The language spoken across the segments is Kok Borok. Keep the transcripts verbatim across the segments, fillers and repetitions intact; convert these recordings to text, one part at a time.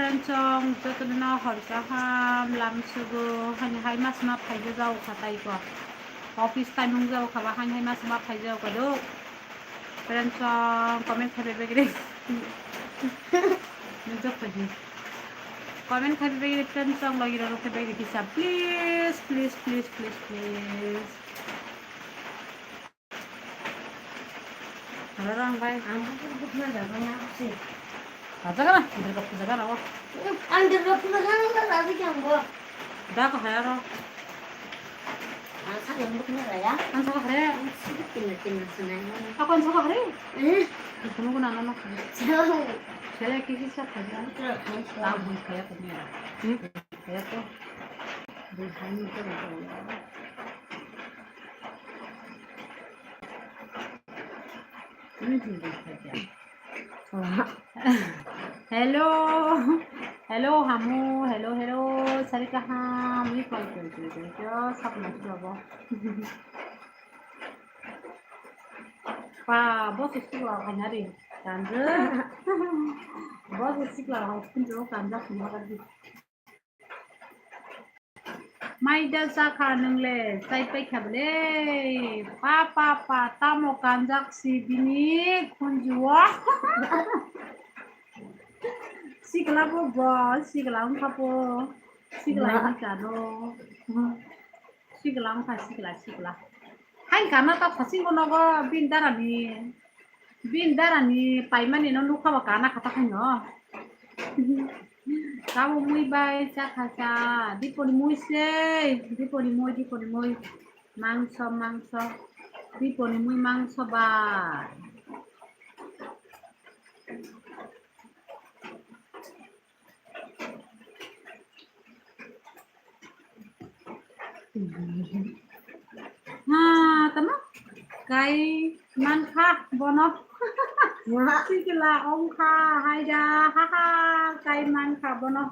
Chong jotono hor kaham lam sugo, hani hai mas ma phai jao kha tai ko. Office time wng jao kha ba, hani hai mas ma phai jao kha do. Friends song comment khai bai bai gidi. Nujak khai di. Comment khai bai bai gidi friends song logi rok khai bai gidi kisa. Please, please, please, please, please. Halo rang bai. Ang bukhna jaga na si. Jaga na, Durga puja gana o. Ang Durga puja gana na lagi jang bo. Da ko haya ro. Ang sakhe ang bukna raya. Ang sakhe hare. Ang sibuk tina tina sanai. Ako ang sakhe hare. Eh. Kuno kuno ano no. Jauh. Saya kisi sa kaya. Betul, kan. Tahu saya punya. Hmm. Saya tuh. Di sini tuh. Ini juga saja. Hello, hello, hamu, hello, hello, sari kaham, ni koi, koi, koi, koi, koi, sab nasi babo. Pa, boss sikla hai nari, kanjo. Boss sikla hai, kintu kanjo, kanjo, kanjo. Maida sakha nwngle, chai paikha bwle. Pa, pa, pa, tamo kanjak si bini khunjuo. Sikla bo bo, sikla wngkha bo. Sikla wngkha no. Sikla wngkha, sikla, sikla. Hai kana ta phasingo nogo bin darani. Bin darani paimani no nukha ba kana kha ta khaino. Tamo mui bai cha kha cha. Diponi mui se. Diponi mui, diponi mui. Mangso, mangso. Diponi mui mangso bai. Ha, tamo? Kai mankha bono. Sikla ongkha, haida, ha, ha, kai mankha bono.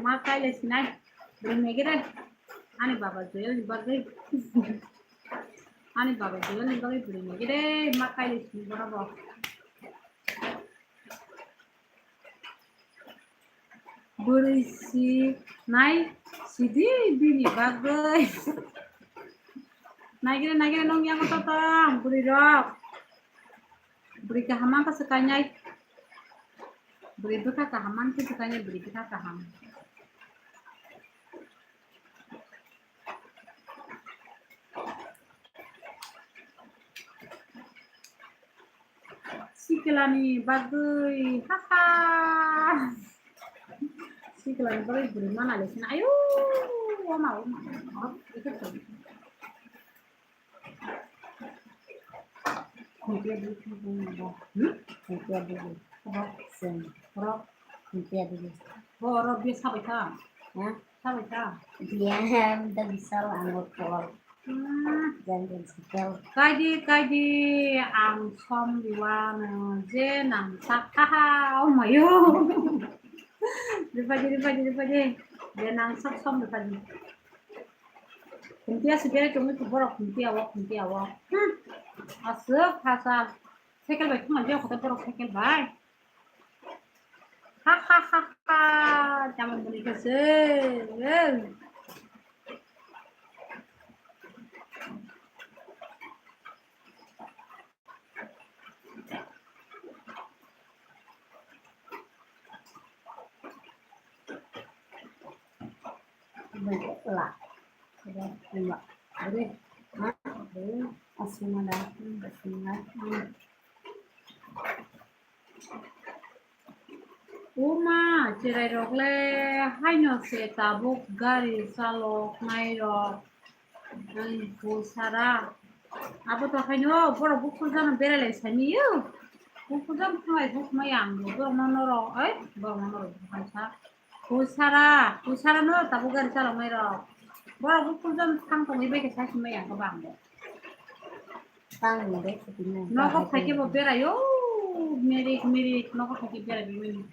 Ma kai le sinai. Bwrwi megere. Ani baba Joel ni bagwi. Ani baba Joel ni bagwi bwrwi megere. Ma kai le sinai bono bo. Bwrwi si nai sidi bini bagwi. Naigire, naigire, nong yango totong bwrwi rok. Bwrwi kaham ang khe swkainai. Bwrwi bwkha kaham ang khe swkainai, bwrwi bwkha kaham. Siklani bagwi, ha ha. Siklani bagwi bwrwi mana le sina. Ayo, oma, oma. Khuntia bwrwi, hmm? Khuntia bwrwi. Seng, borok khuntia bwrwi. Borok bia sabai kha. Ha? Sabai kha. Bia hem da bisal ango tol. Hmm. Jan jan sikel. Kaidi, kaidi, ang som liwano je nang sak kha ha, oh mayo. Ripadi, ripadi, ripadi. Je nang sak som ripadi. Khuntia se berai tongwi borok khuntia o, khuntia o. Hmm. Aswk hasa. Cycle bai thangna biyang khe borok cycle bai. Ha ha ha ha. Tamo bwrwi khe se. Uma, cherai rok le haino se tabuk gari chalok nai rok. Ang bo sara. Abo to haino borok bukhuk jano berai lai sani yo. Bukhuk jano thanglai bukhuk mai ang bo borok no norok, oi, borok no norok bukhuk sa. Bo sara, bo sara no tabuk gari chalok nai rok. Borok bukhuk jano thang tongwi bai khe sai simi yang ko bang bo. Nogo phaikhe bo berai o, merik merik nogo phaikhe berai bini.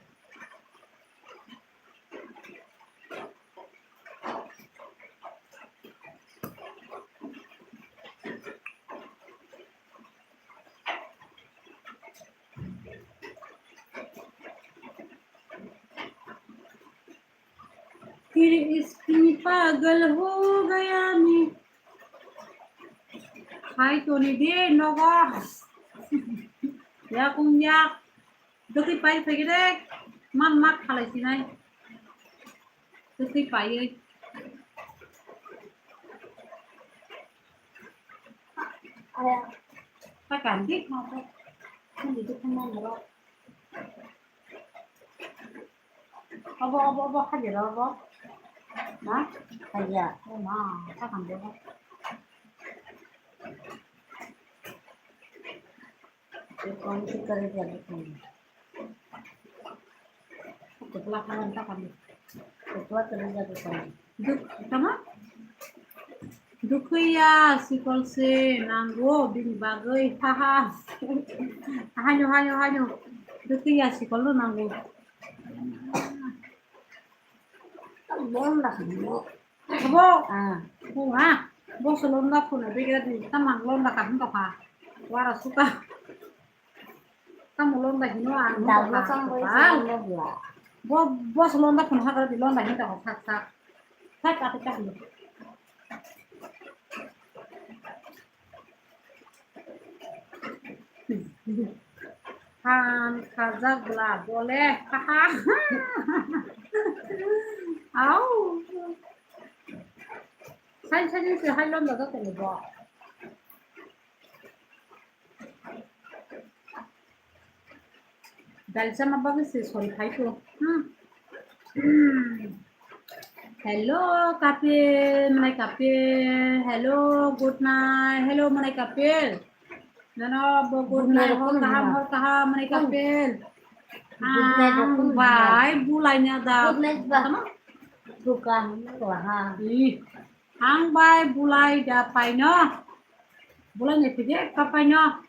Phir iski pagal ho gaya ni. Hai toni de nogo. Ya kung ya. Dukhi pai phai de. Man mak khalai sinai. Dukhi pai. Aya. Ta kan di ma to. Kan di tu kan ma ro. Obo, obo, obo, kha jero obo. Na? Kha ya. O ma, ta kan de. Kon si kare jero kon. Kepala kawan ta kan. Kepala kare jero kon. Duk, tama? Dukhiya sikol se nango bini bagwi. Haha. Haino, haino, haino. Dukhiya sikol no nango. Londa hino. Abo. Ah. Bo ha. Bo se londa phone bigra di. Tamang londa ka hino ka. Wara suka. Tamo londa hino ang. Dagno tamo bai londa bla. Bo, bo se londa phone hagra di londa hino ka thak thak. Thak ka thak hino. Han khajak bla bole. Au. Sai sai se hai londa da tele bo. Dal sama bagwi se sori khai to. Hmm. Hello, Kapil, my Kapil. Hello, good night. Hello, my Kapil. Nono bo good night, hor kaham, hor kaham, my Kapil. Good night, ang bai bulai na da. Good night ba. Tama? Bukan, wah. Ih, ang bai bulai da paino. Bulai ne pide ka paino.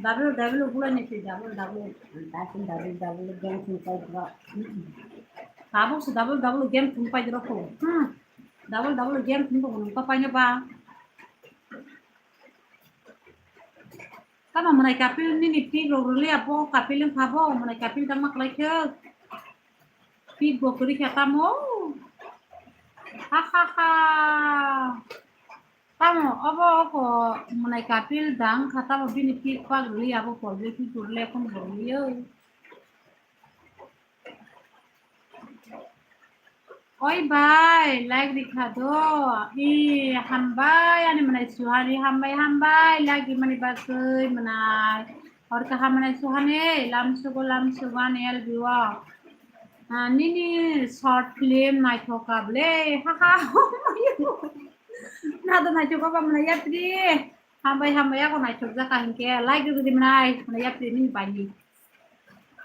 Double, double, bulai ni si double, double. Tasin double, double game thum pai dro. Tabuk si double, double game thum pai dro ko. Hmm. Double, double game thum ko nung ka pai na ba. Tama manai Kapil nini pi ro ro le abo Kapil ang phabo manai Kapil dama klai khe. Pi bo kri khe tamo. Ha ha ha. Tamo, obo oko manai Kapil dang kha, tamo bini pik pak rwli abo porjoi pik rwli, ekhon bo rwliyo. Oi bai, like rikha do. I, hambai, ani manai Suhani, hambai, hambai, like rimani bagwi manai. Hor kaham manai Suhani, lamsugo, lamsugo, ani L B o. Ah, nini short film naithok ka ble, ha ha. Nado naithok ba mwnai yapri. Hambai hambai ako naithok jaka hinkhe like rwdi mwnai, mwnai yapri nini bani.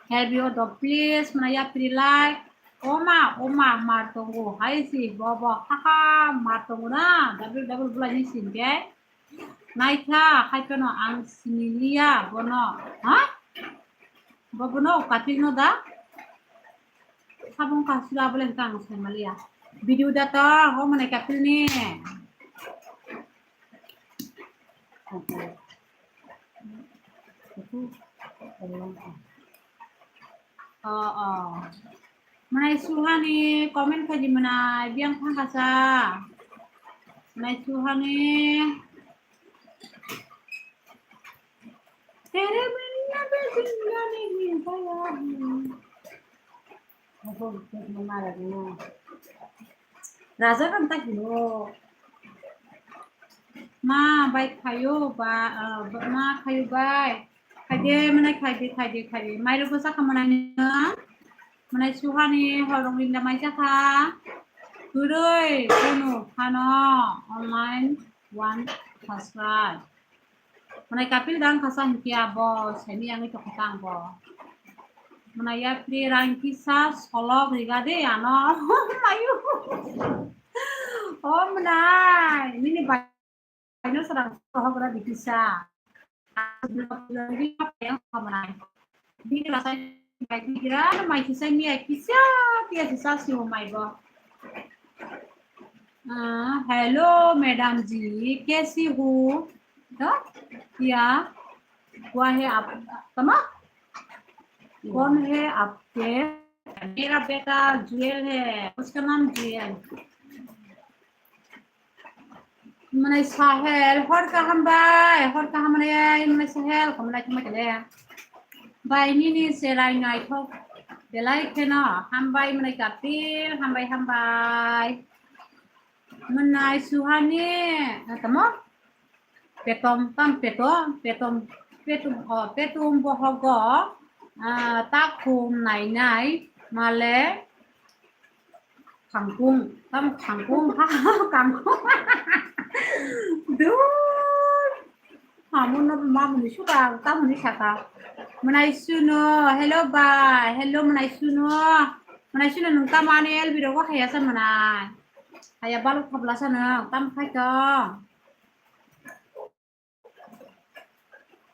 Help you do please, mwnai yapri like. Oma, oma, mar tongo, hai si, bo, bo, ha ha, mar tongo na, double, double bulai ni sin khe. Naikha, hai phano ang siniliya bono, ha? Bo bono Kapil no da? Sabong kasula bole hwnkhe ang saimaliya. Video da to, ho mwnai Kapil ni. O, o. Mwnai Suhani comment khaidi mwnai, biyang thangkasa. Mwnai Suhani. Tere minna be zindani hi gaya hai. Raja kan tak hino. Ma bai khayo ba, ah, ba, ma khayo bai. Khaide mwnai khaide, khaide, khaide. Mairok bwsa kha mwnai nw. Mwnai Suhani horong rinda mai jakha. Kwrwi kunu phano online one subscribe. Mwnai Kapil dang khasa hinkhe abo semi yangwi tongkha tang bo. Mwnai yapri rang kisa solok riga de ano. Mayu. O mwnai, nini bai no sarang sohok ra bikisa. Bini rasa bai bigra mai kisa miya kisa, kisa kisa si o mai bo. Ah, hello madam ji, kaisi ho? To? Kya hua hai aap, tama? Kaun hai aapke? मेरा बेटा जुएल है, उसका नाम जुएल। Mwnai Sahel, hor kaham bai, hor kaham re, mwnai Sahel, komlai thangma kele. Bai nini cherai naithok belai kheno, hambai mwnai Kapil, hambai, hambai. Mwnai Suhani, tamo? Petom, tam petom, petom, petom, oh, petom bohogo, ah, takhum nainai, male, Kangkung, tam kangkung, ha, kangkung. Dur. Hamu no mamuni suka, tamuni saka. Mwnai Sunu, hello bai, hello mwnai Sunu. Mwnai Sunu nung tamo ani L B rogo haya sa mwnai. Haya baluk thapla sa nung, tam khai tong.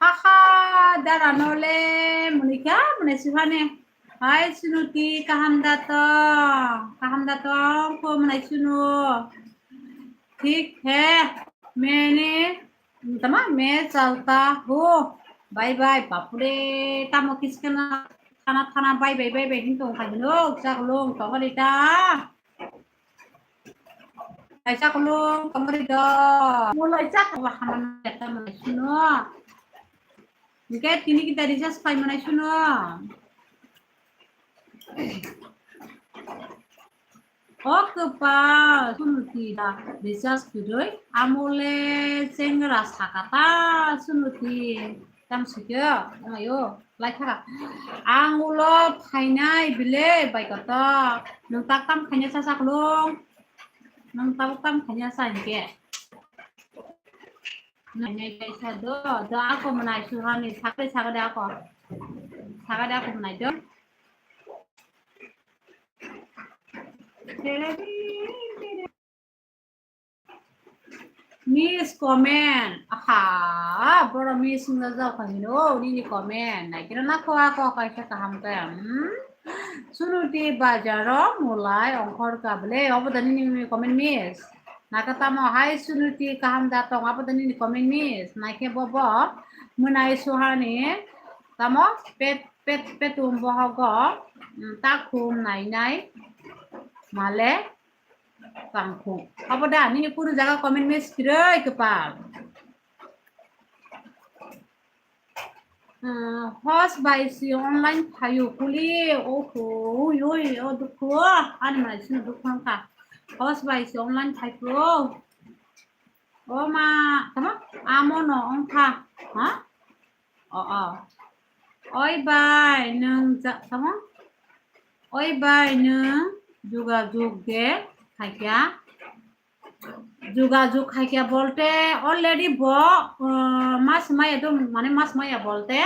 Haha, dara nole, munika, mune sihane. Hai, Sunuti, kaham dato, kaham dato, ko mune Sunu. Thik hai, maine, tama, main chalta hu. Bye bye, bapure, tamo kiskana, thana, thana, bye bye, bye bye, hinto, kahino, chaklong, tongari ta. Kaisa khulum tongri do. Mulai chak wa haman ta mwnai Sunu. Hingke tini kita recharge pai mwnai Sunu. O kwpal Sunuti da recharge kwrwi amole chengra sakata Sunuti. Tam sikhe, amayo, lai thaka. Ang ulo phainai bile bai koto. Nwng tak tam khaina sa saklung. Nwng tak tam khaina sa hingke. Nai nai kaisa do, do ako mwnai Suhani sakre sakre ako. Sakre ako mwnai do. Miss comment. Aha, boro miss wngna jao kha hino, nini comment. Naikira na kho ako kaisa kaham khe. Hmm? Sunuti bazaro mulai ongkhor ka bwle, obo da nini comment miss. Naka tamo hai Sunuti kaham da tong, obo da nini comment miss. Naikhe bobo mwnai Suhani tamo pet, pet, petum bohogo, hmm, takhum nai nai male. Kangkung. Abo da, nini kunu jaga comment miss kwrwi kwpal. Hmm, host bai si online phaio kuli, oho, ui, ui, o dukhu, ani mwnai sino dukhu wngkha. Host bai si online phaikho. O ma, tamo, amo no wngkha, ha? O, o. Oi bai, nwng ja-, tamo? Oi bai, nwng jugajug de khaikya. Jugajug khaikya bolte already bo, uh, mas maya do, mane mas maya bolte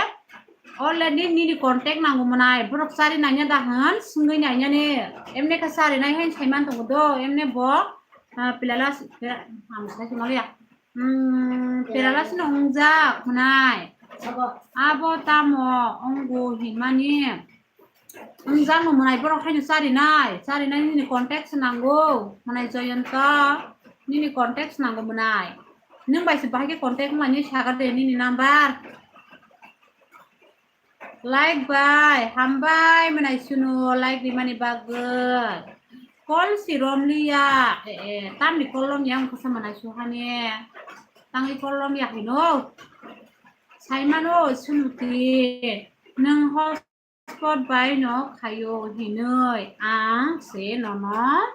already nini contact nango mwnai, borok chari nanya da hwn, swngwi nanya ni. Emne kha chari nai hai saiman tongo do, emne bo, uh, pilala si-, pila-, ang sai sumaliya. Hmm, pelalas no wngjak mwnai. Abo tamo wngbo hinmani. Wngjak no mwnai, borok haino charinai, charinai nini contact se nango, mwnai Joyonto, nini contact se nango mwnai. Nwng bai se bahai khe contact wngmani sagar de nini number. Like bai, hambai mwnai Sunu, like rimani bagwi. Call si romliya, eh, eh, tamni call romya wngkha sa mwnai Suhani. Tangwi call romya hino. Saimano Sunuti, nwng hotspot bai no khaio hinwi ang se nono,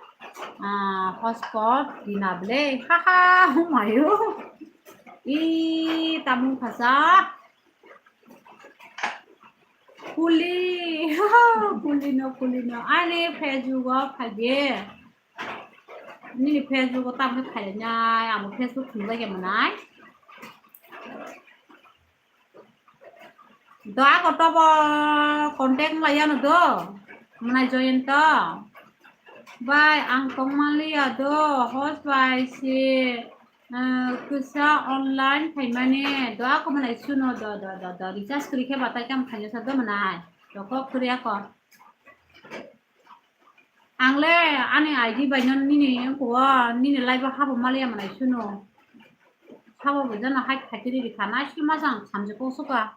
ah, hotspot dina ble. Haha, humayo. I, tamung khasa. Kuli, kuli no, kuli no. Ani Facebook o phaibe. Nini Facebook o tamkhe phailainai, amo Facebook thumjak ya mwnai. Do ako tobo contact wnglaiyano do, mwnai Joyonto. Bai, ang tongmanliya do, host bai si, eh, kisa online phaimani. Do ako mwnai Sunu do, do, do, do. Recharge kwrwi khe batai kam khaina sa do mwnai. Do kok kwrwi ako. Ang le ani I D bai no nini wngkho, nini live o habo maliya mwnai Sunu. Habo bo jano hai khaitiri rikha, naisik masang samjak o suka.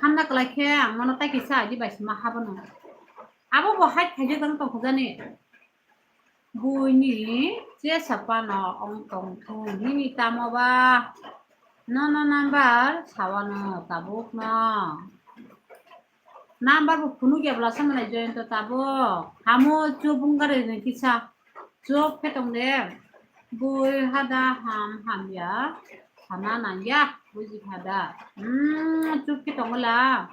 Hamna kwlai khe ang mano tai kisa adi bai sima habono. Abo bo hai khaijak dang tong khujani. Buini che sapano ong tong thung nini tamo ba? Nono number sawano tabuk no. Number bo phunuk ya bwla sa manai Joyonto tabuk. Hamo chubung gare ni kisa. Chup khe tong de. Bui hada ham hamya. Sana nangya. Buji hada. Hmm, chup khe tong la.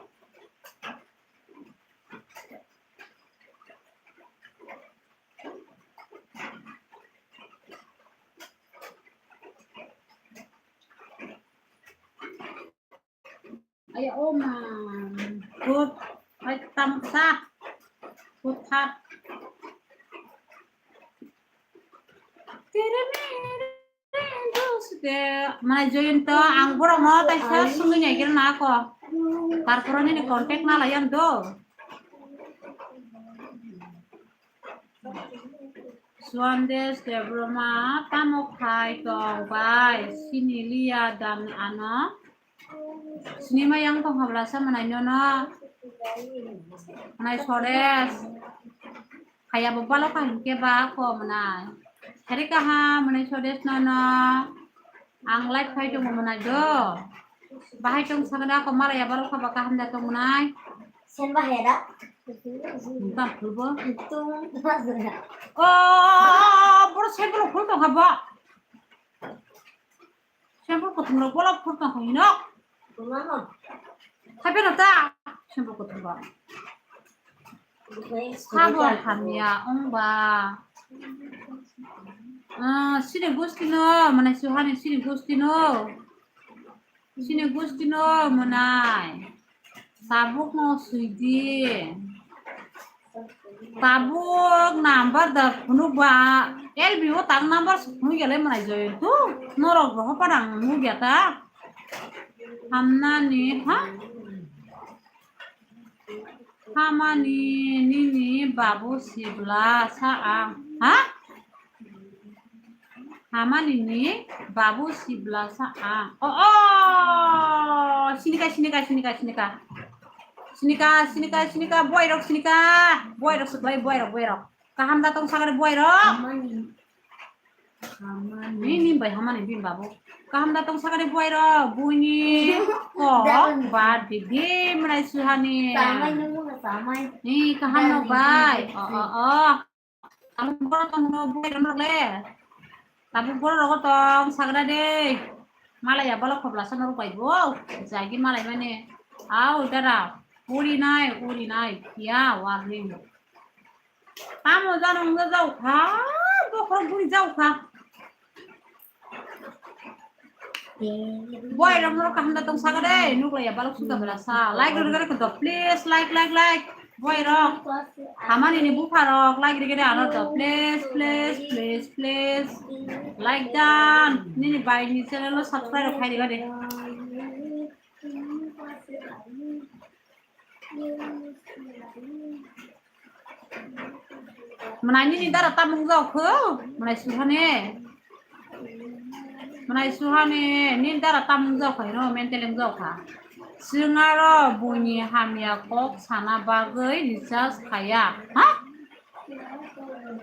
Aya o ma. Good. Hai tam sa. Good hat. Tere mere dost. Manai Joyonto, ang borok no taisa sungwi nai khe na ko. Tarpore nini contact na lai ang do. Swandesh Debbarma, tamo khai tong bai, sini liya dan ano. Sini ma yang tong habla sa manai nono. Manai Sores. Khaya bo balo kha hinkhe ba ko manai. Hari kaha manai Sores nono. Ang live khai tongo manai do. Bahai tong sakda ko malaya balo kha ba kaham da tong manai. Sen ba hera. Tam khulbo. Tung. O, boro sen bolo khul tong kha bo. Shampoo kothom rok bolop phur tong kha hino. Hai bero ta shampoo kothom rok. Sabon hamya ong ba. Ah, sini gusti no, manai suhani sini gusti no. Sini gusti no, manai. Tabuk no sui di. Tabuk number da phunuk ba, L B o tak number se phunuk ya le manai Joyonto. Norok roho parang nuk ya ta. Hamnani ha? Hamani nini babu sibla sa ang. Ha? Hamani ni babu sibla sa ang. O, o! Sinika, sinika, sinika, sinika. Sinika, sinika, sinika, boy rok sinika. Boy rok suklai, boy rok, boy rok. Kaham da tong sagare boy rok. Hamani. Hamani. Ni, ni bai hamani bin babu. Kaham da tong sagare boy rok. Buini ko ba didi manai suhani. Samai nung mo samai. Ni kaham no bai. O, o, o. Tabuk borok tong no bwrwi rok le. Tabuk borok rogo tong sagra de. Malai ya balo khobla sa norok bai bo. Jagi malai mani. Au dara. Uri nai, uri nai. Ya warning. Tamo jano wngja jau kha. Bokhorok buri jau kha. Boy rok norok kaham da tong saga de, nuk laiya balok suka bela sa. Like rok rok do, please, like, like, like. Boy rok. Hamani ni bupha rok, like rok ano do, please, please, please, please. Like dan, nini bai ni channel lo subscribe rok khai riga de. Mwnai nini dara tamung jao kho, mwnai suhane. Mwnai suhane, nini dara tamung jao kho, no, mental wng jao kha. Chwng aro buini hamya kok sana bagwi recharge khaya. Ha?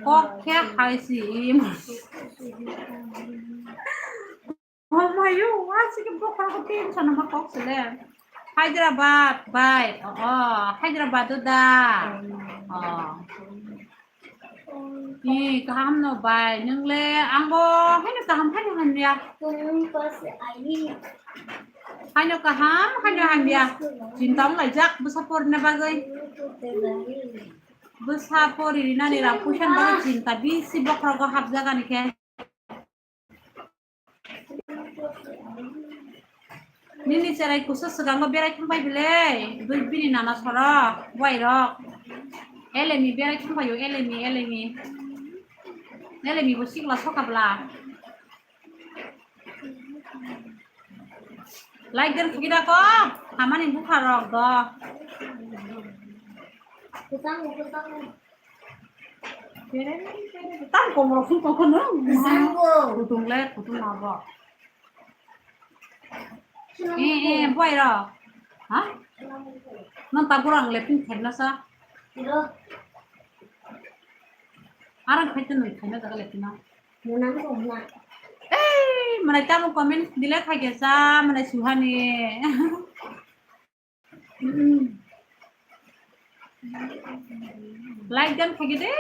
Kok khe hai si im. Oh my, you, what's the book for the team? Sana ma kok sele. Hyderabad, bai. Oh, oh, Hyderabad do da. Oh. Ni kaham no bai. Nung le, ang bo, hai no kaham, hai no hamya. Hai no kaham, hai no hamya. Chinta wng laijak, bwsa porina bagwi. Bwsa pori rinani rang puisa bagwi chinta bisi bokhorogo hapjagani khe. Nini cherai kusu swkango berai thangbai bile, bini nana soro, buai rok. Elemi berai thangbai o, elemi, elemi. Elemi bo sikla soka bla. Like dan sugida ko, hamani bupha rok do. Tam komoro phun kok no. Kwchangbo. Kutung le, kutung abo. Eh, eh, boy ro. Ha? Nang tabuk ang lepin khaina sa. Arang khaite nang khaina jaga lepin na. Ei, mwnai tamo comment delete khaikhe sa, mwnai suhani. Like dan khaikhe de,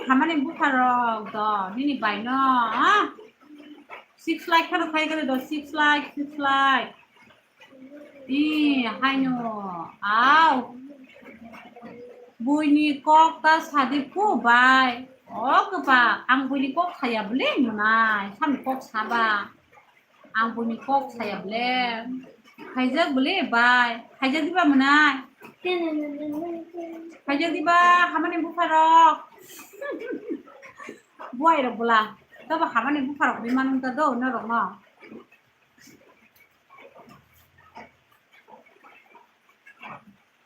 hamani bupharok do, nini bai no, ha? Six like kheno khaikhe de do, six like, six like. Ee, haino, au. Buini kok ta sadi ko bai. O kwpa, ang buini kok saya bwle mwnai, sani kok saba. Ang buini kok saya bwle. Khaijak bwle bai. Khaijak diba mwnai? Khaijak diba hamani bupharok? Buai rok bwla. Tabo hamani bupharok ri manung ta do norok no.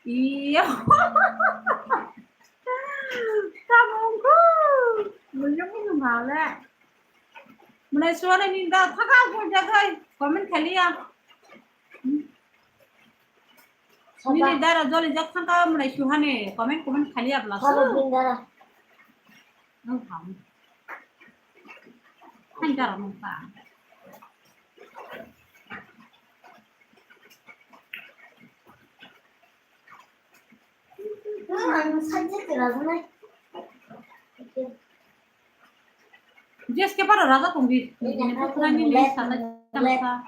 Iyo. Tamo wngkhu. Mwnai mwnai male. Mwnai suhani ni da thaka ko jagai comment khaliya. Nini dara joli jak thangka mwnai suhani comment comment khaliya bla. Sabo bindara. Nang ham. Hai dara mungka. Jess ke para raja tongdi. Ini putra ni sana sama.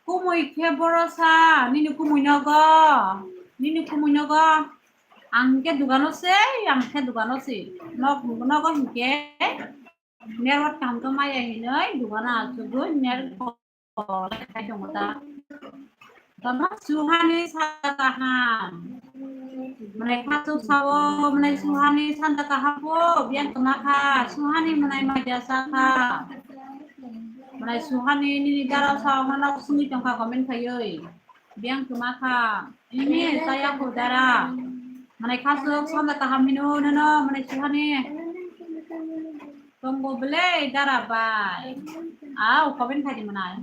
Kumui khe borosa, nini kumui nogo, nini kumui nogo. Ang khe dugano se, ang khe dugano se. Nok nogo hinkhe. Network kaham to maya hinoi dugano achugwi network lai khai tongo ta. Tama suhani sanja kaham. Mwnai khasuk sao, mwnai suhani sanja kaham po, biyang tongma kha, suhani mwnai maja sa kha. Mwnai suhani nini dara sao, mano sungwi tongkha comment khaiwi. Biyang tongma kha, ini saya ko dara. Mwnai khasuk sanja kaham hino, nono, mwnai suhani. Tongbo belai dara bai. Au, comment khai di mwnai.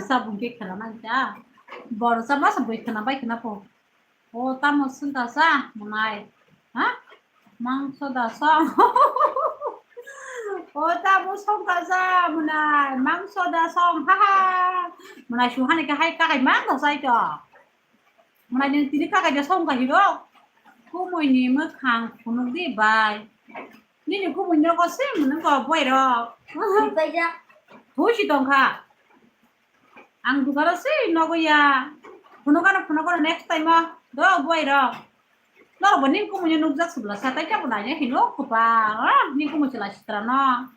Sabung ke khana nang ta. Bor sama sabui khana bai khana po. O tamo sungka sa mwnai. Ha? Mangso da song. O tamo sungka sa mwnai. Mangso da song. Ha ha. Mwnai suhani ka hai ka kai mang da sai to. Mwnai ni tini ka kai da song ka hiro. Kumui ni mwkhang phunuk di bai. Nini kumui nogo se mwnang ko boi rok. Thui si tongkha. Ang dugaro se nogo ya. Phunukano, phunukano next time o. Do boi rok. Norok bo nini kumui no nukjak subla sa tai tabo naina hino kwpa. Ah, nini kumui chwla sitra no.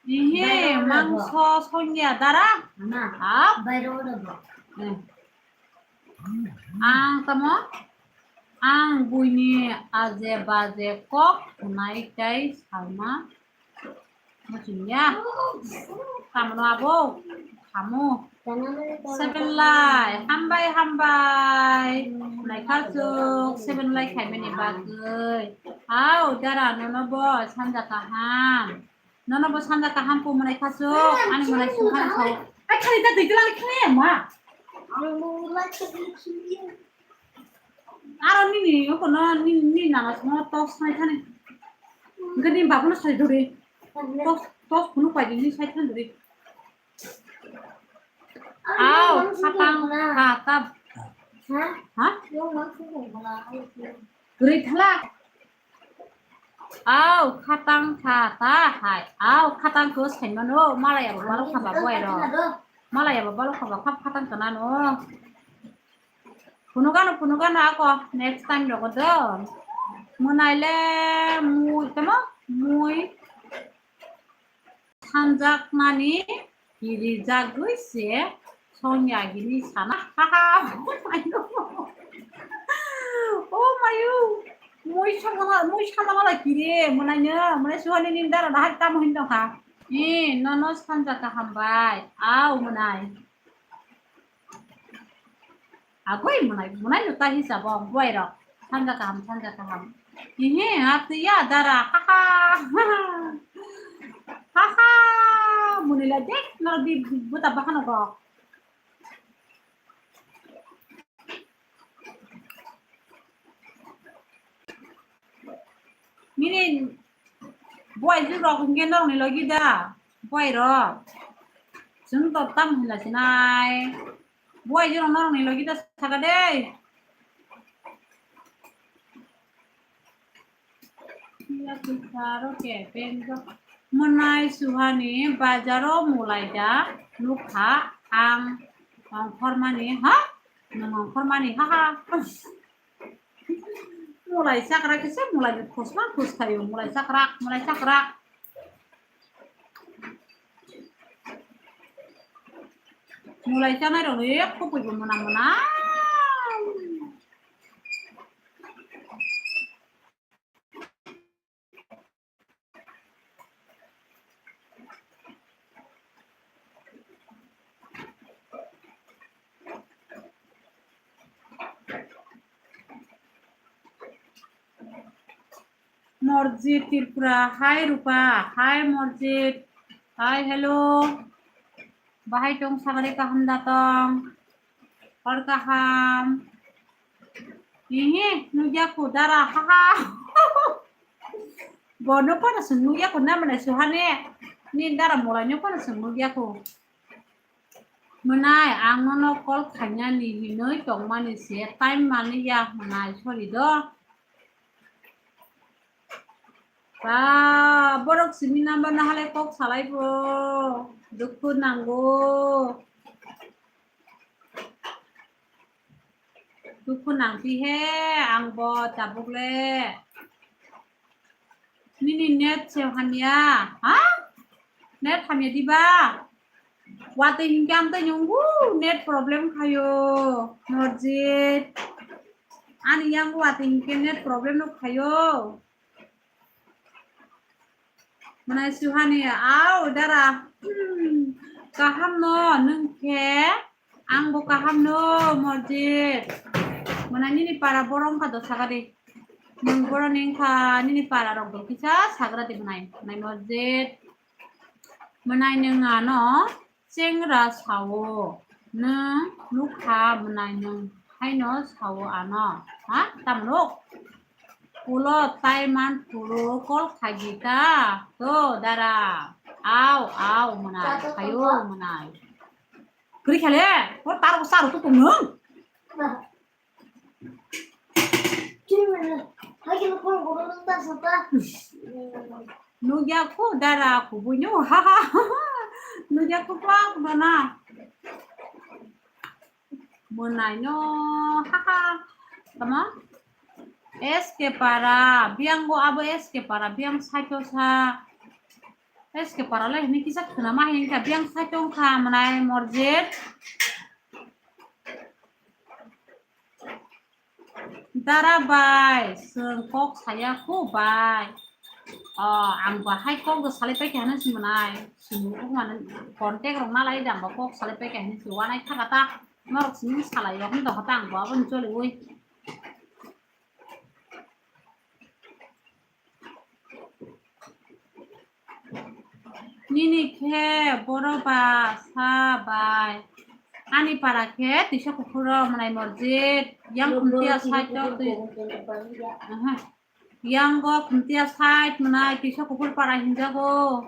Ihe, mangso songya dara. Ama. Ah? Bairo da bo. Eh. Ang tamo, ang buini aje baje kok khwnai tei salma muchungya. Kamono abo, kamo. Seven lai, hambai, hambai. Naikha chuk, seven lai khaimani bagwi. Hao, dara nono bo, sanja kaham. Nono bo sanja kaham po mwnai khasuk, ani mwnai sukha sao. Ai, khani ta dui tla khani ma. Aro nini, oko no, nini, nini nana songno tok sanai thani. Gani babu no sai duri. Tok, tok phunu pai dini sai thani duri. Au, khatang, kha, ta. Ha? Ha? Guri thala. Au, khatang kha ta hai. Au, khatang ko saimano, malaya bo balo khaba boi ro. Malaya bo balo khaba khap khatang kana no. Phunukano, phunukano ako next time rogo do. Mwnai le mui tamo, mui sanjakmani kirijagwi se Sonya gini sana. Haha. Oh mayu. Mui sangala, mui sangala kiri, mwnai no, mwnai suhani ni dara dahai tamo hin tongkha. Eh, nono sanja kaham bai. Au mwnai. Agoi munai, munai no ta hisabo, buai rok. Sanja kaham, sanja kaham. Ihi, hati ya dara, ha ha. Ha ha. Munila dek, nor di buta bahano go. Nini buai jwk rok hwnkhe norokni logi da? Buai rok. Chwng to tam hwnla sinai. Buai jwk rok norokni logi da saka de. Mwnai suhani bazaro mulai da nukha ang ongkhormani ha? Nwng ongkhormani ha ha. Mulai chakrak kisa mulai ni khosma khos khayo, mulai chakrak, mulai chakrak. Mulai chanai rok ni khopoi bo mwnam mwnam. Morjit Tripura, hi Rupa, hi Morjit, hi, hello. Bahai tong sagari kaham da tong? Hor kaham. Ihi, nugya ko dara, ha ha. Bo no kono sung nugya ko na mane suhane. Ni dara mulai no kono sung nugya ko. Mwnai, ang nono call khainani hinwi tongmani se time manliya mwnai, sorry do. Ba, borok simi number no halai kok salai bo. Dukhu nango. Dukhu nangpi he, ang bo tabuk le. Nini net se hamya, ha? Net hamya diba? Watwi hinkhe amtwi nungo net problem khayo, Morjit. Ani yang watwi hinkhe net problem no khayo. Mwnai suhani, au dara. Hmm, kaham no nwng khe? Ang bo kaham no, Morjit. Mwnai nini para borok wngkha do sagadi. Nwng borok ni wngkha nini para rok do kisa sagra di mwnai. Mwnai Morjit. Mwnai nwng ano chengra sao. Nwng nukha mwnai nwng haino sao ano. Ha? Tamrok? Ulo tai man phuru call khaidi ta. To dara. Au, au mwnai. Khayo mwnai. Kwrwi khale, o taro sa rw tong nung. Nugya ko dara ko buino, ha ha. Nugya ko pa ko na. Mwnai no, ha ha. Tama? S K para, biang go abo S K para, biang saito sa. S K para le hini kisa khna ma hin kha, biang saito kha mwnai Morjit. Dara bai, chwng kok saya kho bai. O, ang bahai kok do salai pai kha hwnwi se mwnai. Chwng kok mane contact rok na lai da, ang bo kok salai pai kha hwnwi se wanai kha ta. Norok simi salai rok wng tong kha ta, ang bo aboni choliwi. Nini khe boro ba sa bai. Ani para khe tisa kuphur rok mwnai Morjit. Yang khumtiya side o twi. Aha. Yang go khumtiya side mwnai tisa kuphur para hinjago.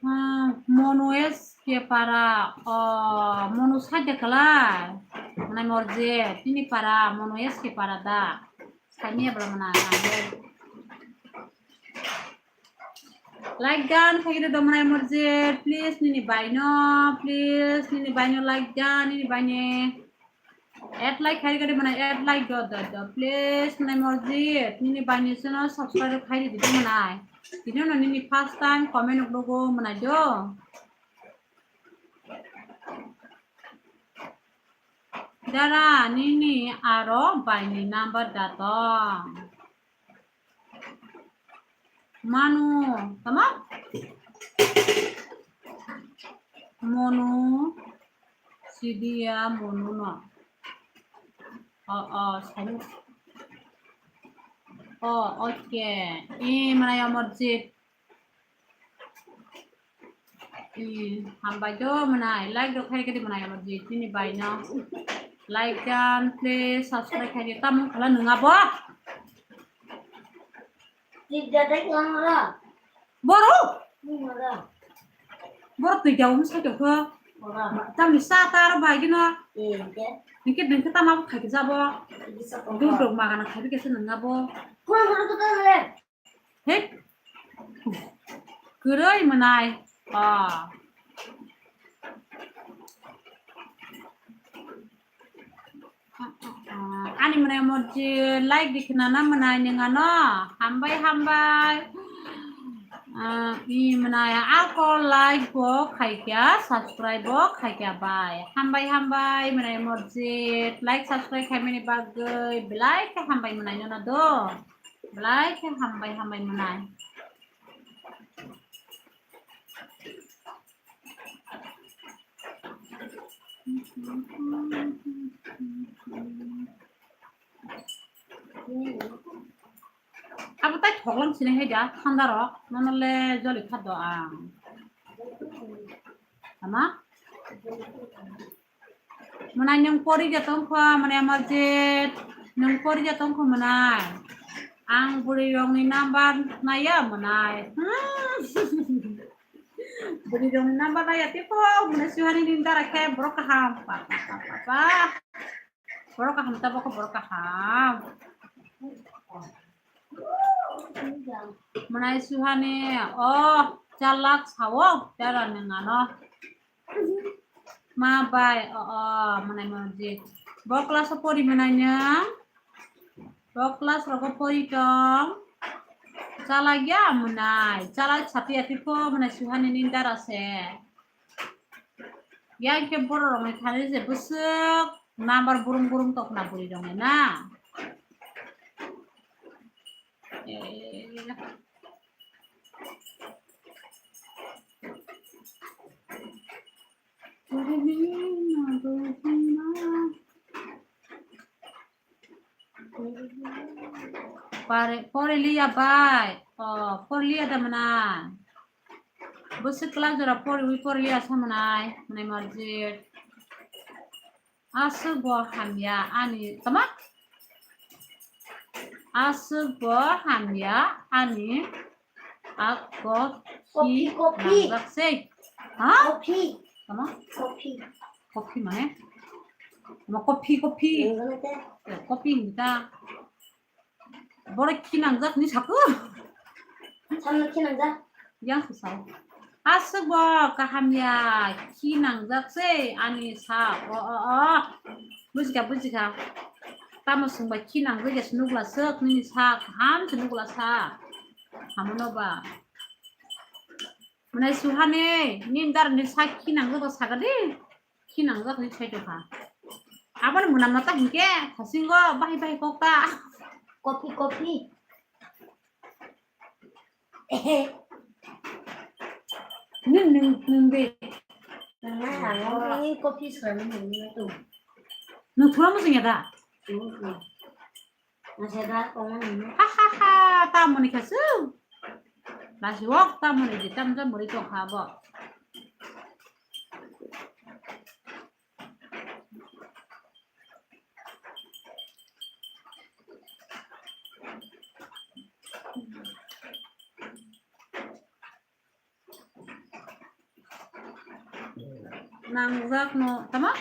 Hmm, Monu S K para, o, Monu side kwlai. Mwnai Morjit, nini para Monu S K para da. Saimia bwla mwnai. Like dan khaigwi do mwnai Morjit, please nini baino, please nini baino like dan, nini baini add like khaigwi do mwnai, add like do do do, please mwnai Morjit, nini baini channel subscribe khaigwi do mwnai. Tini no nini first time comment uklogo mwnai do. Dara nini aro baini number da tong. Manu, tama? Monu Chidiya mono no. O, o, sani. O, okay. E, manai Amarjit. E, hambai do manai. Like do khai kedi manai Amarjit. Nini bai no. Like dan, please, subscribe khai di. Tamung khala nunga bo. Tijak dek lang ra. Boro? Nung ra. Boro twi jawung sai tongkho. Ora. Tamni sa ta aro bai gino. Eh, hingke? Hingke dengke tama bo khai jabo. Bisa tongkho. Duduk magana khai kesa nunga bo. Kula kula kula kula. He? Kwrwi manai. Ah. Ah, ani manai Amarjit like di khna na manai nung ano. Hambai, hambai. Ah, i manai ako like bo khaikya, subscribe bo khaikya bai. Hambai, hambai manai Amarjit. Like, subscribe khaimani bagwi belai khe hambai manai nono do. Belai khe hambai, hambai manai. Abo tai thoklang sini hai da, thanda rok, nono le joli kha do ang. Ama? Manai nung pori ja tongkho, manai Amarjit, nung pori ja tongkho manai. Ang bwrwi rokni number naiya manai. Hmm. Bwrwi rokni number naiya tipo, manai Suhani ni dara khe borok kaham. Pa, pa, pa, pa, pa. Borok kaham ta bokho borok kaham. Manai Suhani, oh, chalak sao, dara nung ano. Ma bai, o, o, manai Amarjit. Bo class o pori manai nung? Bo class rogo pori tong? Chalak ya manai. Chalak sati ati pho manai Suhani ni dara se. Yang khe borok rok ni thani se bwswk number burung burung tokna bwrwi rok ni na. Eh. Pare, pore liya bai. Oh, pore liya da manai. Bwswk class jora pore wi pore liya sa manai, manai Amarjit. Aswk bo hamya ani, tama? Aswk bo hamya ani ako Kopi, kopi. Nangjak sei. Ha? Kopi. Tama? Kopi. Kopi mane? Tama kopi, kopi. Enggak, teh. Eh, kopi hinta. Borok khinangjak ni saku. Samno khinangjak. Yang se sao. Aswk bo kaham ya khinangjak se ani sa. O, o, o. Bujikha, bujikha. Tamo sungba khinangjak ya se nukla swk nini sa kaham se nukla sa. Hamono ba. Mane Suhani, nini dar ni sa khinangjak sakadi. Khinangjak hinwi sai tongkha. Aboni mwnamno ta hinkhe thasingo bahai bahai kok ta. Kopi, kopi. Nwng, nwng, nwng de. Nwng na, nwng ni kopi swnam nwng na tu. Nwng thua muchung ya da? Nwng, nwng. Ha, ha, ha, tamoni khasu. Lasi wok tamoni di, tamjak muri tongkha bo. Nangjakno, tamo?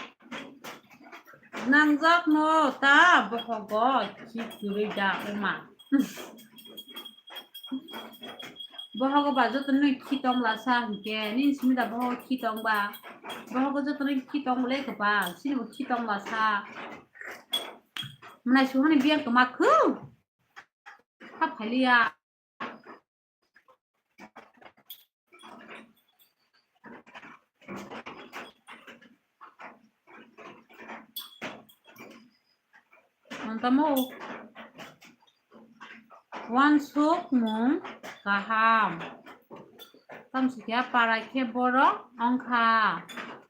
Nangjakno ta bohogo khi kwrwi da wngma. Bohogo ba jotono khi tong lasa hinkhe, nini simi da bohogo khi tong ba? Bohogo jotono khi tong le kwpal, sini bo khi tong lasa. Mwnai suhani biyang kwma khu. Kha phailiya. Ang tamo uansukmung kaham. Tamsukya parai khe borok wngkha.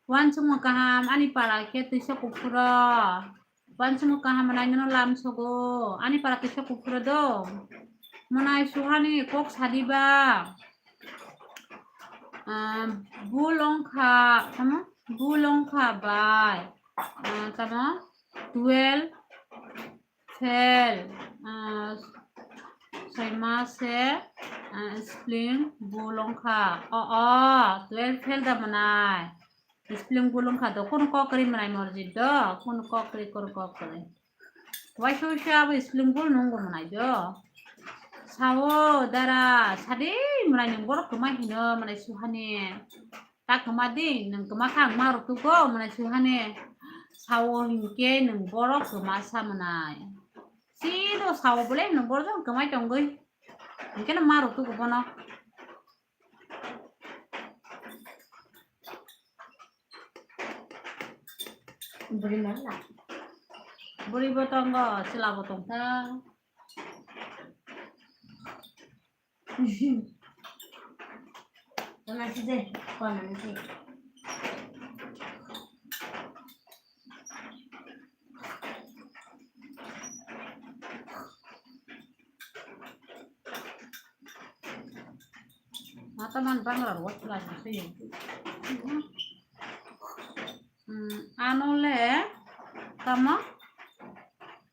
Uansukma kaham, ani para khe twisa kuphuro. Uansukma kaham mwnai nono lamsogo. Ani para twisa kuphuro do. Mwnai suhani kok sadiba. Ah, bul wngkha, tamo? Bul wngkha bai. Ah, tamo? Twelve fail. Ah, soima se, ah, spelling bul wngkha. O, o, twelve fail da mwnai. Spelling bul wngkha do, kunu kok kwrwi mwnai morjit do, kunu kok kwrwi, kunu kok kwrwi. Waisa waisa abo spelling bul nungbo mwnai do. Sao dara, sadi mwnai nwng borok kwma hino mwnai suhani. Ta kwma di, nwng kwma kha ang ma rwtugo mwnai suhani. Sao hinkhe nwng borok kwma sa mwnai. Sido sao bole nwng borok kwmai tongwi. Hinkhe no ma rwtugo bono. Bwrwi manla. Bwrwi bo tongo, chwla bo tongkha. Kona si de, kona si. Mata man bangra ro chwla si se. Hmm, ano le tamo?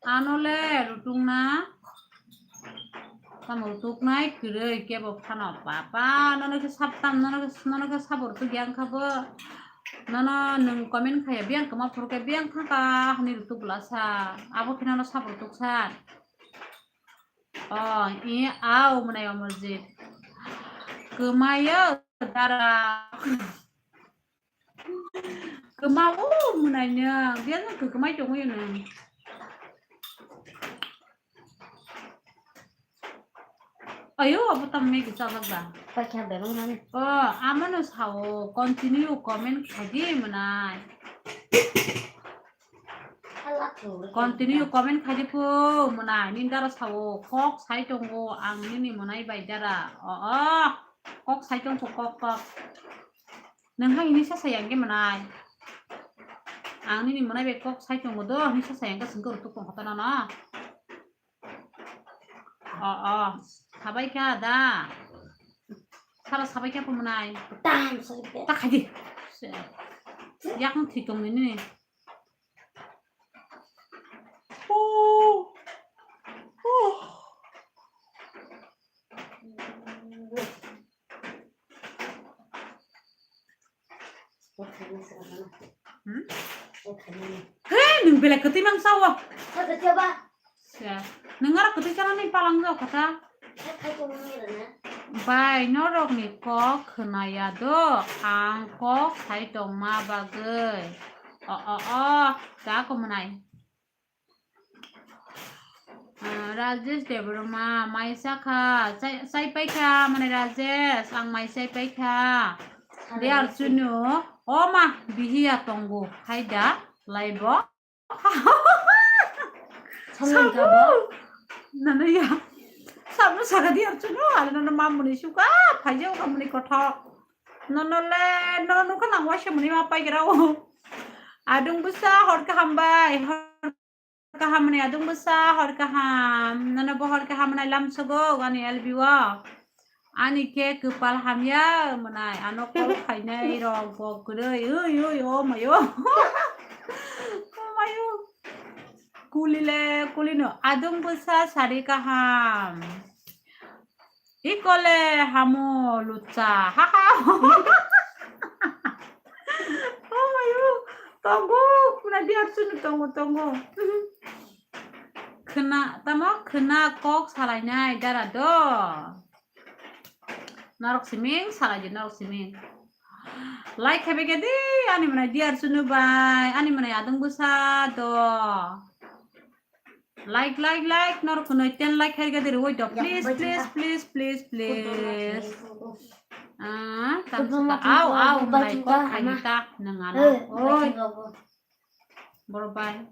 Ano le rutukna tamo rutuknai kwrwi kebo phano papa nono khe sab tam nono khe nono khe sabo rutuk yang kha bo nono nwng comment khaya biyang kwma phuru khe biyang thangka hwnwi rutuk bwlasa abo khe nono sabo rutuk sa. Oh, i au mwnai Omorjit. Kwmayo dara. Kwmao mwnai nang. Biya nang kwmai tongwi nang. Ayo, abo tam megi chalak ba. Paikha bebang nani. Oh, amano sao continue comment khaidi mwnai. Continue comment khai di phu, mwnai, nini dara sao, kok sai tongo, ang nini mwnai bai dara. O, o, kok sai tong phu, kok, kok. Nwng hai hinwi sa sai ang khe mwnai. Ang nini mwnai bai kok sai tongo do, hinwi sa sai ang khe sengkhe rutuk tong kha ta nono. O, o, sabai kha da. Sala sabai kha phu mwnai. Tam sabai kha. Ta khai di. Se. Yak no thwi tong nini. Hmm? He, nwng belai kwtwi mang sao. Siya. Nwng aro kwtwi chanani palang jao kha ta. Bai, norokni kok khwnaya do, ang kok sai tongma bagwi. O, o, o, ta ko mwnai. Ah, Rajesh Debbarma, mai sa kha, sai, sai pai kha, mane Rajesh, ang mai sai pai kha. Dei ar chunu, o ma, bihiya tongo, hai da, lai bo. Samung ka bo? Nana ya. Samung saka dei ar chunu, ale nono mamuni suka, phai jao ka muni kothok. Nono le, nono nukha nang waisa muni ma pai gra o. Adung bwsa, hor kaham bai, hor kaham mwnai adung bwsa, hor kaham. Nono bo hor kaham mwnai lamsogo ani L B o. Ani khe kwpal hamya mwnai, ano kok khainai rok bo kwrwi, ui, ui, o mayo. O mayo. Kuli le, kuli no. Adung bwsa sari kaham. Ikole hamo lucha. Ha, ha. Oh my God. Tongo, kuna biar sunu tongo, tongo. Khna, tamo khna kok salainai dara do. Norok siming salai di, norok siming. Like khabe khe di, ani mwnai diar sunu bai, ani mwnai adung bwsa do. Like, like, like, norok kunui ten like khai gadi rwui do. Please, please, please, please, please. Ah, tam saka au, au, mwnai kok khai ta nang ano. Oi. Boro bai.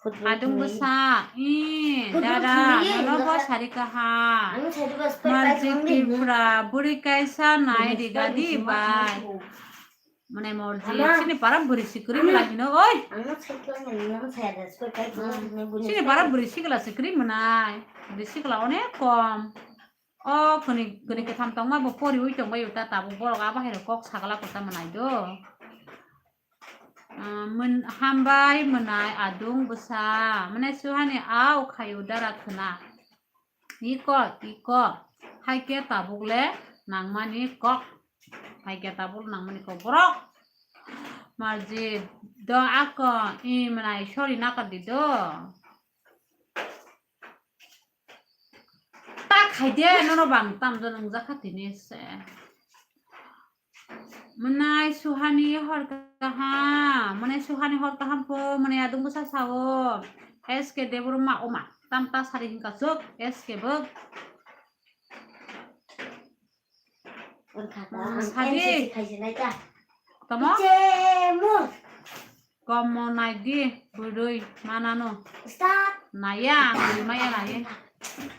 Adung bwsa, i, dada, nono bo sari kaha. Marjik Tripura, buri kaisa nai di gadi bai. Mane morji, ama. Chini para bwrwi sikri mwnai hino, oi. Ano saikla nang nang saya da, soi kai Hmm. Nang buni Chini sai. Para bwrwi sikla sikri mwnai. Bwrwi sikla onek kom. O kuni, kuni ketham tongma bo pori ui tongbai uta tabuk borok abo hai rok kok sagala kota mwnai do. Ah, mwn-, hambai mwnai adung bwsa. Mane suhani au khayu dara khwna. Iko, iko. Haikhe tabuk le nangmani kok. Haikhe tabuk nangmani kok borok. Marji do ako i mwnai sori nakar di do. Ta khaide nono bang tamjani wngjakha tini se. Mwnai suhani hor kaham, mwnai suhani hor kaham po, mwnai adung bwsa sao. S K Debbarma oma, tamta sari hinka chuk, S K bo. Wngkha ta, hmm, ang sadi. M C C khaijinai ta. Tamo? Ichemo. Komo naidi, bwrwi manano. Start. Naya, ang bwrwi maya nai.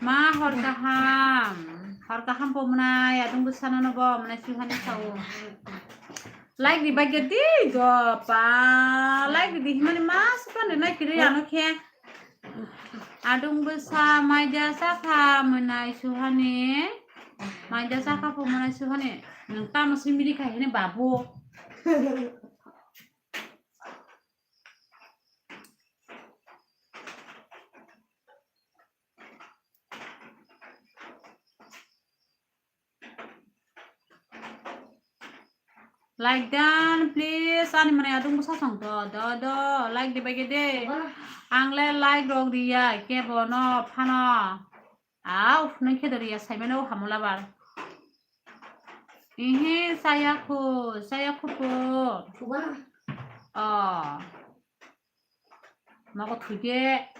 Ma hor kaham. Hor kaham po mwnai, adung bwsa nono bo, mwnai suhani sao. Like di bagya di, do pa. Like di himani mas pa nai kiri ano khe. Adung bwsa maida sakha mwnai suhani. Maida sakha po mwnai suhani. Nwng tamo simi rikha hini babu. Like dan, please. Ani mwnai adung bwsa song do, do, do. Like di bagya de. Wah. Ang le like rok riya, kebo no phano. Au, nang khe do riya, saimano hamula bar. Ihi, saya khu, saya khu po. Chuba. Oh. Nogo thwikhe.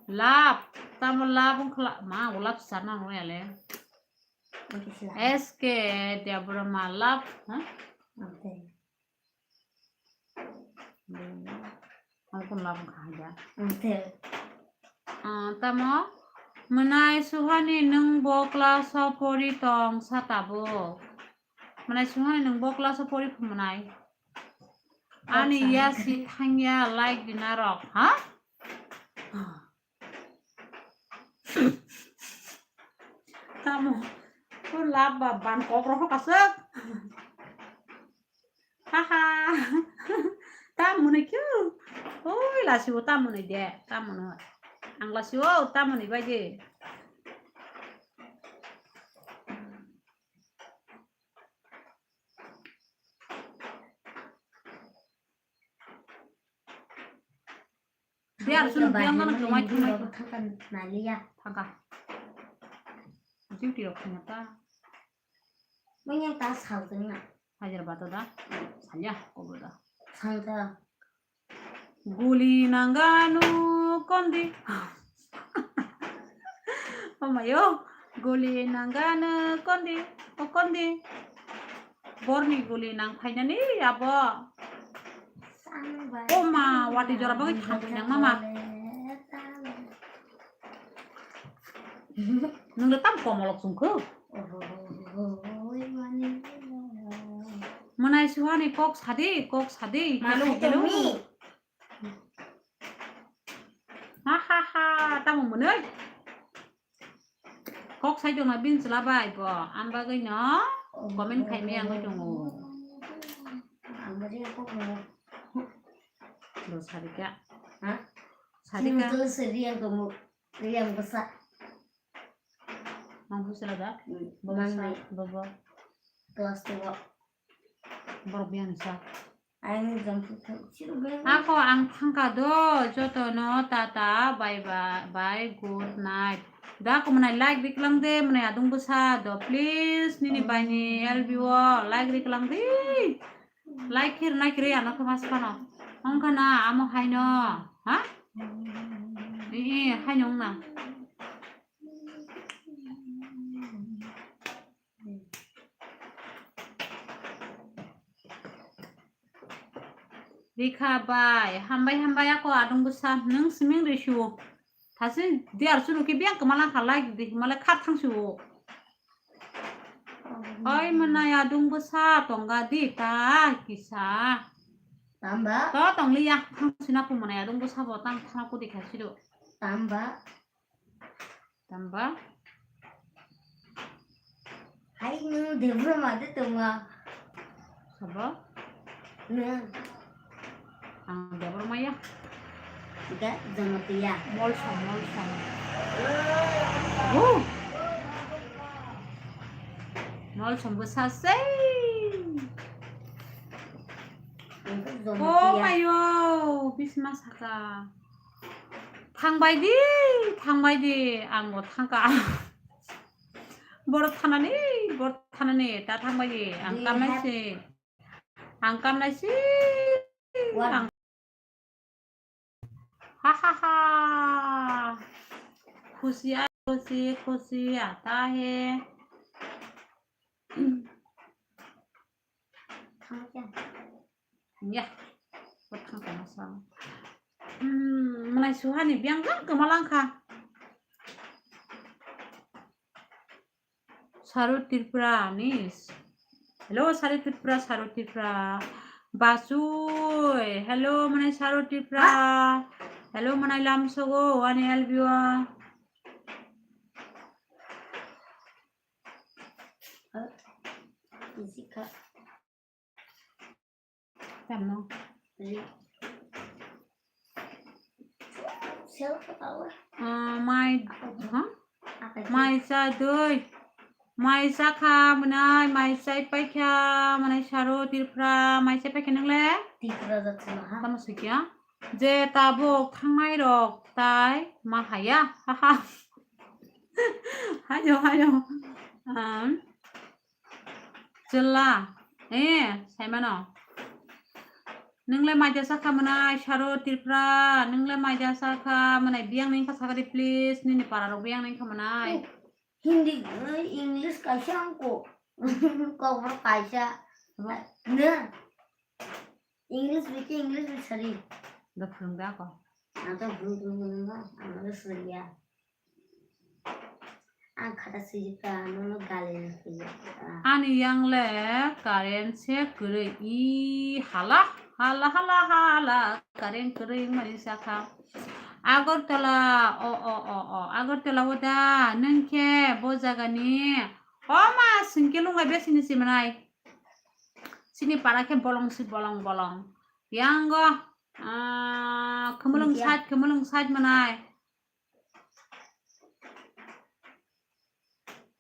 Love. Tamo love wngkha la-, ma, o love sana hwnwi ale. S K Debbarma love, ha? Ang kun love wngkha haida. Ah, tamo? Mwnai suhani nwng bo class o pori tong sa tabuk. Mwnai suhani nwng bo class o pori phu mwnai. Ani ya si thangya like dina rok, ha? Tamo? Ko lab ba ban kok rok kasuk. Haha. Tamo ni kyu. Oi, lasi o tamo ni de, tamo ni. Ang lasi o tamo ni bai de. Biar sunu biang mana kemai kemai. Thangka naliya. Thangka. Duty rok khna ta. Manya ta saujeng na. Hajar bata da. Salya kobo da. Sangka. Guli nanganu kondi. Omayo, guli nanganu kondi, o kondi. Borni guli nang phainani abo. Oma, wati jora bagwi thangwi nang mama. Nung le tam komolok sungkhu. Mwnai suhani kok sadi, kok sadi. Ma kelu, hai kelu. Tongmi. Ha, ha, ha, tamo mwnwi? Kok sai tongma bini chwla bai bo, ang bagwi no comment khai maya wngwi tongo. Ang bagwi kok no. Lo sarika. Ha? Sarika. Sini tuh seri yang kamu, yang besar. Mang husra da? Hmm, bobo mang sa, ni. Bobo. Class two o. Borok biyang ni sa. Ang jam phu thang, siro biyang. Ako ang thangka do, joto no tata, bye bye, bye, good night. Da ko mwnai like riklang de, mwnai adung bwsa do, please, nini bai ni L B o like riklang de. Like khe rwnai kwrwi ano khe mas phano. Hongkha na amo hai no, ha? Ee, ee, hai no wng na. Rikha bai, hambai hambai ako adung bwsa, nwng siming risiu. Thasi diar sunu khe biyang kwma langkha, like di himale khat thang siu. Oi, mwnai adung bwsa tongga di ta kisa. Tamba? To tongliya, thang sina pu mwnai adung bwsa bo tang thana kudi kha sido. Tamba? Tamba? Hai, nwng Debra ma de tongo. Sabo? Nwng. Ang Debra maya. Ika Jonotiya. Molsom, molsom. Oh! Molsom bwsa sei. Ang khe Oh, Jonotiya. Mayo, bisma saka. Thangbai di, thangbai di, ang bo thangka. Borok thanani, borok thanani, ta thangbai di, ang Do you kamnai have si. Ang kamnai si. What? Ang Ha, ha, ha. Khushi hai, khushi, khushi aata hai. Thang kya? Ya. Bo thang kha masa. Hmm, mwnai suhani biyang jang kwma lang kha. Saru Tripura ni. Hello, Saru Tripura, Saru Tripura. Basui. Hello, mwnai Saru Tripura. Hello, mwnai Lamsogo, ani L B O. Isi kha. Tamno. Ri-, self power. Ah, mai, Apa ha? Apa itu? Mai cha doi. Mai cha kha mwnai, mai chai pai kha mwnai Saru Tripura, mai chai pai kha nwngle? Tripura jat sima ha. Tamo sikya? Je tabuk thangnai rok tai ma haya. Haha. Hayo, hayo. Um, Chwla. Eh, saimano. Nwngle maida sakha mwnai Saru Tripura, nwngle maida sakha mwnai biyang nini kha sakha di please, nini para rok biyang nini kha mwnai. Hindi, eh, English kaisa angko. Kokborok kaisa. Abo. Ne. English bikhe English bi sari. Da phwrwng da ako. Ang to phwrwng phwrwng phwrwng ba, ang to suriya. Ang khata swijikha, nono gali no swijikha. Ani yang le current se kwrwi. I hala, hala, hala, hala, current kwrwi wngmani sakha. Agartala, o, o, o, o, Agartala o da, nwng khe bo jagani. O ma, swngkhe lungbai besini simanai. Chini para khe bolong si bolong bolong. Yango, ah, khumulwng India. Side, khumulwng side manai.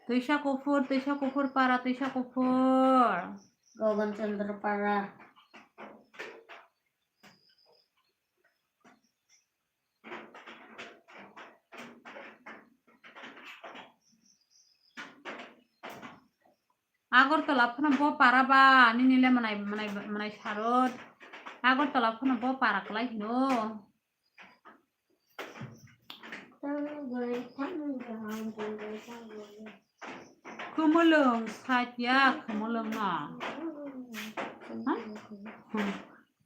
Twisa kuphur, twisa kuphur para, twisa kuphur. Gogon Chandra para. Agartala phano bo para ba, nini le manai, manai, manai sarod. Agartala phano bo para kwlai hino. Khumulwng side ya, khumulwng no. Ha? Hmm.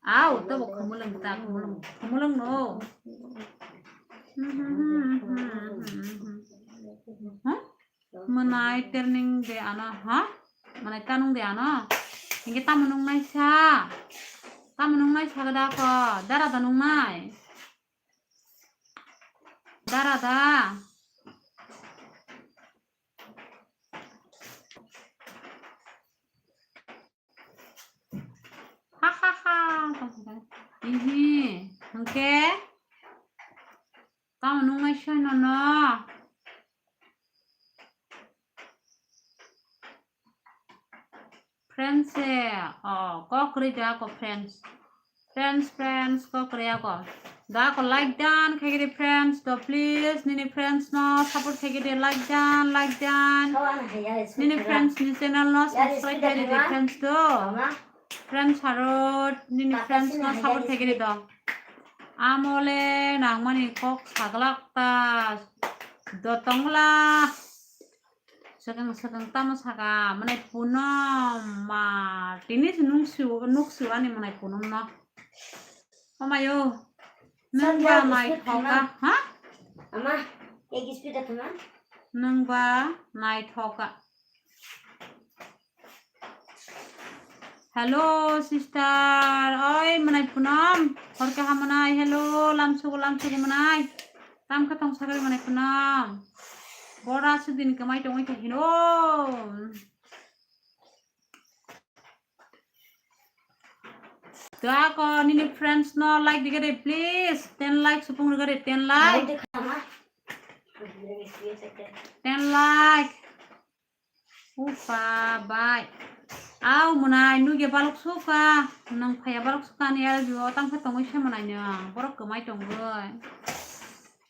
Au, to bo khumulwng ta, khumulwng, khumulwng no. Ha? Mwnai terning de ano, ha? Mwnai tanung de ano. Hingke tamo nungnai sa? Tamo nungnai sa gada ko? Dara da nungnai? Dara da? Ha, ha, ha. Ihi, hingke? Tamo nungnai sa nono? Friends se, oh, kok kwrwi da ko friends. Friends, friends, kok kwrwi ako. Da ko like dan khaigidi friends, to please, nini friends no support khaigidi like dan, like dan. Nini friends ni channel no subscribe khaigidi friends to. Friends harot, nini friends no support khaigidi do. Amole nangmani kok saglak ta. Do tongla. Swkang swkang tamo saka, mwnai Punom ma, tini se nung su, nuk su ani mwnai Punom no. Omayo, nung ba nai thoka, ha? Ama, ek speed thama. Nung ba nai thoka. Hello, sister. Oi, mwnai Punam. Hor kaham mwnai. Hello, lamsugo, lamsugo mwnai. Tam khe tong sagri mwnai Punam. Bora sudin kamai tongwi khe hino. To ako nini friends no like digade, please. Ten like supung rigade, ten like. Ten like. Upa bai. Au mwnai nugya balok suka. Nang phaya balok suka ni L B o tang khe tongwi se mwnai no. Borok kwmai tongwi.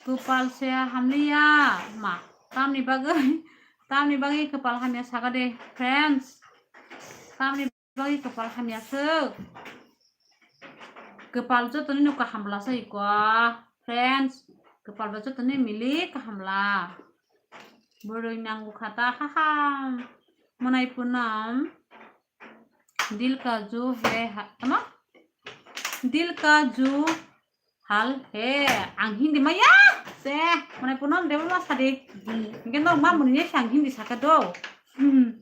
Kupal se hamliya ma. Tamni bagwi, tamni bagwi kwpal hamya saga de, friends. Tamni bagwi kwpal hamya swk. Kwpal jotoni no kaham bwla se iko, friends. Kwpal bo jotoni milik kaham bwla. Bwrwi nango kha ta, ha ha. Mwnai Punam. Dil ka ju hai ha, tamo? Dil ka ju hal hai. Ang Hindi maya. Se, mwnai Punam de ma sadi. Di. Hingke norok ma muni se ang Hindi saka do. Hmm.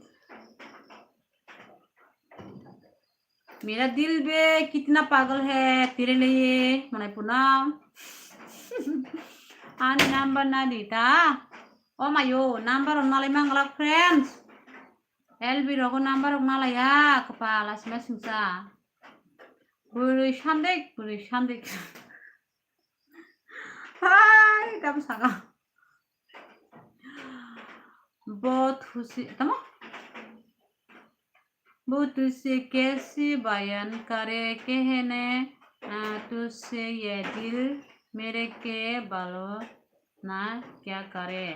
मेरा दिल भी कितना पागल है तेरे लिए, mwnai Punam. Ani number na di ta. O mayo, number on nalai mangala, friends. L B rogo number rok nalaiya, kwpal asima singsa. Bwrwi sandik, bwrwi sandik. Hai, tam saka. Bo thusi, tamo? वो तुझसे कैसे बयान करे, कहने, आ, तुझसे ये दिल मेरे के बोलो ना क्या करे।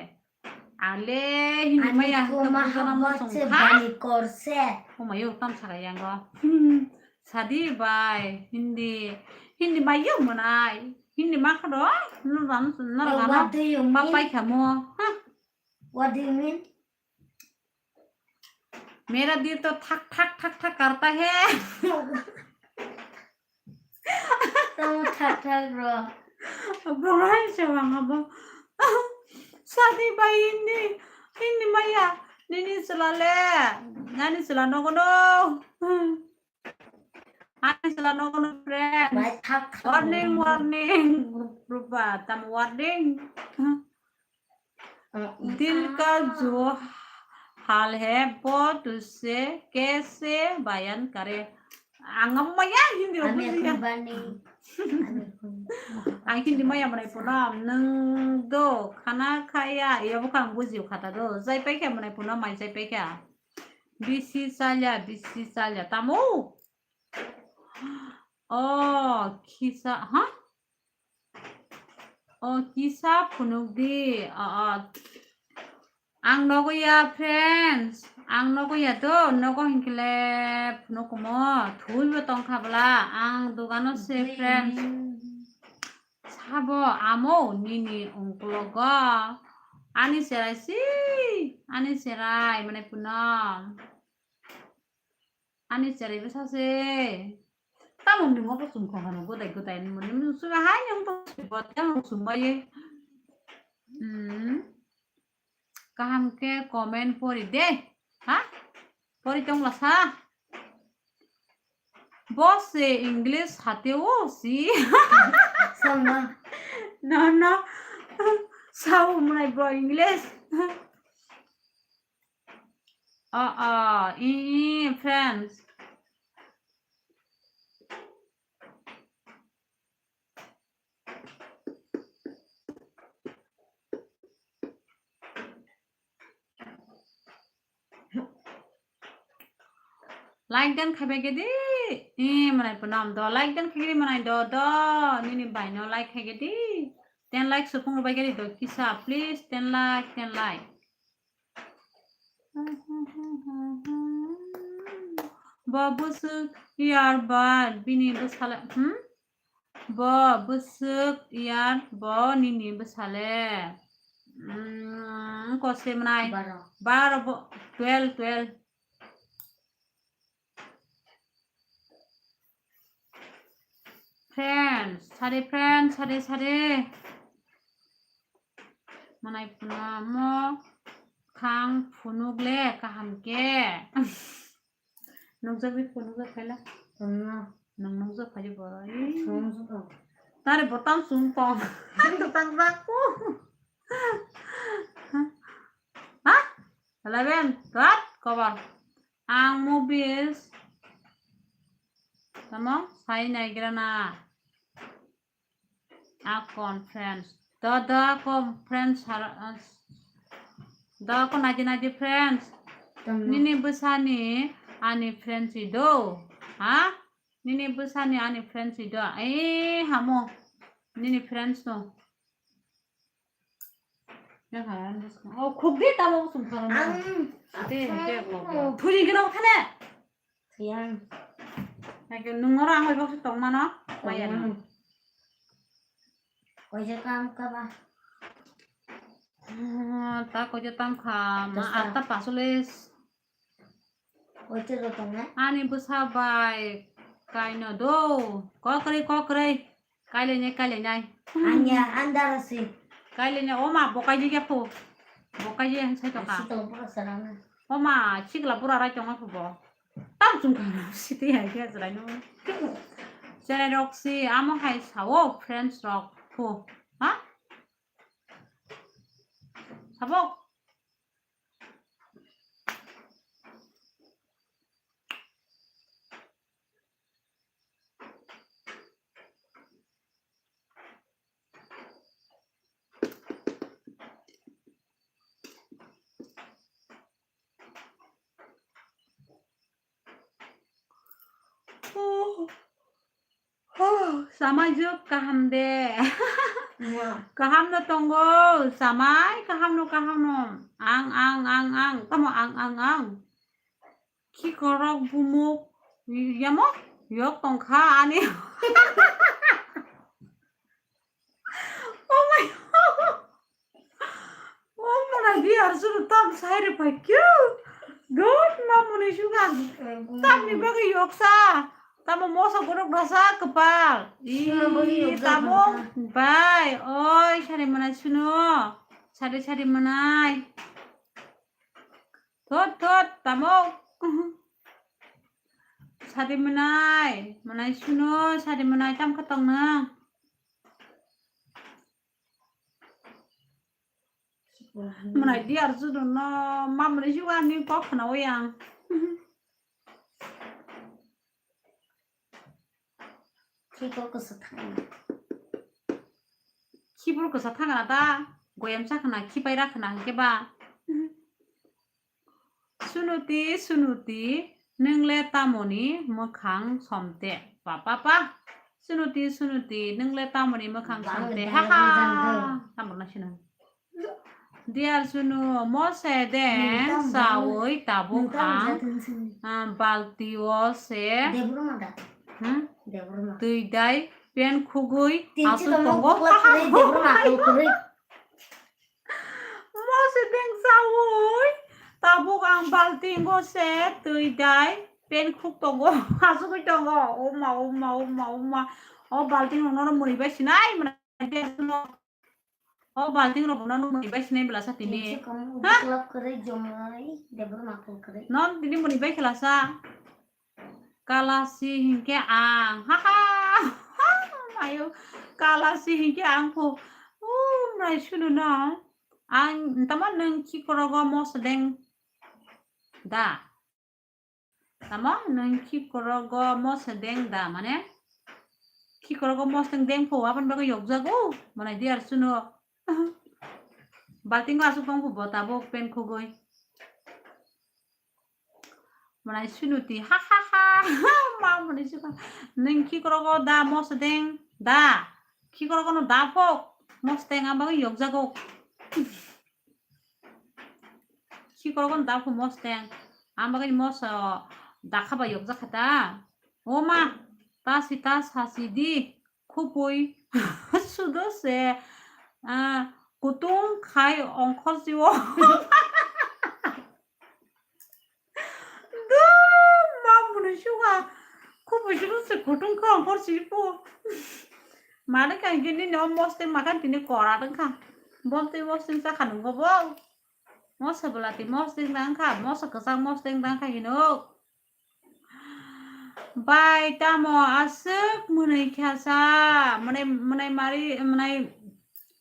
Ale, Hindi maya, hwnkhe bujana mo chwng kha. Ani ko mohabbat se bani korse. O mayo, tam saka yango. Hmm, sadi bai, Hindi, Hindi mayo mwnai. Hindi ma kha do, no ram, no ram. What do you mean? Papai kha mo. Ha? What do you mean? मेरा दिल तो ठक ठक ठक ठक करता है। Tamo thak thak ro. Borai se wang abo. Sadi bai Hindi, Hindi maya. Nini chwla le. Nani chwla nogo no. Ani chwla nogo no friends. Bai thak thak. Warning, warning. Rupa, tam warning. दिल का जो हाल है वो तुझसे कैसे बयान करे। Ang amo maya Hindi rok bujiya. Ang Hindi maya mwnai Punam, nwng do khana khaya, iya bwkha ang bujiyo khata do. Jai paikha mwnai Punam, mai jai paikha. Bisi chalya, bisi chalya. Tamo? O kisa, ha? O kisa phunuk di. O, o. Ang nogo ya, friends. Ang nogo ya do, nogo hinkhe le phunuk kumo. Thwi bo tong kha bwla. Ang dogano se, friends. Sabo amo nini ungklogo. Ani cherai si, ani cherai mwnai Punam. Ani cherai bwsa se. Tamo ni mo bo chwng kha hano gudai gudai ni mo ni mo chwng hai yang bo bo yang chwng bai. Hmm. Kaham khe comment pori de. Ha? Pori tong la sa. Bo se English hate o si. Sama. No, no. Sao mwnai bo English. Ah, ah, i, i, friends. Like dan khai bai khe di. I, mwnai Punam do. Like dan khai khe di mwnai do, do. Nini bai no like khai khe di. Ten like supung bai khe di do. Kisa, please, ten like, ten like. Bo bwswk yar bar bini bwsale, hmm? Bo bwswk yar bo nini bwsale. Hmm, kose mwnai. Baro. Baro bo, twelve, twelve. Friends, sari friends, sari, sari. Mwnai Punam mo khang phunuk le kaham khe. Nukjagwi kho, nukjak phaila. Tongno. Nang nukjak phai bo. Ih. Sung sung tong. Tare bo tam sung tong. Ang to tang jak ko. Ha? Eleven. Kat kobar. Ang movies. Tamo? Sai naigra na. Akon friends. Da, da, akon friends har-, as-, da, akon naidi, naidi friends. Tamo. Nini bwsani ani friends i do. Ha? Nini bwsani ani friends i do. Eh, hamo. Nini friends no. Oh, khuk di tamo sum khana. Ang. Ate, ate, ang. Thuri gino khane. Yang. Hai ke nung oro ang bai boksa tong mano, maya no. Tong mano. Koisa kam ka ba? Ah, ta koisa tam kha, ma. Dosta. Atta pasolis. Koisa ro tong na? Ani bwsa bai kaino do. Kokre, kokre. Kailainai, kailainai. Anya, andar si. Kailainai, oma, bokaiji khe phu. Bokaiji ang sai tokha. Sitong pura sarana. Oma, sikla pura rai tongma phu bo. Tam chung kha, siti hai khe jirai no. Cherai rok si, amo hai sao, friends rok phu. Ha? Sabo? Oh, oh, samajwk kaham de. Kaham no tongo, samai kaham no, kaham no. Ang, ang, ang, ang. Tamo ang, ang, ang. Khikorok bumuk yamo yok tongkha ani. Oh my God. Oh, mwnai di ar suru tam sai re pai kyu. Good, ma mwnai sugan. Tamni bagwi yoksa. Tamo moso gorok rasa kepal. Suna bagwi yoksa tamo kepal. Bai. Oi, sari mwnai suno. Sari, sari mwnai. Thot, thot, tamo. Sadi mwnai, mwnai suno, sadi mwnai tam kha tong nang. Mwnai di ar judo no, ma mwnai juga ni kok khna o yang. Khibor kwsa thangna. Khibor kwsa thangna ta, goyam sa khna, khipai ra khna hwnkhe ba. Sunuti, Sunuti, nwng le tamoni mwkhang somte? Pa, pa, pa. Sunuti, Sunuti, nwng le tamoni mwkhang somte? Ha, ha. Tamrok na sino. Dear Sunu, mo se deng sawi tabuk ang, ah, balti o se, hmm? Twi dai pen khugwi aswk tongo. Mo se deng sawi tabuk ang balti o se twi dai pen khuk tongo, aswkwi tongo. O ma, o ma, o ma, o ma. O balti rok no mwnwi bai sinai. O balting rok no nung bai sinai bela sa tini. Tinsi kamu ha? Buklap kere jomai, debor makul kere. Non tini muni bai khela sa. Kalasi hingke ang. Ha ha. Ayo. Kalasi hingke ang phu. Uh, nai sunu no. Ang tama nung ki korogo mos deng. Da. Tamo nwng khikorogo mosodeng da, mane khikorogo mosodeng deng pho, aboni bagwi yokjago, mwnai di ar suno. Baltingo aswk tong pho bo tabuk pen khugwi. Mwnai sunuti, ha ha ha, ma mwnai suka. Nwng khikorogo da mosodeng da, khikorogo no da pho, mosodeng aboni bagwi yokjago. Khikorogo no da pho mosodeng. Ang bagwi moso dakha bai yokjak kha ta. O ma, ta si ta sa si di, khupui sudo se, ah, kutung khai ongkhor si o. Dum, ma mwnwi suka. Khupui sudo se kutung khai ongkhor si pho. Mane kang gini no mosodeng makan tini kora tong kha. Bom twi mosodeng cha kha nungo bo. Moso bwlati mosodeng dang kha, moso kwchak mosodeng dang kha hino. Bai tamo aswk mwnwi kha sa, mwnai, mwnai mari, mwnai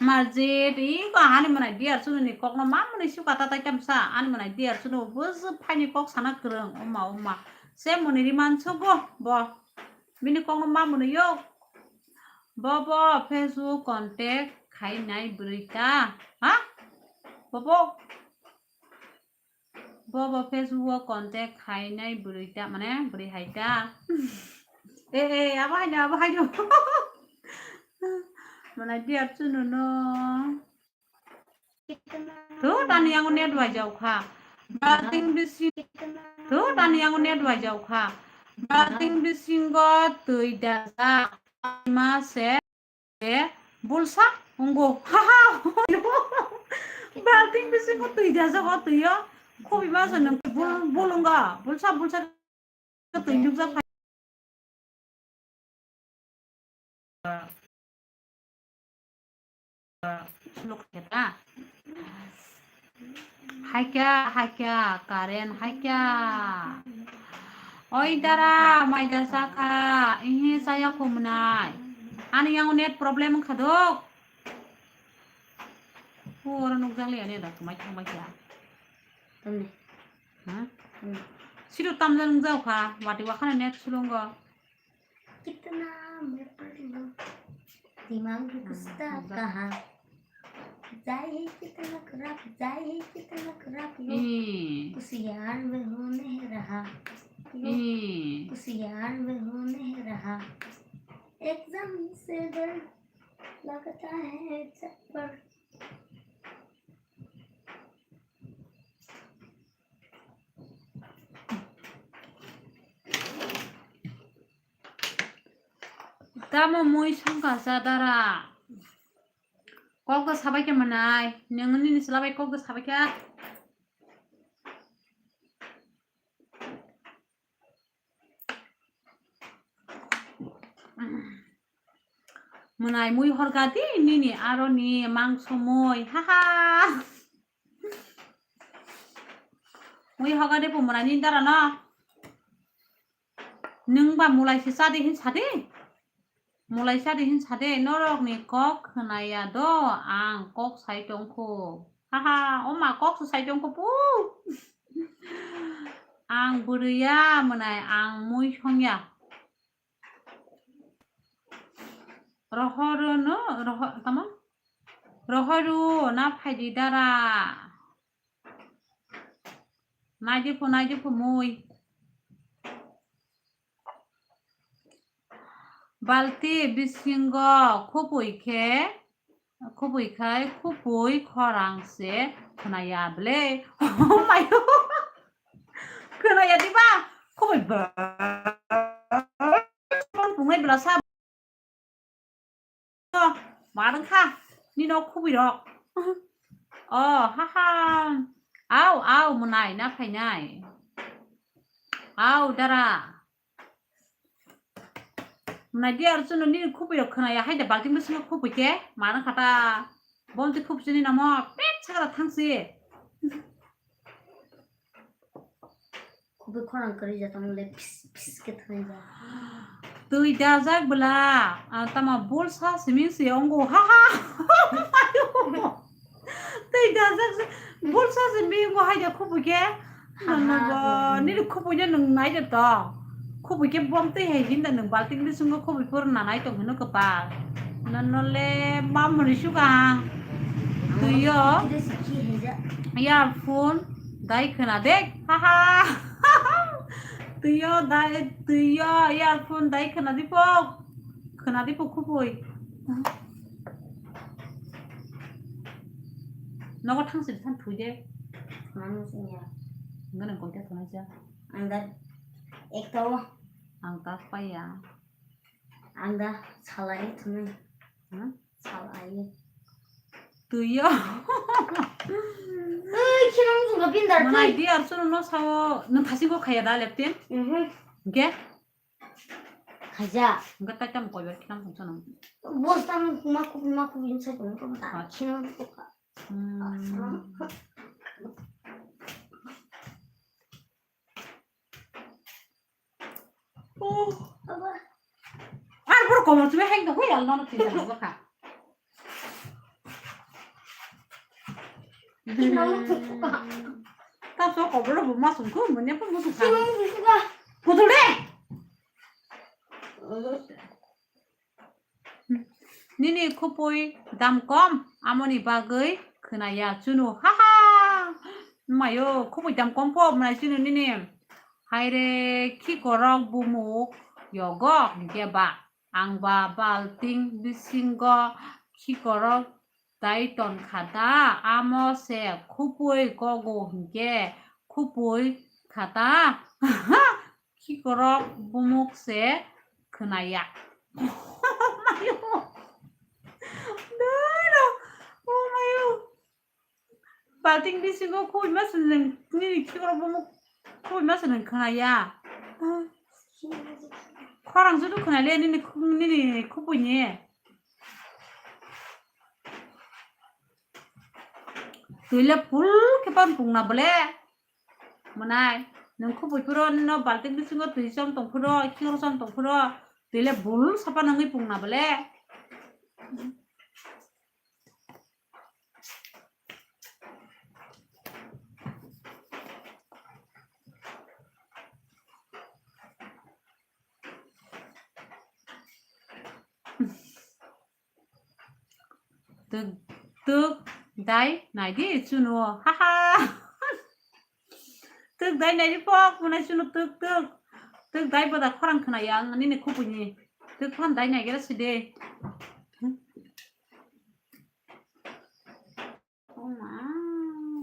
marjit, i ko hani mwnai dear chunu ni kokno ma mwnwi suka ta tai tam sa, ani mwnai dear chunu bwswk phaini kok sana kwrwng, oma, oma. Se mwnwi ri man sugo bo. Bini kokno ma mwnwi yok. Bo, bo, Facebook contact khainai bwrwi ta. Ha? Bo, bo. Bo bo Facebook o contact khainai bwrwi ta, mane bwrwi hai ta. Eh, eh, abo haino, abo haino. Mwnai dear chunu no. Thu tani yango net bai jau kha. Balting bising. Thu tani yango net bai jau kha. Balting bisingo twi dajak. Ma se. E, bulsa, wnggo. Haha, balting bisingo twi dajak o twi o. Khobi ma se nwng bul, bul wnggo. Bulsa, bulsa twi nukjak phai. Haikya, haikya, current haikya. Oi dara, mai da sakha, ihi saya khumnai. Ani yang net problem wngkha dok. Oro nukjak liya ne da, mai thang bai kya. Tamni. Ha? Tamni. Sidu tamjak nukjak kha, wati wakhana net sulungo. कितना मैं पढ़ लूं, दिमाग भी घुसता कहाँ। जाए है कितना खराब, जाए है कितना खराब, लोग कुछ यार में हो नहीं रहा, लोग कुछ यार में हो नहीं रहा। एग्जाम से डर लगता है चक्कर। Tamo mui songkha sa dara. Kok da sabai khe mwnai. Nwng nini chwla bai kok da sabai khe. Mwnai mui horga di nini aro ni mangso mui. Haha. Mui hoga de pumura ni dara no. Nwng ba mulai se cha de hin sa de. Mulai cha de hin sa de. Norok ni kok khwnaya do ang kok sai tongkho. Haha, oma kok se sai tongkho pu. Ang bwrwi ya mwnai ang mui song ya. Rohoro no, roho, tamo? Rohoru na phaidi dara. Naidi phu, naidi phu mui. Balti bisingo khupui khe, khupui khai, khupui khorang se khwnaya ble. Oh my God. Khwnaya diba? Khupui ba. Pungai bela sa. Marang kha. Ni nok khupui rok. Oh, ha ha. Au, au, mwnai na phainai. Au, dara. Mwnai di ar chunu ni khupui rok khwnaya hai da balting bisingo khupui khe. Marang kha ta. Bom ti khupui chini namo. Pet sakra thangsi. Khubui khorang kwrwi ja tong le phis phis khe thangwi ja. Twi dajak bwla, ah, tamo bulsa simi se wngo, ha ha. Twi dajak se, bulsa simi wngo hai da khubui khe. Aha. Nini khubui no nwng nai de to. Khubui khe bom twi hai hinda nwng balting bisingo khubui phuru nanai tong hino kwpal. Nono le mamoni sukang. Twiyo. Earphone dai khwna de. Haha. Twiyo dai, twiyo earphone dai khwna di pok. Khwna di pok khubui. Nogo thangsi than thui de. Mano singya. Ngana koita thunai ja. Ang da ekta o. Ang ta paya. Ang da salai thunai. Hmm? Salai. Twiyo. Ei, kheno muchung ka pindar. Mwnai twi. Di ar chunu no sao, nwng thasi go khaya da leptin? Mhm. Ge? Khaja. Ga tai tam koi ber khinam sung sung. Bos tam ma kup ma kup inside ko ko ta. Ah. Kheno ko ka. Hmm. Ah. Ar boro komor chumui hai no hui al nono twi jana bwkha. Ta so kobor bo ma sung ko manya pun musu kha. Putul de. Nini khupui dam kom, amoni bagwi khwnaya chunu. Haha! Mayo, khupui dam kom po, mwnai chunu nini. Haire, khikorok bumuk yogo, hinkhe ba ang ba balting bisingo khikorok tai ton kha da, amo se khupui kogo hinkhe khupui kha ta. Khikorok bumuk se khwnaya. Doro, oh mayo. Balting bisingo khupui ma se nwng, nini khikorok bumuk khupui ma se nwng khwnaya. Khorang judu khwnai le nini khu-, nini khupui ni. Twi le full khe pan pungna bole. Mwnai, nwng khupui phuro no balting bisingo twi chom tong phuro, khiro chom tong phuro, twi le full sapa nangwi pungna bole. Twk, twk dai nai di chunu, haha. Twk dai nai di pok, mwnai chunu twk, twk. Twk dai boda khorang khwnaya ang nini khupui ni. Twk phan dai nai gera si de. Oh ma,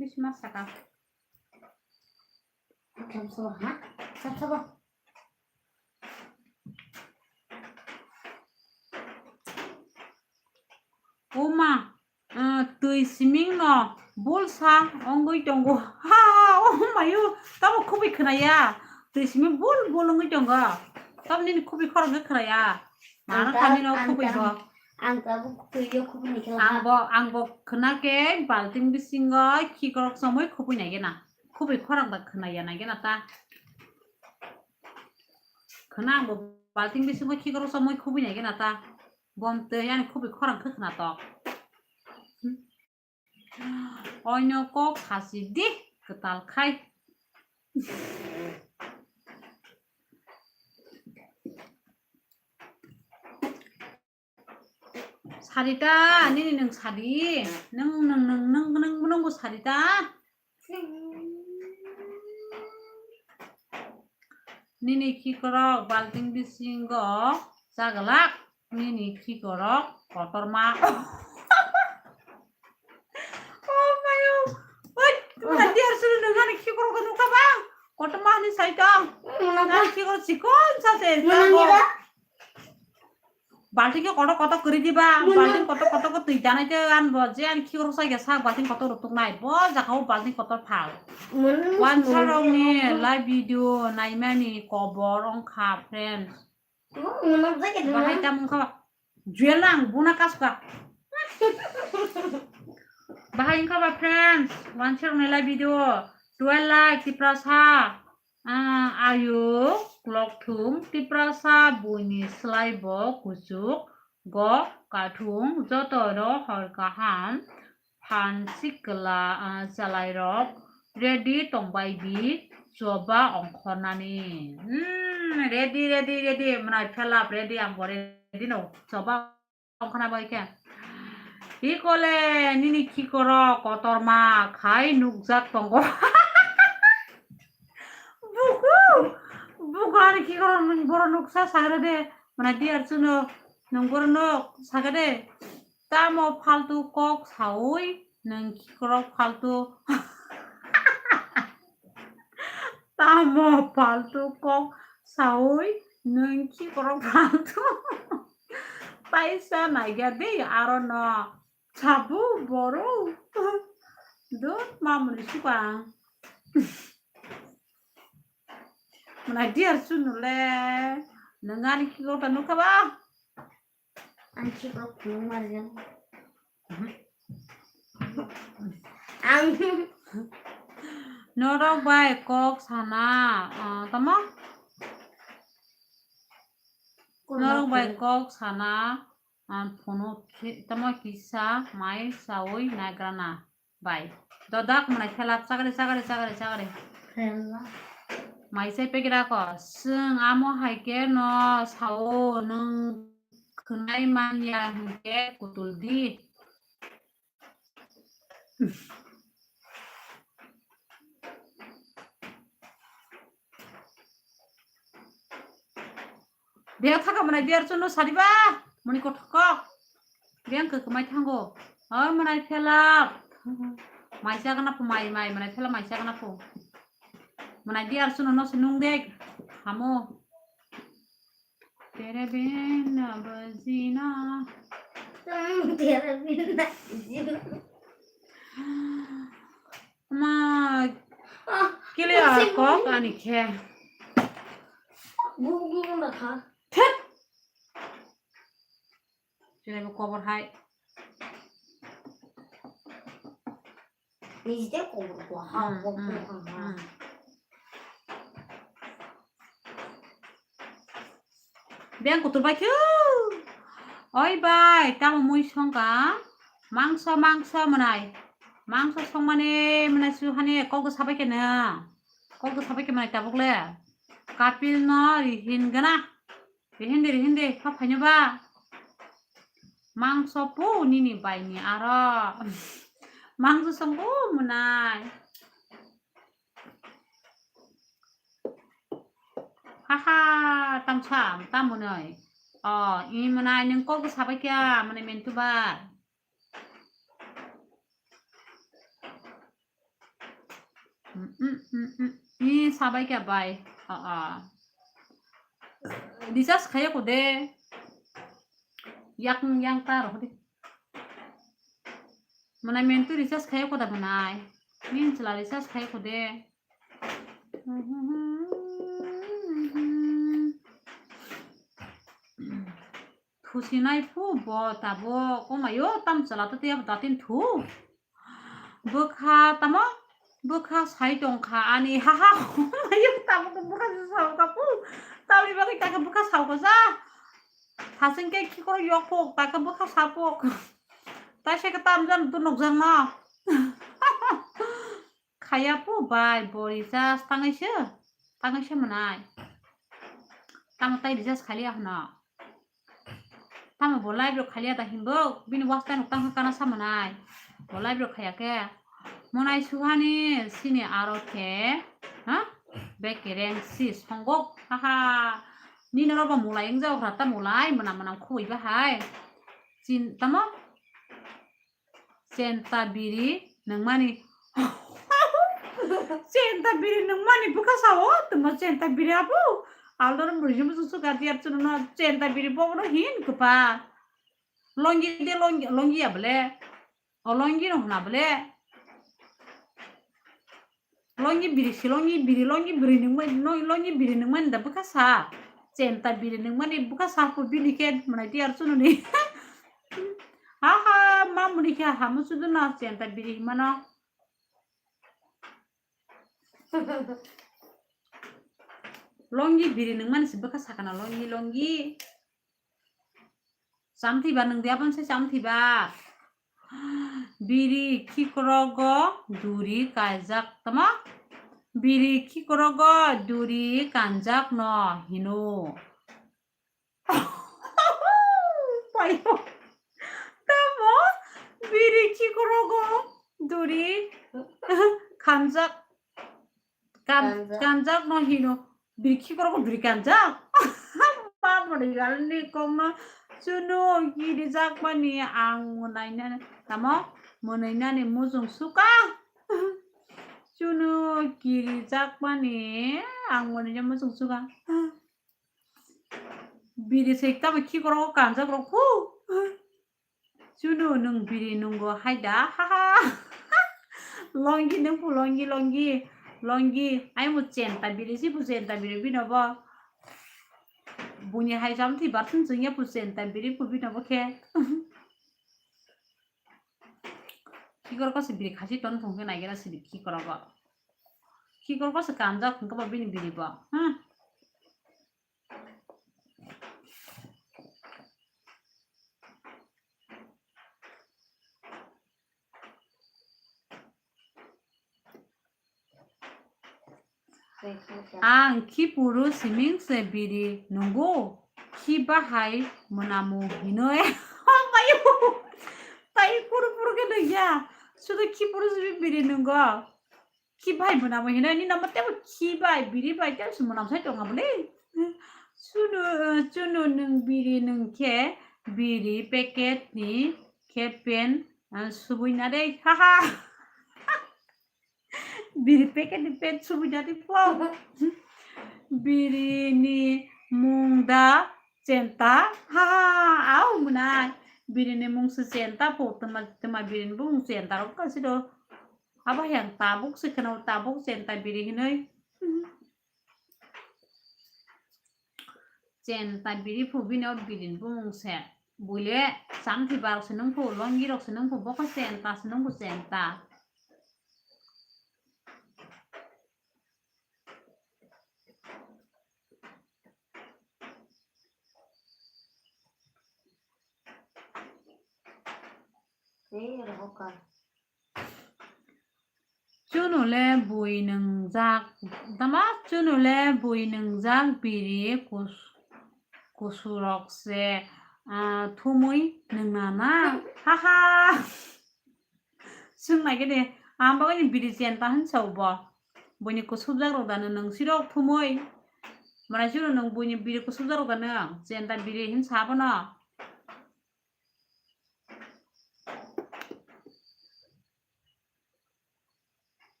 bisi ma saka. Sab sabo, ha? Sab sabo. Oh ma, ah, twi siming no bulsa ongwi tongo. Ha, oh mayo, tamo khupui khwnaya. Twi siming bul bul ongwi tongo. Tamo nini khupui khorang khe khwnaya. Mano ang ta, thani no ang khupui ta, bo. Ang ta bo khupui yo khupui ni khela. Ang bo, ang bo khwna khe balting bisingo khikorok somoi khupui nai gena. Khupui khorang ba khwnaya nai gena ta. Khwna ang bo balting bisingo khikorok somoi khupui nai gena ta. Bom twi ani khupui khorang khe khwna tok. Oino kok khasi di kwtal khai. Sarita, nini nwng sadi. Nwng, nwng, nwng, nwng, nwng, nwng bo sarita. Nini khikorok balting bisingo chaglak, nini khikorok kotorma. Oh mayo. Oi, tuma dia sunu nungani khikorok nukha ba? Kotorma ni saitong. Nungani khikorok chikon sase. Balting ke kotor kotor kuri diba, balting kotor kotor ko twi janai te an bo je an khikrok sai ke sak balting kotor rutuk nai bo jaka o balting kotor phal. Wansa rok ni live video naimani kobor ongkha friends. Bahai tam ongkha ba. Juel nang buna kaska. Bahai ongkha ba friends, wansa rok ni live video twelve like Tiprasa. Ah, ayu, klokthum, Tiprasa buini slai bo kuchuk, go, kathung, joto no hor kaham, phan sikla, ah, chalai rok, ready tongbai di, choba ongkhornani. Hmm, ready, ready, ready, mwnai felap ready, ang bo ready no, choba Tongkhana bai khe. Ikole nini khikorok kotorma khai nukjak tongo. Buku, buku ani khikorok nwng boro nuksa sagra de. Mana di ar chuno nwng boro nuk sagra de. Tamo faltu kok saui nwng khikorok faltu. Tamo faltu kok saui nwng khikorok faltu. Paisa naiga de aro no. Sabu boro. Dut mamuni sukang. Mwnai dear chunu le. Nwng ani khikorok ta nukha ba? Ang khikorok phunuk marjak. Ang norok bai kok sana, ah, tamo? Norok bai kok sana, ah, phunuk khe, tamo kisa mai saui nagrana bai. Dodak mwnai phelap chakri, chakri, chakri, chakri. Phelap. Mai sai pekira ko, "Chwng amo hai khe no sao, nwng khwnai man ya hwn khe kutul di." Bia thaka mwnai biyar chwngno sariba, mwnai kothok kok. Biyang kwkmai thango. Oi mwnai phelap. Mai chagana pho, mai, mai, mwnai phelap mai chagana pho. Mwnai biyar chwngno no se nung dek. Hamo. Tere bin na bajina. Tere bin na bajina. Ma, ah, clear kok ani khe. Gu-, gu-, gu na kha. Thek. Chwrai bo kobor hai. Nijde kobor ko ha, hmm, kobor ko ha. Beng kutur bai khe. Oi bai, tamo mui songka. Mangso, mangso mwnai. Mangso songmani mwnai su hani kok do sabai khe na. Kok do sabai khe mwnai tabuk le. Kapil no rihin gana. Rihin de, rihin de, kha phaino ba. Mangso pu nini bai ni aro. Mangso song o mwnai. Haha, tamsa, tam mwnai. O, i mwnai, nwng kok sabai kya, mwnai mentu ba. Mm, mm, mm, mm. I sabai kya bai. O, o. Recharge khaya ko de. Yak, yang ta ro de. Mwnai mentu recharge khaya ko da mwnai. Min chla recharge khaya ko de. Thusinai phu bo tabo komayo tam chwla to tiya datin thu. Bwkha tamo bwkha sai tongkha ani haha komayo tamo bwkha sao ka phu. Tamni bagwi taka bwkha sao ka ja. Thasing ke khikoro yok phok taka bwkha sa phok. Tai se ka tam jan tu nok jang na. Khaya phu bai bo recharge tangaisa, tangaisa mwnai. Tamo tai recharge khaliya hwno. Tamo bo live rok khaliya da hinbo, bini watch time rok tangkha kana sa mwnai. Bo live rok khaya khe. Mwnai suhani sini aro khe, ha? Bekereng si songok, haha. Nini robo mulai wngjago rata mulai, mwnam mwnam khubui bahai. Chin, tamo? Chenta biri nungmani. Chenta biri nungmani bwkha sao, tuma chenta biri apu. Aldor murjum su su gati ap chunu no chenta biri bobo no hin kupa. Longi de longi, longi ya bole. O longi no huna bole. Longi biri si, longi biri, longi biri nungmani, longi biri nungmani da bwkha sa. Chenta biri nungmani bwkha sa pu bini khe mwnai tiyar chununi. Ha ha, ma muni khe ha musudu na chenta biri himano. Longi biri nungmani si bwkha sakana longi, longi. Chamthiba nung de aboni se chamthiba. Biri khikrogo duri kaijak tamo? Biri khikrogo duri kanjak no hino. Payo. Tamo biri khikrogo duri kanjak. Kan-, kanjak. Kanjak no hino, biri khikrogo biri kanjak. Bapre, galni kokno chunu kirijakmani ang mwnai nani, tamo? Mwnai nani muchung suka. Chunu kirijakmani ang mwnai nani muchung suka. Biri se tamo khikrogo kanjak rok khu. Chunu, nwng biri nungo hai da? Haha. Longi nung pu, longi, longi, longi. Ai mo chenta biri si pu chenta biri bino bo. Buni hai jam thi bar thung chungya pu chenta biri pu bino bo khe. Khikor ko se biri khasi ton thung khe nai gira si khikor ko. Khikor ko se kanjak thung khe bo bini biri bo. Hmm. Ang khipuru siming se biri nungo, khi bahai mwnamu hinoi. Mayu, tai kuru puru ke nungya. Sudu khipuru siming biri nungo. Khi bahai mwnamu hinoi, ni nama tebo khi bahai, biri bahai tebo se mwnam sai tonga bole. Chunu, chunu nung biri nung khe, biri packet ni khe pen, ah, subui na de. Haha. Biri packet ni pen subui na de po. Biri ni mung da chenta. Ha, au mwnai. Biri ni mung se chenta po. Tama, tama biri ni bung chenta rok kasi do. Abo yang tabuk se kheno tabuk chenta biri hinoi. Chenta biri phu bini o biri ni bung se. Buile chamthi bar se nung phu, longi rok se nung phu, bokhe chenta se nung phu chenta. Chunu le bui nungjak, tama chunu le bui nungjak biri kus-, kusurok se, ah, thumui nungna na. Haha. Swng nai khe de, ang bagwi ni biri chenta hinwi sa bo. Buini kusubjak rok da nung sirok thumui. Mwnai siro nung buini biri kusubjak rok da nung chenta biri hinwi sa bono.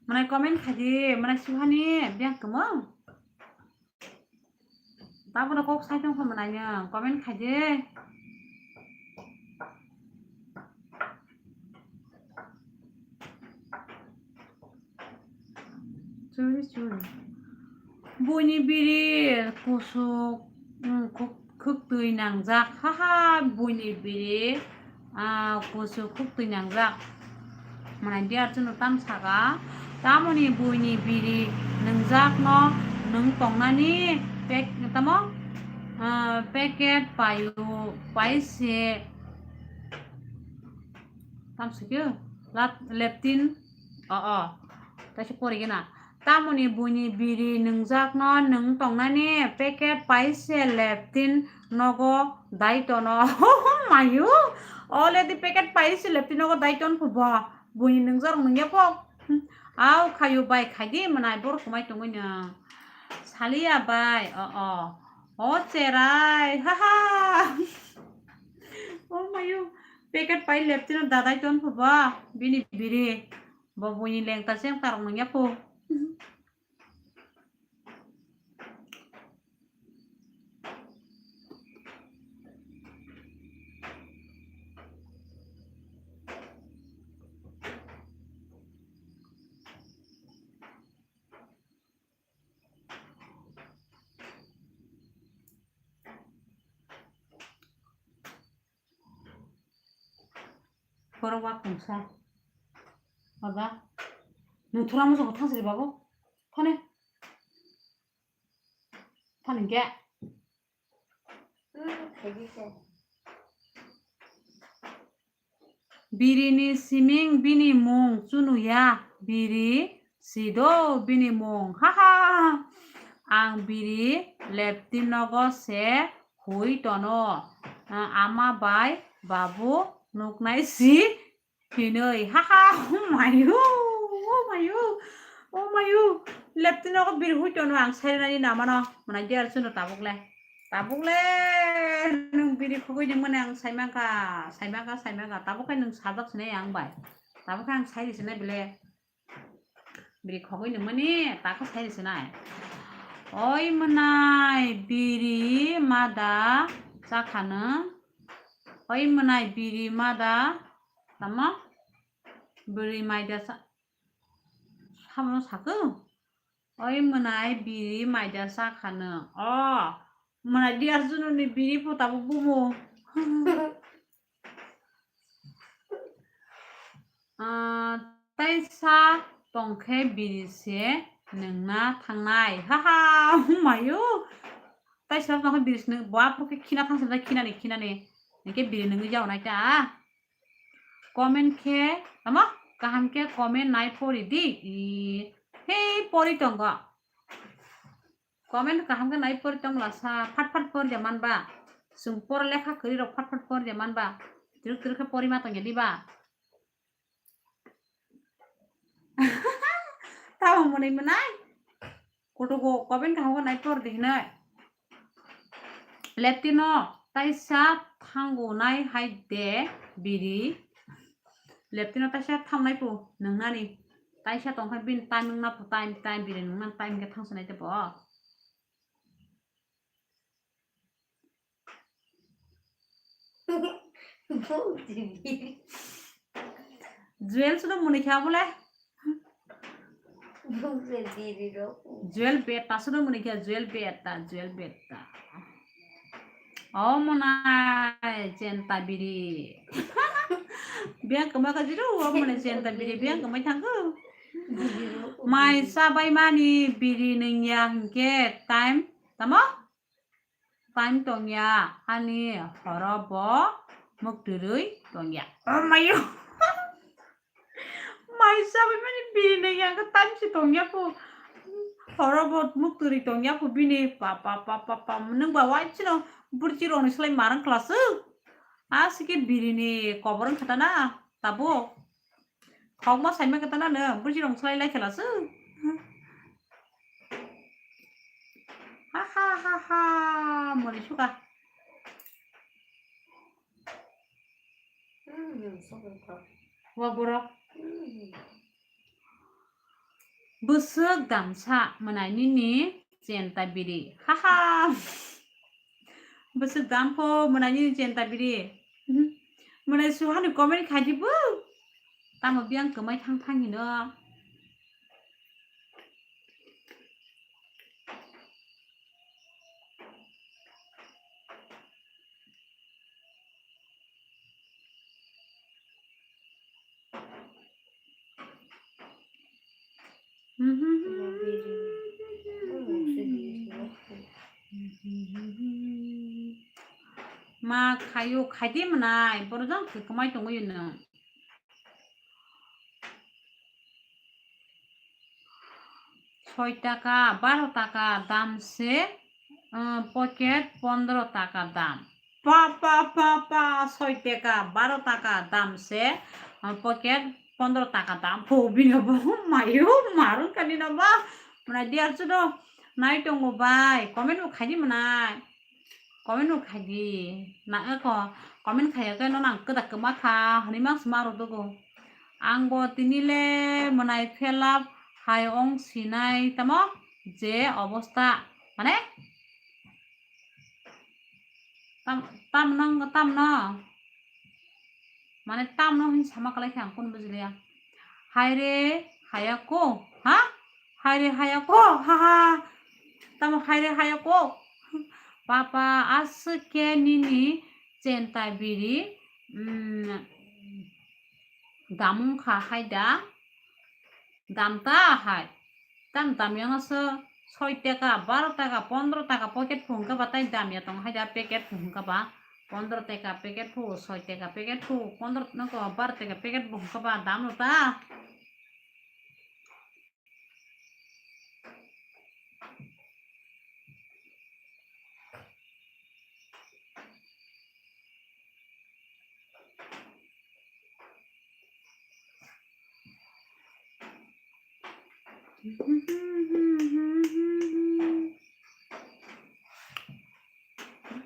Mwnai comment khaidi, mwnai suhani biyang kwmwng. Tabukno kok sai tongkha mwnai nwng, comment khaidi. Churi churi. Buini biri kusuk, mm, khuk-, khuktwi nangjak. Haha, buini biri, ah, kusuk khuktwi nangjak. Mwnai di ar chwngno tam saka. Tamoni buini biri nungjakno nung tongnani pek-, tamo? Ah, packet payu, paise. Tam sikyo? Lat-, leptin. O, o. Kaisa pori gana. Tamoni buini biri nungjakno nung tongnani packet paise leptin nogo daitono. Mayu. Already packet paise leptin nogo daiton phubo. Buini nungjarok nungya pok. Au khayu bai khaidi mwnai borok kwmai tongwi no. Saliya bai. O, o. O cherai. Haha. O mayu. Packet pai leptin no dadai ton phubo. Bini biri. Bo buini lengta chengta rok nungya phu. Borok wa kungsa. Baba. Nung thura muchungo thangsri babu. Thane. Thane khe. Birini siming bini mung chunuya, biri sido bini mung. Haha. Ang biri leptin nogo se hui tono. Ama bai babu nuknai si hinwi. Haha. Oh mayu. Oh mayu. Oh mayu. Leptin nogo biri hui tono ang sairani namano. Mwnai di ar chuno tabuk le. Tabuk le, nwng biri khogwi nungmani ang saimangkha, saimangkha, saimangkha. Tabuk khe nwng sajak sinai ang bai. Tabuk khe ang sai sinai bile. Biri khogwi nungmani, ta khe sai sinai. Oi mwnai biri mada chakha nwng. Oi mwnai biri mada tamo? Biri maida sa-, sabono sakho? Oi mwnai biri maida chakha nwng. O mwnai di ar junoni biri pho tabuk bumo. Ah, tei sa tongkhe biri se nungna thangnai. Haha, mayo. Tai sab tongkha biri sini, bo aphuru khe khina thangsa da khinani, khinani. Hingke biri nungwi jao nai ta. Comment khe, tamo? Kaham khe comment nai pori di. I, hei pori tongo. Comment kaham khe nai pori tong lasa, phat phat pori ja man ba. Chwng pora lekha kwrwi rok phat phat pori ja man ba. Twrwk twrwk khe pori ma tong ya di ba. Tamo mwnwi mwnai. Kutugo comment kaham khe nai pori di hinoi. Leptino taisa thango nai hai de biri. Leptino taisa thangnai pu nungnani. Taisa tongkha bini time wngna pu time, time biri nungnani time khe thangsinai te bo. Joel sudo muni kha bole. Bongse biri rok. Joel beta sudo muni kha, Joel beta, Joel beta. O monai jenta biri. Biang kema ka jiru, o monai jenta biri, biang kemai thangku. Biri rok. Mai sabai mani biri nungya hingke time, tamo? Time tongya, ani horo bo muktwrwi tongya. Oh mayo. Mai sabai mani bini yang time si tongya pu. Horo bo muktwrwi tongya pu bini. Pa, pa, pa, pa, pa. Nung ba wai chino burchi roni slai marang klasu. Asike birini koborong khatana. Tabo. Khokma saima khe tana no, buji rong slai lai khe lasu. Ha, ha, ha, ha, mori suka. Hmm, sok rok. Wa borok. Hmm. Bwswk damsa mwnai nini jenta biri. Ha, ha. Bwswk dam pho mwnai nini jenta biri. Mwnai suhani comment khai di bo. Tamo biyang kwmai thang thang hino. Ma khayo, khaidi mwnai, borok jang kwmai tongwi no. Soi taka, baro taka dam se, ah, pocket pondro taka dam. Pa, pa, pa, pa, soi taka, baro taka dam se, ah, pocket pondro taka dam. Pho bini bo mayo, marung kani no ba. Mwnai diar chudo, nai tongo bai, comment bo khaidi mwnai. Comment bo khaidi. Na, eko, comment khaiya khe no nang kwda kwma kha, hwnwi mang sima rw dugo. Ang bo tini le mwnai phelap hai ong sinai tamo je obosta. Mane? Tam, tam nang, tam no? Mane tam no hin sama kalai khe ang kun bujiliya. Hai re, haya ko, ha? Hai re, haya ko, ha, ha. Tamo hai re, haya ko. Papa, aswk khe nini jenta biri, mm, damung kha hai da? Dam ta hai. Tam dam yang asa soi taka, baro taka, pondro taka pocket phung ka ba tai dam ya tong hai da packet phung ka ba. Pondro taka packet phu, soi taka packet phu, pondro nang ko baro taka packet phung ka ba dam lo ta.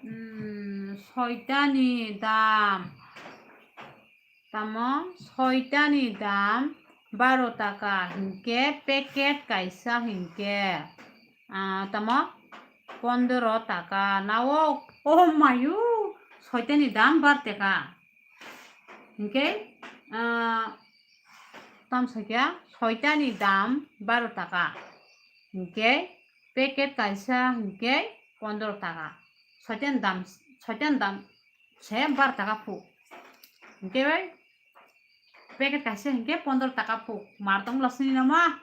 Hmm, soitani dam. Tamo soitani dam baro taka hinkhe packet kaisa hinkhe, ah, tamo pondro taka nao. Oh mayo, soitani dam bar taka. Hinkhe, ah, tam sakya soitani dam baro taka. Hinkhe packet kaisa hinkhe pondro taka. Soitani dam, soitani dam se bar taka phu. Hinkhe bai packet kaisa hinkhe pondro taka phu. Mar tong lasini nama.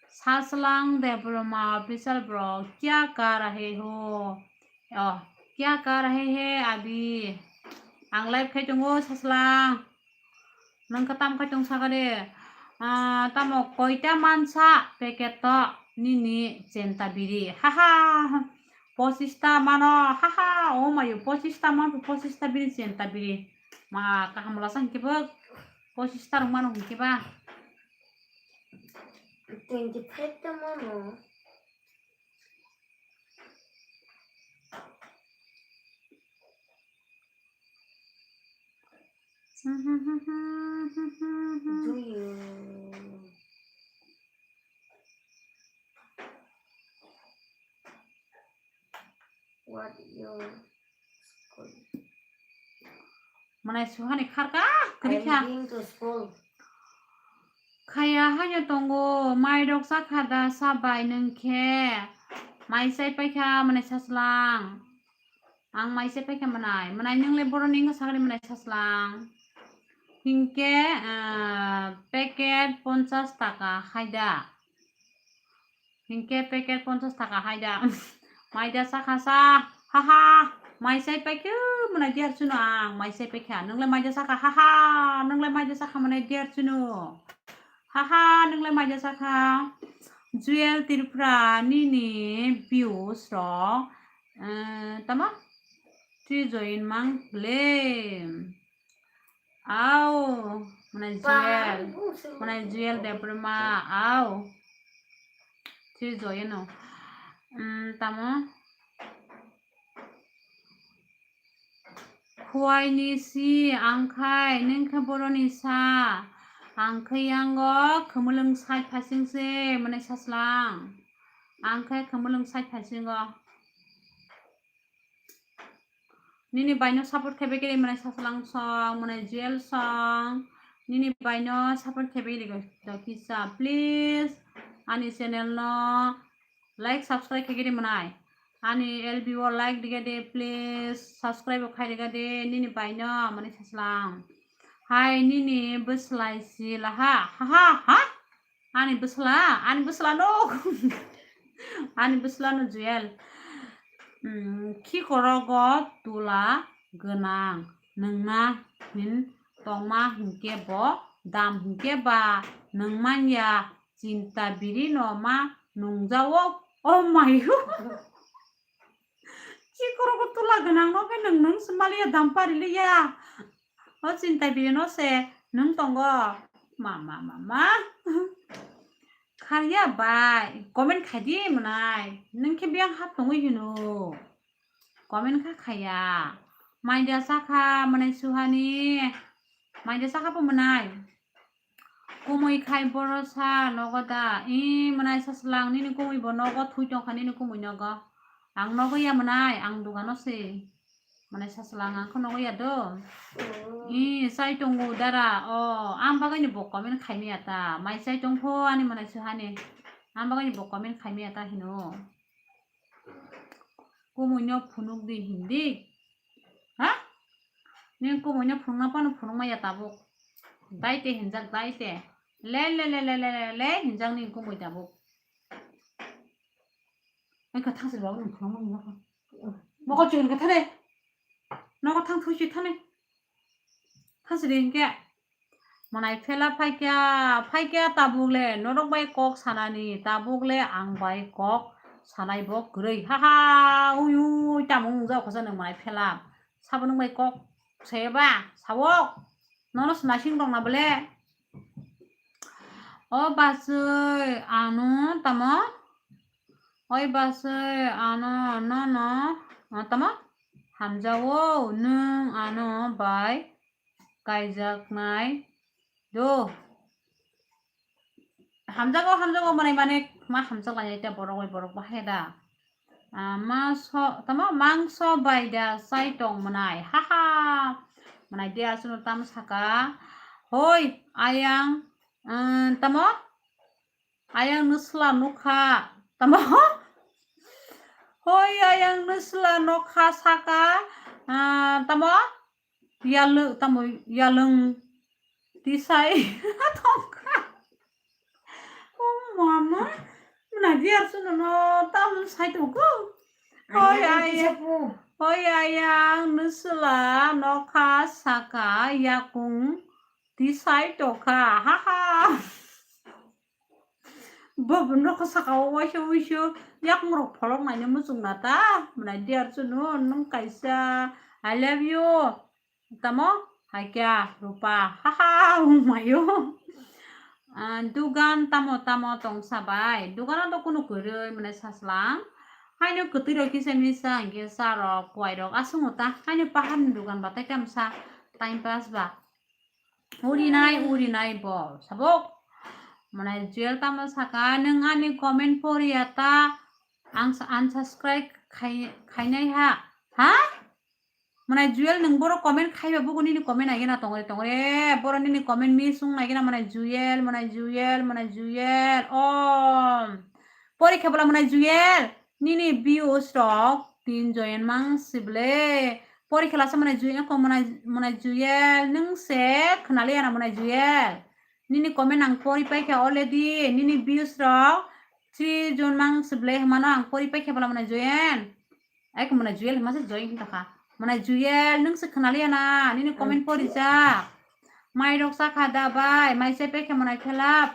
Saslang Debbarma official bro, kya kar rahe ho? Oh, kya kar rahe hai abhi? Ang live khai tongo, saslang. Nang ka tam khai tong saka de. Ah, tamo koita mansa packet to nini chenta biri. Haha. Pochista mano. Haha. Oh mayo, pochista man, pochista biri, chenta biri. Ma kaham lasa hingke ba. Pochista rok mano hingke ba. Twenty five ta mano. Do you? What your school? Manai suhani kharka, kwrwi kha. I'm going to school. Khaya haino tongo, mai rok chakha da sabai nwng khe? Mai chai paikha, manai saslang. Ang mai chai paikha manai. Manai nwng le boroni wngkha sakni manai saslang. Hinkhe, ah, packet ponchas taka haida. Hinkhe packet ponchas taka haida. Maida sakha sa, haha, mai chai paikha, manai diar chuno ang, mai chai paikha. Nwng le maida sakha, haha, nwng le maida sakha, manai diar chuno. Haha, nwng le maida sakha. Jewel Tripura nini views rok, eh, tamo? Three join mang le. Au, manai Jewel, manai Jewel Debbarma, au. Three join no. Hmm, tamo? Khuaini si angkhai, nwng khe boroni sa. Angkhai yango khumulwng side phasing se, manai saslang. Angkhai khumulwng side phasingo. Nini baino support khe begiri manai saslang song, manai Jewel song. Nini baino support khe begiri go. Dokisa, please. Ani channel no like, subscribe khe giri manai. Ani L B o like diga de, please. Subscribe o khai diga de. Nini baino manai saslang. Hai nini bwslai si laha. Ha, ha, ha. Ani bwsla, ani bwsla no. Ani bwsla no Jewel. Hmm, khikorogo tula gwnang nwngna hin tongma hinkhe bo dam hinkhe ba nwng manya chinta biri no ma nungjao. Oh my God. Khikorogo tula gwnang no khe nwng nwng swmaliya dam pariliya. O chinta biri no se nwng tongo. Ma, ma, ma, ma. Kharya bai, comment khai di mwnai. Nwng khe biyang hap tongwi hino. Comment kha khaya. Maida sakha mwnai suhani. Maida sakha po mwnai. Kumui khai boro sa nogo da. I mwnai saslang nini kumui bo nogo thui tongkha nini kumui nogo. Ang nogo ya mwnai, ang dugano se. Mwnai saslang ang kho nogo ya do. Oh. I chai tongo dara. O, ang bagani bo comment khai miya ta. Mai chai tong pho ani mwnai suhani. Ang bagani bo comment khai miya ta hino. Kumui no phunuk di hindi. Ha? Nini kumui no phunukna phano phunukma ya tabuk. Daite hinjak daite. Le, le, le, hinjak nini kumui tabuk. Ai ka thang sir babu nang phunukma ni mokol. Mokol chikon ka thare. Nogo thang thui si thane. Thang sir hinkhe. Mwnai phela phaikya, phaikya tabuk le norok bai kok sanani, tabuk le ang bai kok sanai bo kwrwi. Haha, ui, ui, tamo wngjak kho sa nwng mwnai phela. Sabo nwng bai kok saya ba, sabo. Nono sinaising tong na bole. O bachwi ano tamo? Oi bachwi ano nono, ah, tamo? Hamjao nwng ano bai kaijaknai do. Hamjago, hamjago, mwnai mane ma hamjak lainai ta borok bai borok bahai da. Ah, ma so, tamo mangso bai da chai tong mwnai. Ha ha. Mwnai de aswkno tamo saka. Hoi, ayang, um, tamo? Ayang nwsla nukha. Tamo? Hoi, ayang nwsla nukha saka. Ah, tamo? Yalwng, tamo yalwng tisai tongkha. O mama, mwnai di ar suno no tam sai tongkho. Hoi ayang, hoi ayang, nusula nokha saka yakung tisai tokha, haha. Bo nokha saka o waisa wisu yakung rok pholok naini muchung na ta, mwnai dear chunu, nung kaisa, I love you. Tamo? Haikya, Rupa. Haha, wngmaio. Ah, dugan tamo tamo tongsa bai. Dugano to kunu kwrwi, mwnai saslang. Haino kwtwi rok kisa misa, hwnkhe sa rok, kwai rok, aswk ta. Haino pahar ni dugan batai kamsa, time pass ba. Uri nai, uri nai bo. Sabok. Mwnai Jewel tamo saka, nwng ani comment poriya ta, ang sa-, unsubscribe khai-, khainai ha. Ha? Mwnai Jewel, nwng borok comment khaiba bugo nini comment naigena tongre tongre. Borok nini comment miss wng naigena mwnai Jewel, mwnai Jewel, mwnai Jewel. Oh. Porikha bwla mwnai Jewel. Nini views rok tin join mang sible. Porikha lasa mwnai Jewel ko mwnai, mwnai Jewel. Nwng se khwnaliya na mwnai Jewel. Nini comment ang pori paikha already. Nini views rok three jon mang sible hwnmano ang pori paikha bwla mwnai Jewel. Ai, mwnai Jewel hwnma se join hinta kha. Mwnai Jewel, nwng se khwnaliya na, nini comment porijak. Mai rok sakha da bai, mai se pekhe mwnai khelap.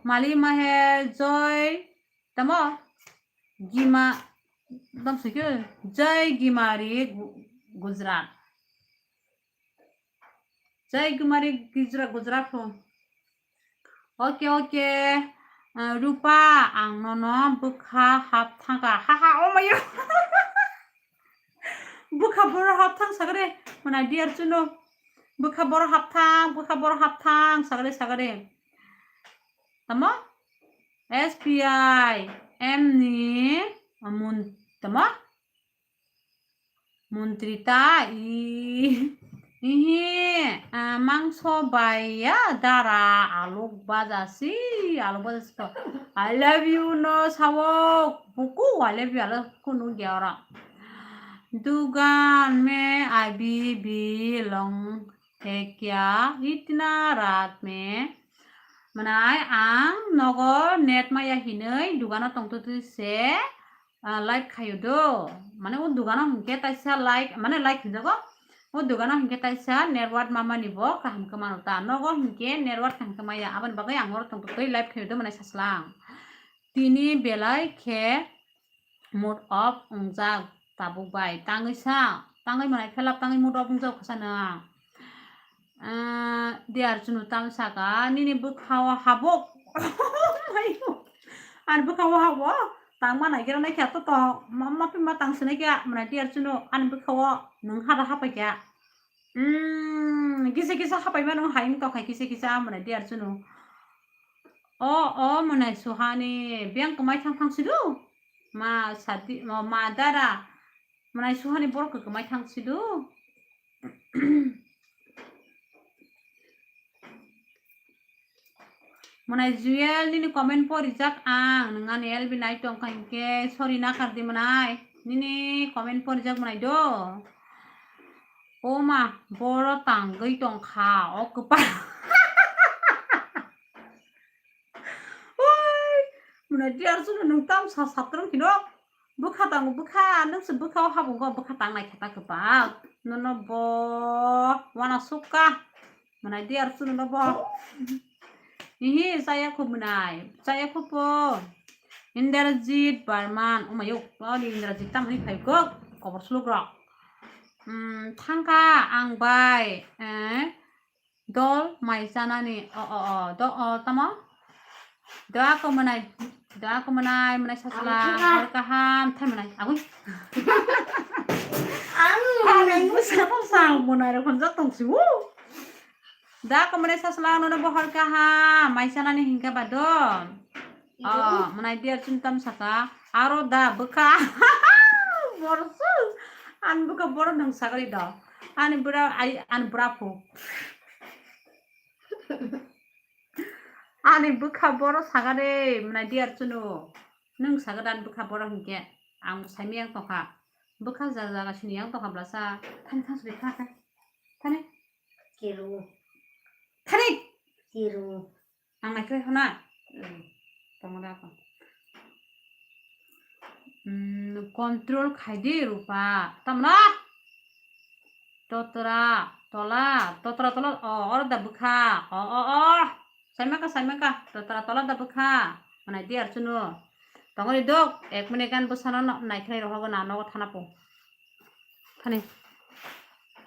Mali maher, joy, tamo? Gima, dam se khe, Jai Gimari, Gu-, Gujarat. Jai Gimari, Gujarat, Gujarat ho. Oke, oke. Ah, Rupa, ang nono bwkha hap thangkha. Haha, oh my God. Bwkha boro hap thang sagre. Mwnai dear chunu. Bwkha boro hap thang, bwkha boro hap thang sagre, sagre. Tamo? S P I M ni mun tamo? Montri ta i, ihi, ah, mangso bai ya dara aluk baja si, aluk baja si to. I love you no sawok, buku I love you aluk kunu gya ora. Dugan me abi bi long he kya, itna raat me. Mwnai ang nogo net maya hinwi dugano tongtwtwi se, ah, live khaio do. Mane o dugano hinkhe taisa live, mane live hinjago. O dugano hinkhe taisa network mamani bo kaham khe mano ta. Nogo hinkhe network kaham khe maya. Aboni bagwi ang oro tongtwtwi live khaio do mwnai saslang. Tini belai khe mood off wngjak tabuk bai. Tangwi sa, tangwi mwnai khelap tangwi mood off wngjak kha sa nwng. Ah, dear chunu tam saka, nini bwkhao habok. Ani bwkhao habo, tangma naigira naikha to to, ma, ma pima tang sinai kya, mwnai dear chunu, ani bwkhao nwng hada hapai kya. Hmm, kisa kisa hapai mano, hayung to khai kisa kisa, mwnai dear chunu. O, o, mwnai suhani, biyang kwmai thang thang sidu. Ma sadi, ma, ma dara, mwnai suhani borok kwmai thang sidu. Mwnai Jewel, nini comment porijak ang, nwng ani L B nai tong kha hinkhe, sorry nakar di mwnai, nini comment porijak mwnai do. O ma, boro tangwi tong kha, o kwpal. Oi, mwnai dear chunu nwng tam sa satrong kino. Bwkha tango bwkha, nwng se bwkha o habung go bwkha tang nai khe ta kwpal. Nono bo wana sukha. Mwnai dear chunu no bo. Ihi, chaya khu mwnai, chaya khu po. Indrajit Barman, o mayo, o ni Indrajit tam ni phai go, kobor suluk rok. Hmm, thangkha ang bai, eh, Dol mai chanani, o, o, o, do, o, tamo? Doa ko mwnai, doa ko mwnai, mwnai sasla, ang thangkha. Hor kaham, thai mwnai, agui. Ang mwnai. Ang mwnai, mwnai rok honjak tong si, wo. Doa ko mwnai sasla, nono bo hor kaham, mai chanani hinkhe ba do. Oh, mwnai dear chuntam saka. Aro da bwkha. Borsu. Ani bwkha boro nwng sagari do. Ani bura, ai, ani bura phu. Ani bwkha boro sagari, mwnai dear chunu. Nwng sagari ani bwkha boro hinkhe. Ang saimiyang tongkha. Bwkha jaga jaga sini yang tongkha blasa. Thani thang suri kha kha. Thani. Kiru. Thani. Kiru. Ang naikhe hona. Hmm. Tamo da ko. Hmm, control khai di Rupa. Tamno? Totra, tola, totra, tola. O, oro da bwkha. O, o, o. Saimaka, saimaka. Totra, tola da bwkha. Manai di ar chunu. Tongori dok. Ek minute gan bwsano no-, naikhlai rohogo na nogo thana po. Thani.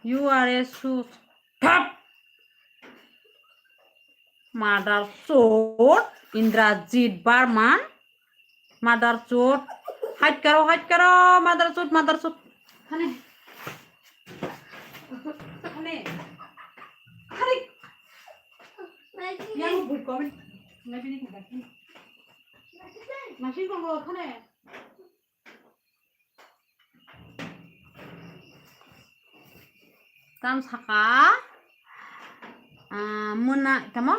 You are a sus-, Thap! Mother chod, Indrajit Barman. Mother chod. Hait karo, hait karo, mother chod, mother chod. Hane. Hane. Hane. Yang bui komen. Ngai bini kubat. Masih kong lo, hane. Tam saka, ah, mwnai, tamo?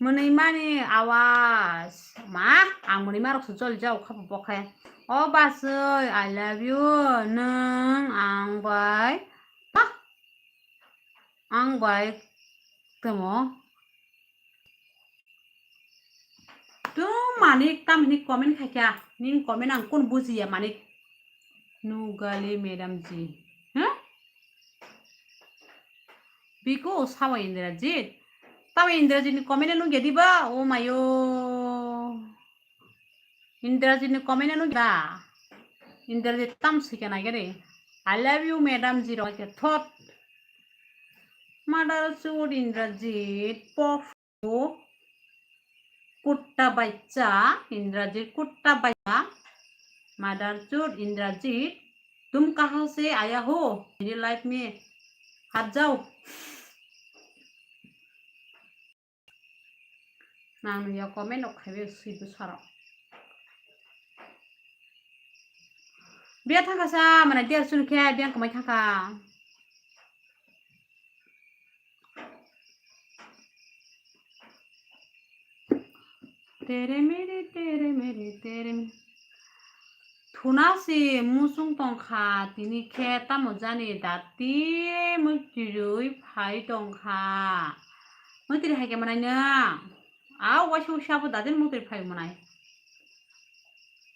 Mwnwi mani awas. Ma, ang mwnwi marok se joli jao kha bo khe. O basoi, I love you. Nwng ang bai, ah, ang bai tamo? Tum manik tam hini comment khaikha. Ning comment ang kun bujiya manik. Nugali madam ji. Ha? Biko sawa Indrajit. Tawa Indrajit ni comment nung jadi ba. O mayo. Indrajit ni comment nung ba. Indrajit tam sikana gede. I love you madam ji rok ke thot. Mother chud Indrajit. Pok. Kutta bachcha, Indrajit kutta bachcha, mother chud Indrajit, tum kaha se aaya ho, meri life mein aa jao. Nang ya comment ok khaibe sui bwsarok. Biya thangkha sa, mane dia sun khe, biya kamai thangkha. Tere mere, tere mere, tere mere. Thuna si muchung tongkha, tini khe tamo jani dati muitirwi phai tongkha. Muitiri hai khe manai nw? Au waisa waisa abo dati muitiri phai manai.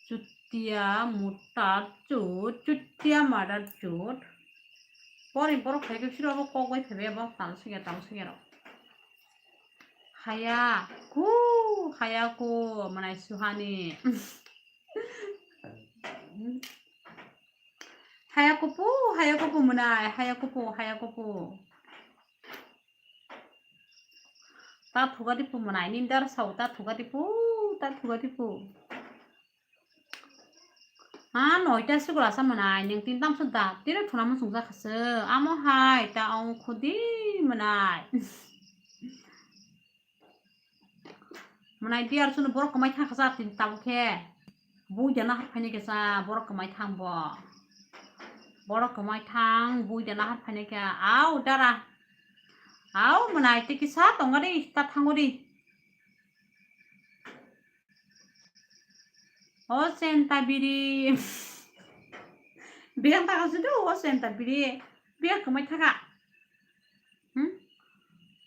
Chutia mutar chut, chutia madar chut. Pori borok phai khe siro bo kok bai phai bai bo tal singya tal singya rok. Haya ku, haya ku, manai suhani. Haya kupu, haya kupu manai, haya kupu, haya kupu. Ta thuga dipu manai, nindar sau ta thuga dipu, ta thuga dipu. Ha, noita sugula sa manai, neng tin tam suda, tira thuna musung sa khase, amo hai, ta ong khudi manai. Manai dia ar sunu borok kwmai thang khasa tin tabuk khe. Bui dana har phaini khe sa borok kwmai thang bo. Borok kwmai thang bui dana har phaini khe. Au dara. Au manai tei kisa tongo de ta thango de. O senta biri. Biyang taka sudu o senta biri. Biyang kwmai thaka. Hmm?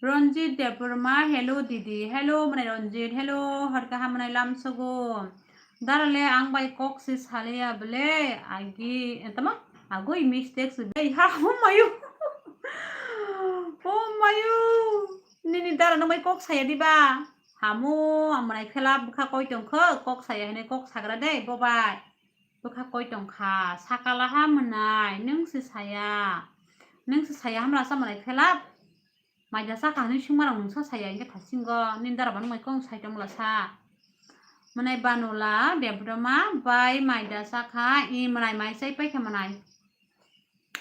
Ranjit Debbarma, hello didi. Hello, mane Ranjit. Hello, har kaham mane lam sogo. Darale ang bai kok si saliya bele. Agi, eh, tama? Agoi mistake si bele. Ha, oh mayo. Oh mayo. Nini dara no bai kok saya di ba? Hamu, ang mane phela bukha koi tong kho, kok saya hene kok sagra de, bobai. Bwkha koi tong kha, sakala ha mwnai, nwng se saya. Nwng se saya hamla sa mwnai khelap. Maida sa kha hwnwi swngma rok nwng sa saya, hwnkhe thasingo, nini dara bani mai kong sai tongla sa. Mwnai Banula, Debbarma, bai maida sa kha, i mwnai mai chai pai kha mwnai.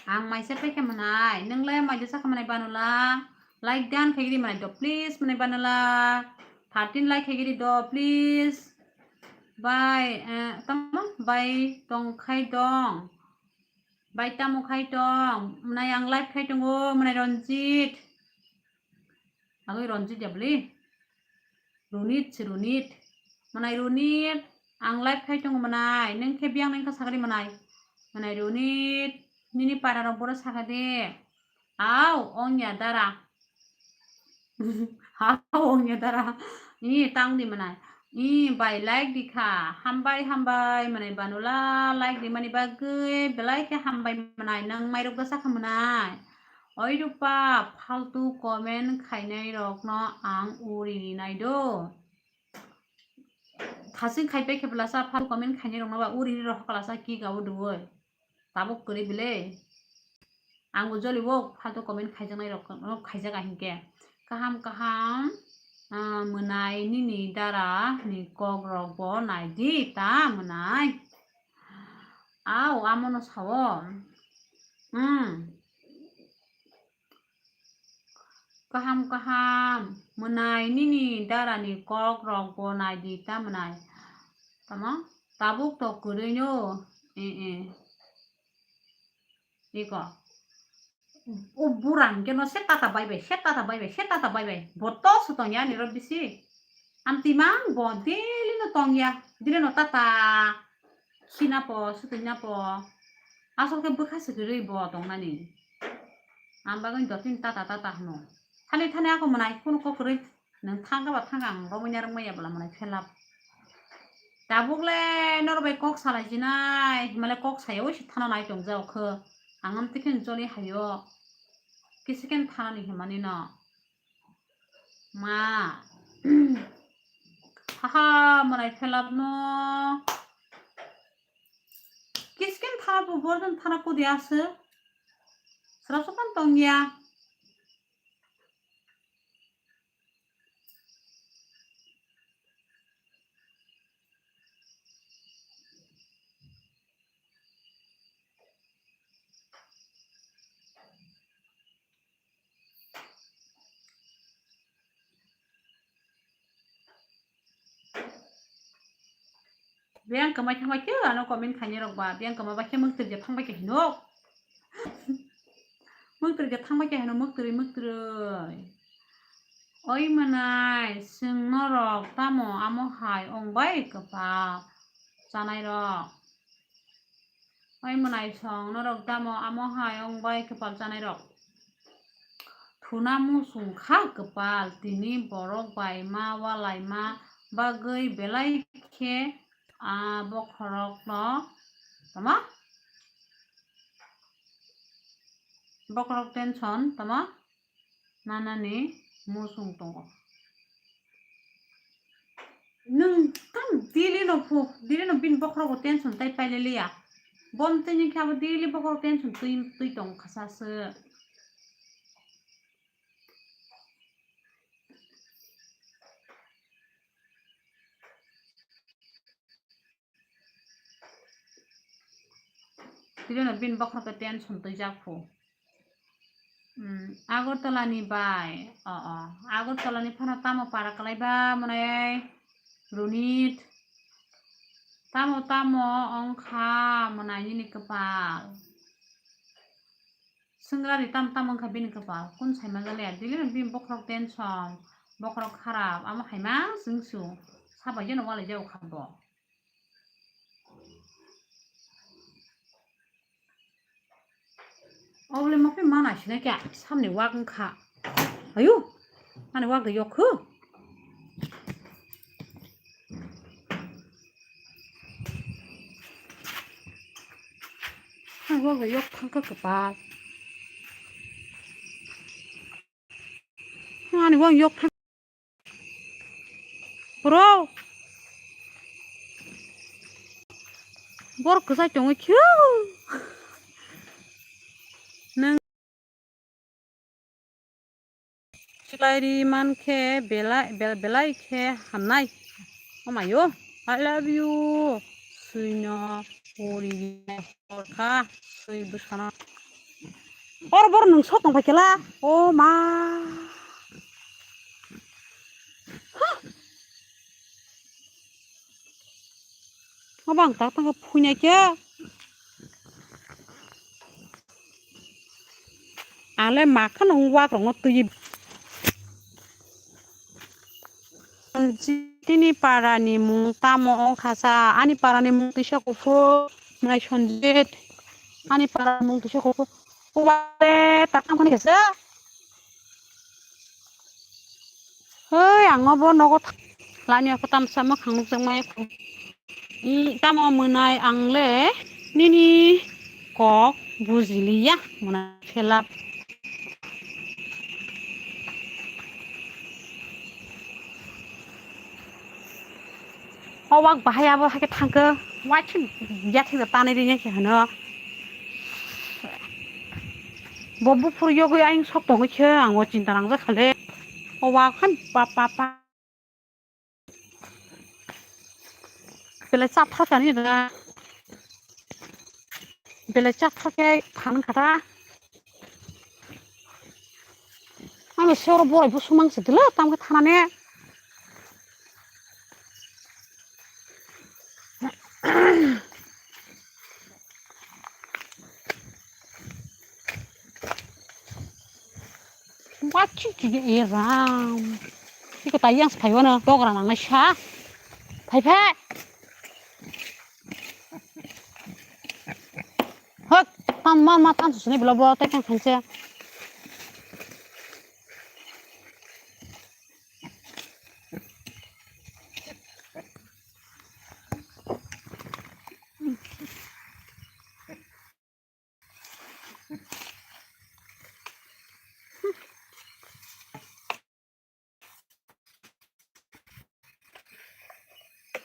Ang maisa paikha manai, nwngle maisa sakha manai Banula, like dan khaigiri manai do, please manai Banula, thirteen like khaigiri do, please. Bai, eh, tamo? Bai tong khai dong. Bai tamo khai tong. Manai ang live khai tongo, manai Ranjit. Agoi Ranjit ya bwli? Runit se Runit. Manai Runit, ang live khai tongo manai. Nwng khe biyang nang kha sakari manai. Manai Runit, nini para rok boro sakha de. Au, ong ya dara. Au, ong ya dara. Ni tang di manai. I bai like di kha. Hambai, hambai, mwnai Banula, like di mani bagwi belai khe hambai mwnai. Nang mairok da sakha mwnai. Oi rupa, faltu comment khainai rokno ang uri rinai do. Thasing khai pai khe belasa faltu comment khainai rokno ba uri ri rok belasa ki gao duoi. Tabuk kwrwi bile. Ang bo joli bo faltu comment khaijaknai rok, rok khaijak hinkhe. Kaham kaham, ah, mwnai nini dara ni kok rok bo nai di ta mwnai. Au, amo no sao. Hmm. Kaham kaham, mwnai nini dara ni kok rok bo nai di ta mwnai. Tamo? Tabuk to kwrwi no. Eh, eh. Iko. O bura hinkhe no se tata bai bai, se tata bai bai, se tata bai bai. Bo to sutong ya niro bisi. Amtwi mang bo daily no tong ya. Daily no tata. Khina po, sutwi na po. Asol khe bwkha se kwrwi bo tong nani. Ang bagwi dottin tata tata hwno. Thani thani ako mwnai kunu kok kwrwi. Nwng thangkha ba thangkha ang romwi narwk maya bwla mwnai phelap. Tabuk le norok bai kok salai sinai, himale kok saya oi se thana nai tong jao kho. Ang am tikhen joli hayo. Kisiken thana ni himani no. Ma. Haha, mwnai phelap no. Kisiken thana bu borjon thana kudi aswk. Srap sopan tong ya. Biyang kwmai thangbai khe ano comment khainai rok ba, biyang kwma ba khe mwktwrwi je thangbai khe hino. Mwktwrwi je thangbai khe hino, mwktwrwi, mwktwrwi. Oi mwnai, chwng norok tamo amo hai ong bai kwpal chanai rok? Oi mwnai song, norok tamo amo hai ong bai kwpal chanai rok? Thuna muchung kha kwpal, tini borok bai ma walai ma bagwi belai khe, ah, bokhorok no, tama? Bokhorok tension, tama? Nanani muchung tongo. Nwng tam daily no phu, daily no bini bokhorogo tension tai paileliya. Bom tini khe abo daily bokhorok tension twi, twi tong khasaswk. Tini no bini bokhorok khe tension twijak phu. Hmm, Agartala ni bai. O, o. Agartala ni phano tamo para kwlai ba mwnai Runit. Tamo tamo ongkha mwnai nini kwpal. Swngrari tam tam wngkha bini kwpal. Kun saima jaliya. Daily no bini bokhorok tension. Bokhorok kharap. Amo hai ma chwngsu. Sabai jeno walai jao kha bo. Obole mokhe mana sina kya samni wak wngkha. Ayu, ani wak de yok khu. Ani wak de yok thangkha kwpal. Ani wak yok thang. Bro. Bor kwchai tongwi khio. Nang silairi mankhe belai, bel-, belai khe hamnai. Omayo, I love you. Swino, pori, orkha, swi bwsano. Or bor nung sok tong phaikela. O ma. Abang tak tang phuinai khe. Ale makhan wak rong twi. Tini para ni mung tamo ongkha sa? Ani para ni mung tisa kuphur, mwnai Sanjit. Ani para ni mung tisa kuphur. Uwale tak tang khani kesa. Hei, ang bo nogo tha-, Lani ako tamsa mwkhang nukjakmaya. I tamo mwnai ang le nini kok bujiliya mwnai phelap. O wak bahai abo haikhe thangkhe, wak khe yathek da tanai ringya khe hano. Bo buphuru yogwi ayang sok tongwi khe ang o chinta nangjak khale. O wak hai pa pa pa. Belai chatha kani da. Belai chatha khe phan kha da. Ang se oro borai bo sumang se dilo tam khe thanane. Wachi chini e ram. Iko tai yang sphai wano dogra nang nai sa. Phai phai. Hok, tan ma ma tan susuni bla bla tai kan khanse.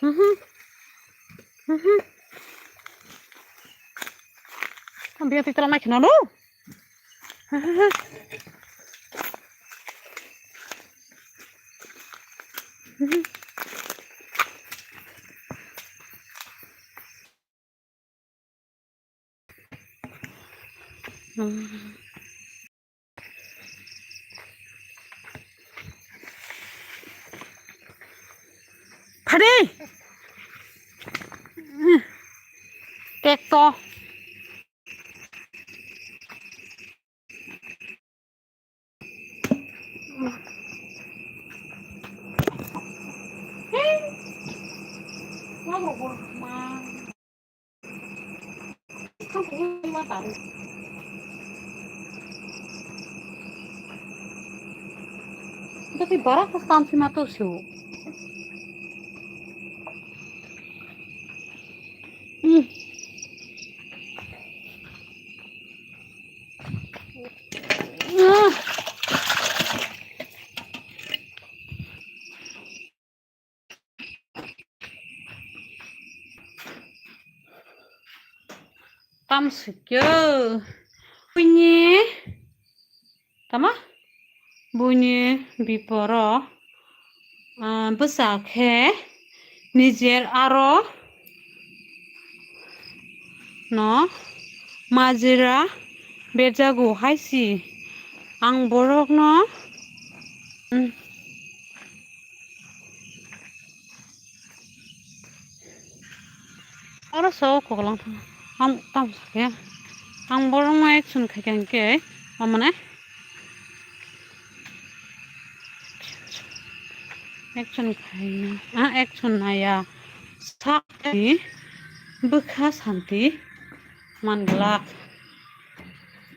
Mhm. Mhm. Ang biya twi tala nai kheno lo. Phadi. Tek to. Tapi barak ko tam sima to su. Hmm. Tam sikyo. Puini. Tama? Buini biporo, ah, bwsa khe nijer aro no majra berjago hai si. Ang borokno, mm, Oro so koklang thang. Ang tam sakhe. Ang borok no action khai khe hwnkhe, o mane action khai na, ah, action naya. Sakni bwkha santi man glak.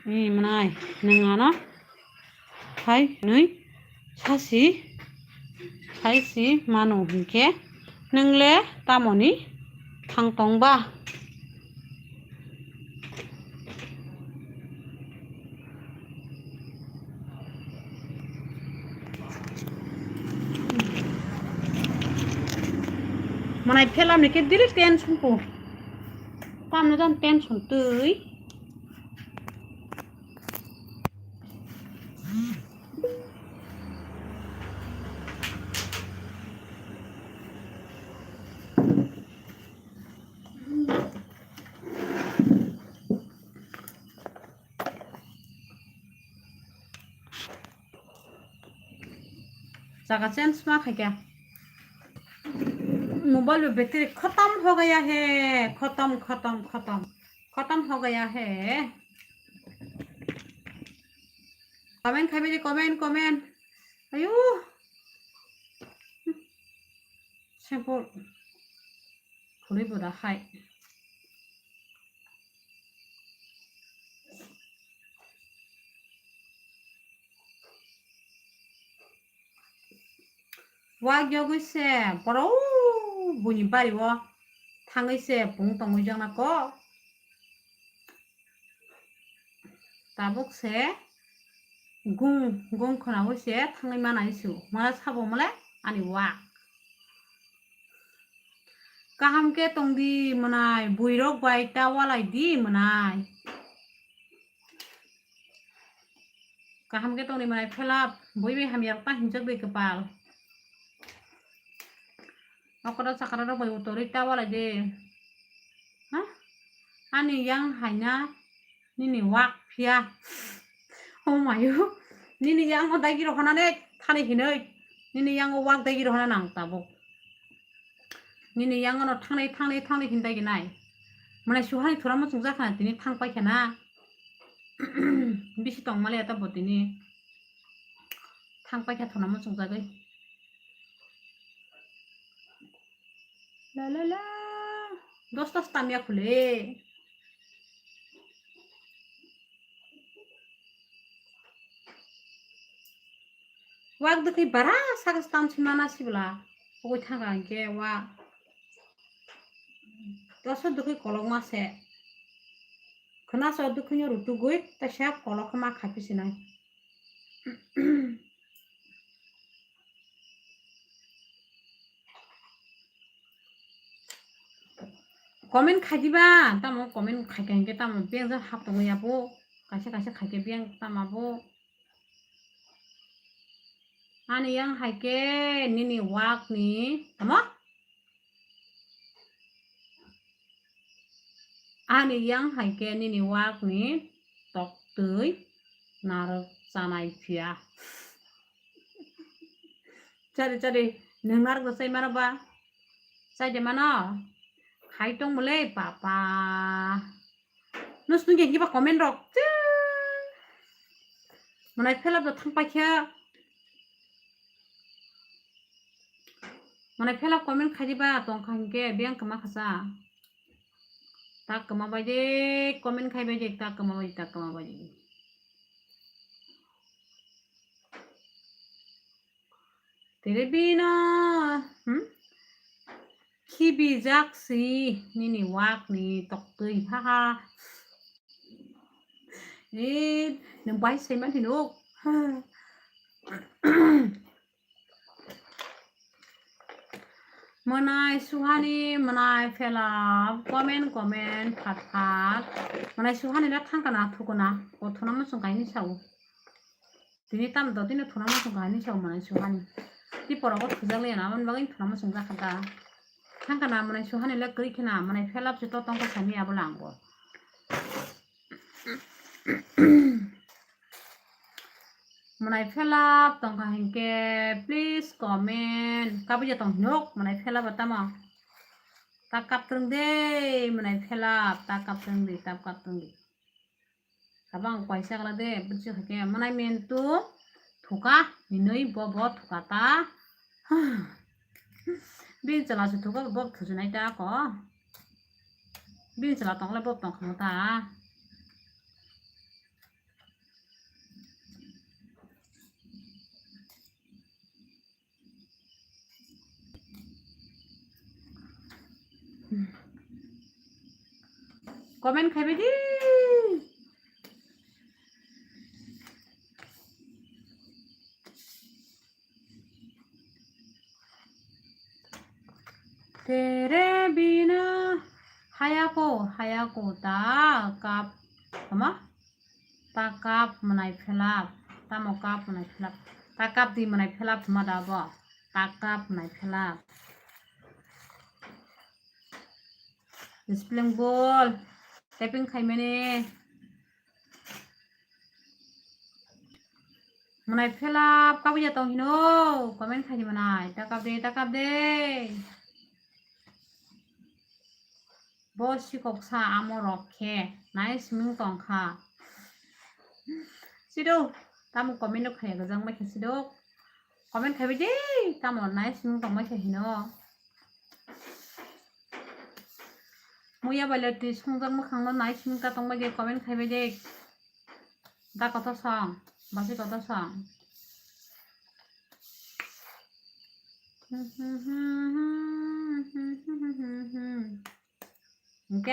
Ni mwnai nwng ano hai hwnwi sasi, saisi mano hinkhe, nwng le tamoni thang tong ba? Mwnai phelamni khe diri tension po. Tamno jani tension twi. Jaga change ma khaikha. Mobile battery khatam ho gaya hai, khatam, khatam, khatam. Khatam ho gaya hai. Comment khai bidi, comment, comment. Ayo. Simple. Khului bo da hai. Wak yogwi se borok buini bari o thangwi se pung tongwi jokna kok. Tabuk se gung gung khwnawi se thangwi manai su. Mala sabo male ani wak. Kaham khe tong di mwnai, buirok bai ta walai di mwnai. Kaham khe tongni mwnai phelap, bui bai hamya rok ta hinjak bai kwpal. Okoro chakra rok bai utorwi ta walai de. Ha? Ani yang haina nini wak phiya. Oh mayo. Nini yang o dagi rohana ne thani hinoi. Nini yang o wak dagi rohana nang tabuk. Nini yang o no thangnai, thangnai, thangnai hintai ginai. Mwnai suhani thura muchung jakha tini thang paikha na. Bisi tong mali ata bo tini. Thang paikha thuna muchung jagwi. La la la. Dosta stamya khule. Wak dukhi bara saka stam simana sibla. Pogoi thanga hingke wa. Doso dukhi kolok ma se. Khna so dukhi nyo rutu goi ta sia kolok ma khapi sinai. Comment khai diba, tamo comment khai khai hingke tamo beng jang hap tongwi abo. Kaisa kaisa khai khe beng tamo abo. Ani yang hai khe nini wak ni tamo? Ani yang hai khe nini wak ni toktwi narwk chanai phiya. Chari chari nwng narwk chai mano ba? Chai de mano? Khai tong mole papa. Nus nung yang kiba comment rok. Mwnai phelap do thang paikha. Mwnai phelap comment khai diba tong kha hingke biyang kama khasa. Tak kama bai de comment khai bai de tak kama bai tak kama bai de. Tere bina, hmm? Khibi jak si nini wak ni toktwi phaha. Eh, nung bai saiman hinuk. Mwnai suhani, mwnai phelap, comment, comment, phat, phat. Mwnai suhani na thangkana, thukuna, o thuna muchung kaini sao. Tini tam do, tini thuna muchung kaini sao mwnai suhani. Ti pora o thujak le na, amon bagwi thuna muchung jakha da. Thangkana mwnai suhani le kri khina, mwnai phelap se to tongkha sani abo langbo. Mwnai phelap tongkha hinkhe, please comment. Kabui ya tong hinok, mwnai phelap tamo. Ta kap twrwng de, mwnai phelap, ta kap twrwng de, ta kap twrwng de. Tabang kaisa kala de, bwswk hai khe mwnai mentu thuka hinwi bo bo thuka ta. Bini chwla se thuka bo thujunai ta ko. Bini chwla tongkhe bo tongkha ta. Comment khai bai di. Tere bina hayako, hayako ta kap, ama? Ta kap mwnai phelap, tamo kap mwnai phelap, ta kap di mwnai phelap hwnma da bo, ta kap mwnai phelap. Spelling bol, typing khaimani. Mwnai phelap kabui ya tong hino, comment khaini mwnai, ta kap de, ta kap de. Bo sikok sa amo rok khe nai simung tong kha. Sido, tamo comment rok khaya gajang mai khe sido. Comment khai bai de, tamo nai simung tong mai khe hino. Muya bai le twi songjar mwkhang no nai simung ta tong bai de, comment khai bai de. Da koto song, basi koto song. Hwnkhe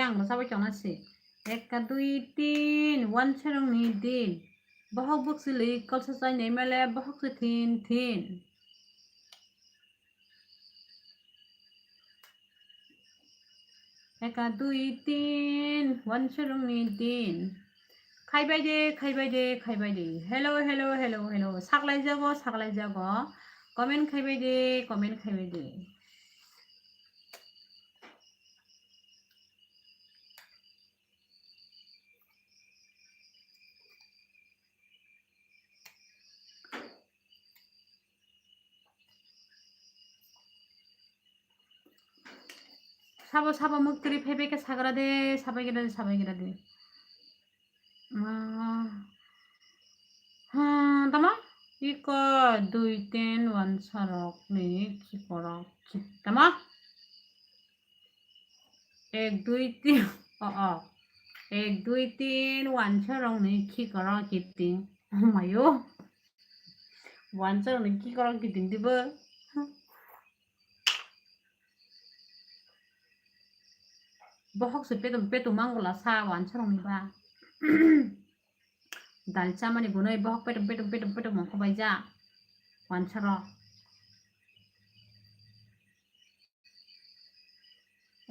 ang bo sabai tongna se. Ekka dui tin, wansa rokni din. Bohok bwswlwi kolsa chainai male bohok se thin thin. Ekka dui tin, wansa rokni din. Khaibai de, khaibai de, khaibai de. Hello, hello, hello, hello. Saklai jago, saklai jago. Comment khaibai de, comment khaibai de. Sabo, sabo, muktri phebe ke sagra de, sabai gira de, sabai gira de. Ah. Hmm, tamo? Iko dui tin wansa rokni khikorok. Tamo? Ek, dui, tin. Oh, oh. Ek, dui, tin, wansa rokni khikorok kiting. Oh, mayo. Wansa rokni khikorok kiting dibo. Bohok se petum petum mangula sa wansa rokni ba. Dal chamani bunui bohok petum petum petum petum mangkho bai ja. Wansa rok.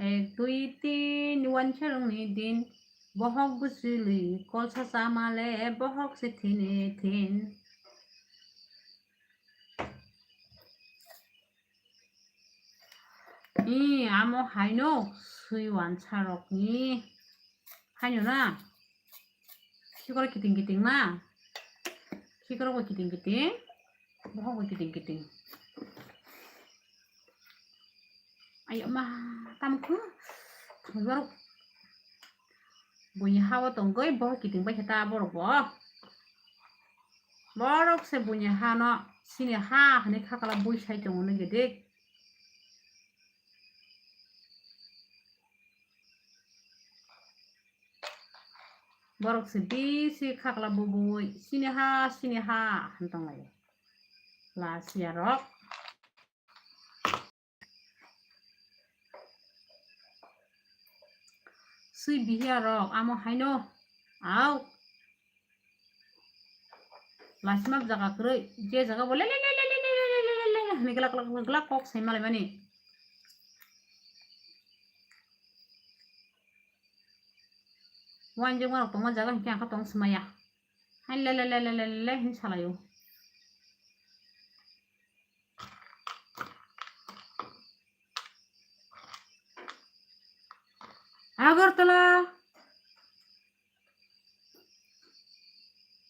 Ek, dui, tin, wansa rokni din. Bohok bwswlwi kolsa chamale bohok se thini thin. I, amo haino swi wansa rokni. Haino na. Khikorok kiting kiting na. Khikorok bo kiting kiting. Bohok bo kiting kiting. Ayo ma, tamkhu. Borok buini ha-o tongwi bohok kiting bai khe ta borok bo. Borok se buini ha no sini ha hwnwi khakla bui sai tongo nw gede. Borok se bisi khakla bubui sini ha, sini ha hwn tonglaio. Lasiya rok. Swi bihiya rok amo haino. Au. Lasima jaga kwrwi, je jaga bo le le le hwnwi glak glak glak glak kok sai malaimani. Wanjwk ma rok tongma jaga hinkhe ang kha tong swmaya. Hai le le le hwn salaio. Agartala.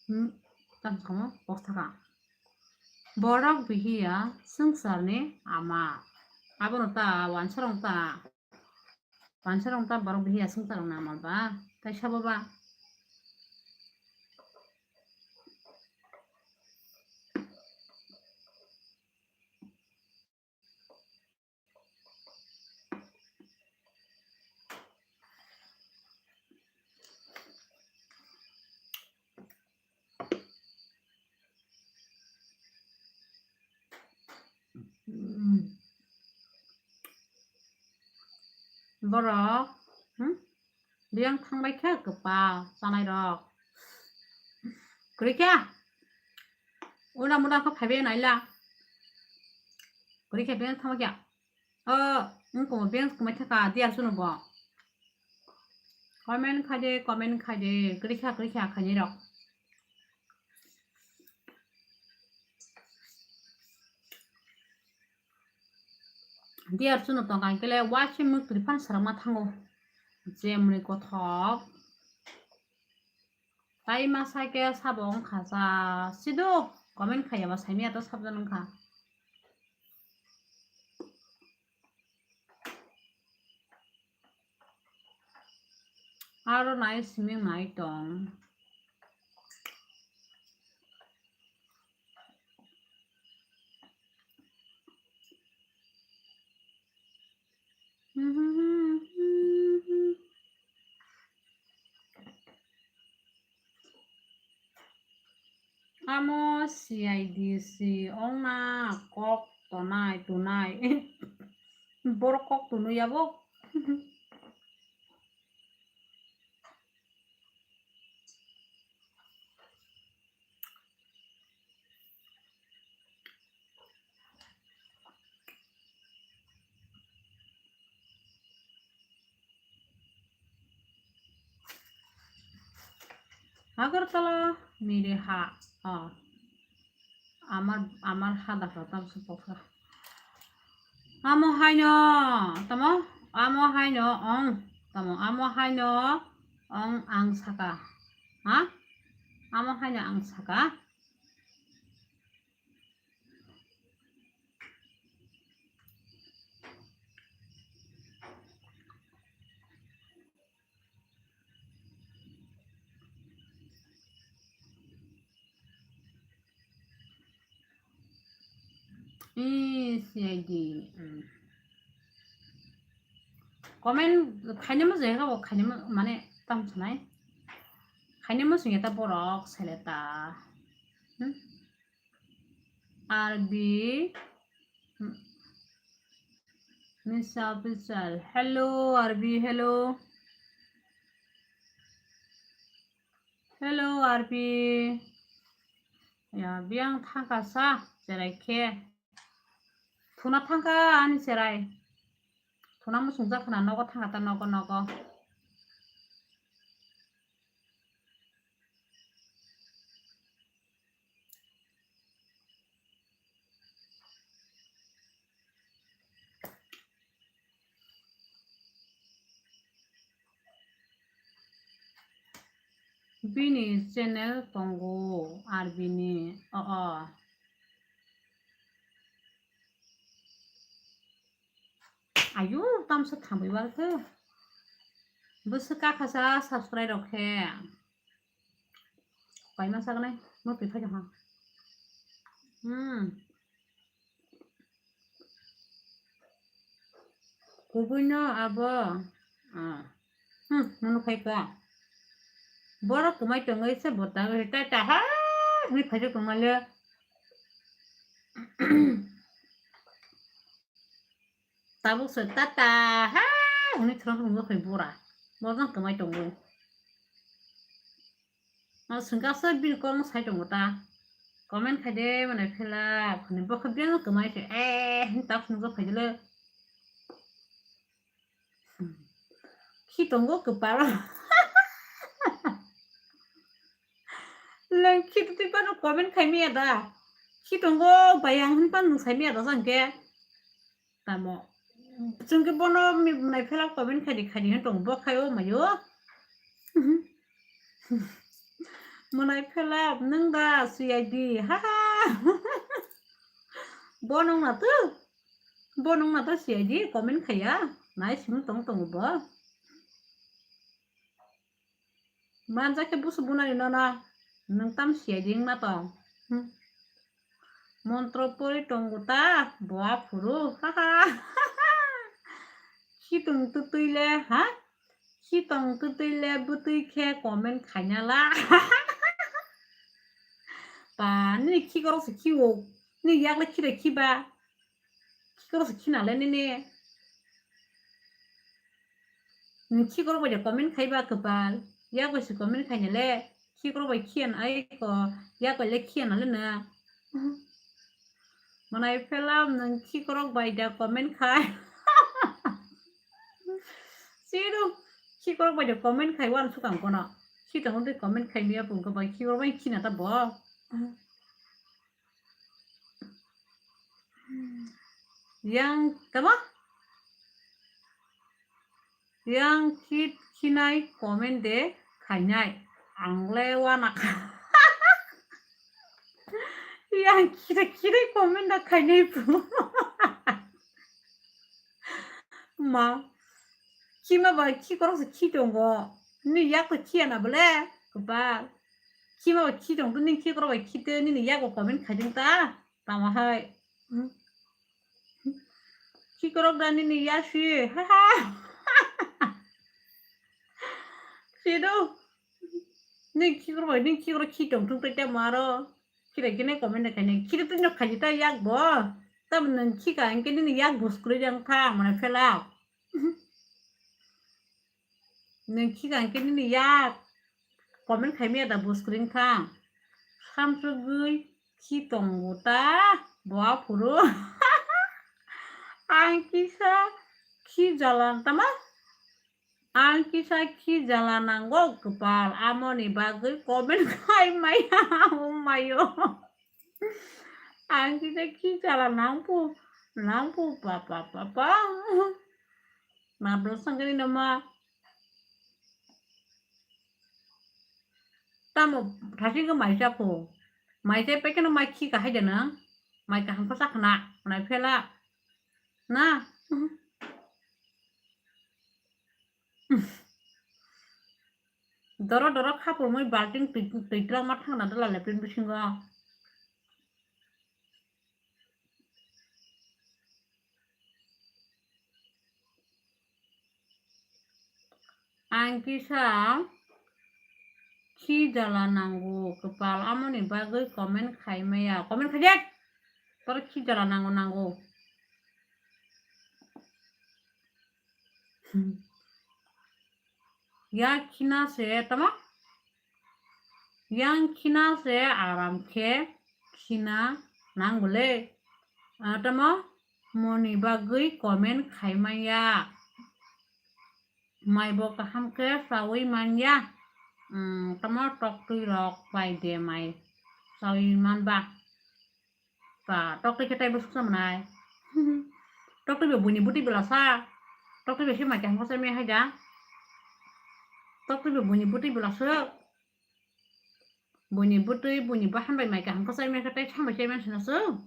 Hmm, tamo kok thaka. Borok bihiya swngcharni ama. Abono ta wansarong ta. Wansarong ta borok bihiya swngcharong ni ama ba. Tai sabo ba. Hmm. Borok, hmm? Biyang thangbai kha kwpal chanai rok. Kwrwi kha? Ura mura kha phaibai naila. Kwrwi kha biyang thangbai kha? O, wngkha biyang kwmai thaka diya suno bo. Comment khaide, comment khaide, kwrwi kha, kwrwi kha khaini rok. Diya suno tong kha kele waise mwtwi phan sarakma thango. Jemni kothok. Tai ma sai khe sabo wngkha sa. Sido comment khaiya ba saimaya to sabjak wngkha. Aro nai simi nai tong. Amo C I D C ongna kok tonai, tunai. Borok kok tunui yabo. Agartala nini ha, oh. Amar, amar ha dakra tamsa pokra. Amo haino, tamo, amo haino, ong, tamo, amo haino, ong, ang saka. Ha? Amo haino ang saka. Ee, C I D, mm. Comment khainai mo jaya kha bo, khainai mo, mane, tam sanai. Khainai mo singya ta borok, sele ta. Hmm? R B, hmm. Miss Official. Hello, R B, hello. Hello, R B. Ya, biyang thangka sa, cherai khe. Thuna thangka ani cherai. Thuna musung jak khna nogo thangka ta nogo, nogo. Bini channel tongo, R B ni, o, o. Ayu, tamsa thangwi wal khe. Bwswk kakhasa subscribe rok khe. Kaima sagnai, mo twi phai ha. Hmm. Kubui no abo. Ah. Hmm, mono khai ka. Borok kwmai tongwi se bota ri ta ta ha. Ni phai tongmale. Tabuk se ta ta ha. Ni throm throm khai bora. Borok kwmai tongwi. Ang swngkha se bini kokno sai tongo ta. Comment khai de mane phela khuni bokhe biyang kwmai se, eh, hin ta khungo phai dile. Khi tongo kwpal. Leng khi twi pano comment khai miya da. Khi tongo bayang hin pan nung sai miya da jang ke. Tamo. Chwng khe bono mi-, mwnai phela comment khaidi khaidi hwn tongo, bo khai o mayo. Mwnai phela nwng da C I D, ha ha. Bo nwng na to? Bo nwng na to C I D comment khaiya? Nai simi tong tongo bo. Manja khe busu bunani nono nwng tam C I D wngna tong. Hmm. Montro pori tongo ta bo aphuru. Ha ha. Khitong twtwi le, ha? Khitong twtwi le bwtwi khe comment khaina la. Pa, nini khikorok se khiwo. Nini yak le khire khiba. Khikorok se khina le nini. Nini khikorok bai de comment khaiba kwpal. Yak bai se comment khaina le. Khikorok bai khiyan ai ko. Yak bai le khiyan ale na. Mwnai phela nwng khikorok bai da comment khai. Siru khikorok bai da comment khai wan sukang kono. Khitong twi comment khai miya pung ko bai khikorok bai khina ta bo. Yang tamo? Yang khit khinai comment de khainai. Ang le wana kha. Yang khita khirai comment da khainai pu. Ma. Khima ba khikorok se khi tongo. Ni yak to khiya na bole. Kwpal. Khima ba khi tong to ni khikorok ba khi te ni ni yak comment khaiding ta. Tamo hai. Hmm. Khikorok da nini yasi. Ha ha. Sido. Ni khikorok bai, ni khikorok khitong thung tei tamo aro. Khirai khe nai comment khainai. Khiri twi nok khaidi ta yak bo. Tamo nwng khika hwnkhe nini yak bus kwrwi rang kha, mane phela. Nwng khika hwnkhe nini yak comment khaimaya da bus kwrwi wng kha. Samsugwi khi tongo ta, bo aphuru. Ang kisa khi jala tama? Ang kisa khi jala nango kwpal, amoni bagwi comment khai maya, oh mayo. Ang kisa khi jala nangpu, nangpu, pa, pa, pa, pa. Ma bwswk wngkhe nini ma. Tamo thasing khe mai cha pho. Mai chai pai kheno mai khi kahai de nang. Mai kaham khe cha khna, nai phela. Na. Doro doro khapur mui balting twi, twi twlangma thangna dwla lepin bisingo. Ang kisa khi jala nango kwpal, amoni bagwi comment khai maya. Comment khai de. Tor khi jala nango, nango. Ya khina se tamo? Yang khina se aram khe khina nango le. Ah, tamo moni bagwi comment khai maya. Mai bo kaham khe chawi manya. Hmm, tamo toktwi rok bai de mai chawi manba. Ba, toktwi khe taibo suksa mwnai. Toktwi bo buini bwtwi bwla sa. Toktwi bo se mai kaham khe chawi maya hai da. Toktwi bo buini bwtwi bwla suk. Buini bwtwi, buini bahan bai mai kaham khe chawi maya khe tai sambai chawi maya sina suk.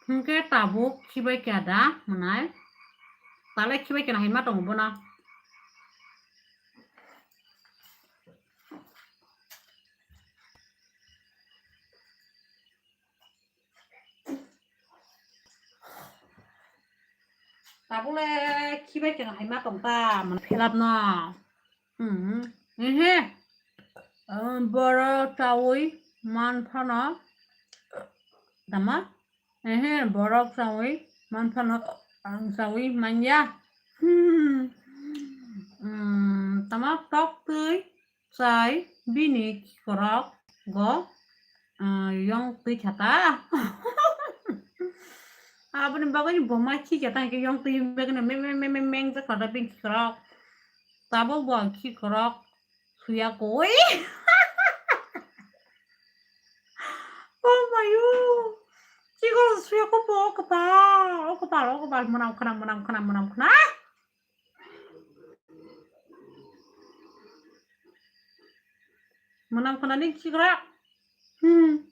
Hwnkhe tabuk khibai kya da mwnai. Talai khibai kya na hai ma tongo bono. Tabukle khibai khe hai ma tong ta, mane phelap no. Hmm. Ehe. Um, borok chawi man phano. Tama? Ehe, borok chawi man phano ang chawi manya. Hmm. Hmm, tama tok twi. Chai bini khikrok go, ah, yong twi kha ta. Aboni bagwi bo ma khi kha ta, hwnkhe yong twi bagwi no meng, meng, meng, meng, meng jak kha ta bini khikrok. Tabuk bo khikrok suya koi. Oh mayo. Khikrok suya ko bo kwpal, o kwpal, o kwpal, mwnam khna, mwnam khna, mwnam khna. Mwnam khwnani khikrok. Hmm.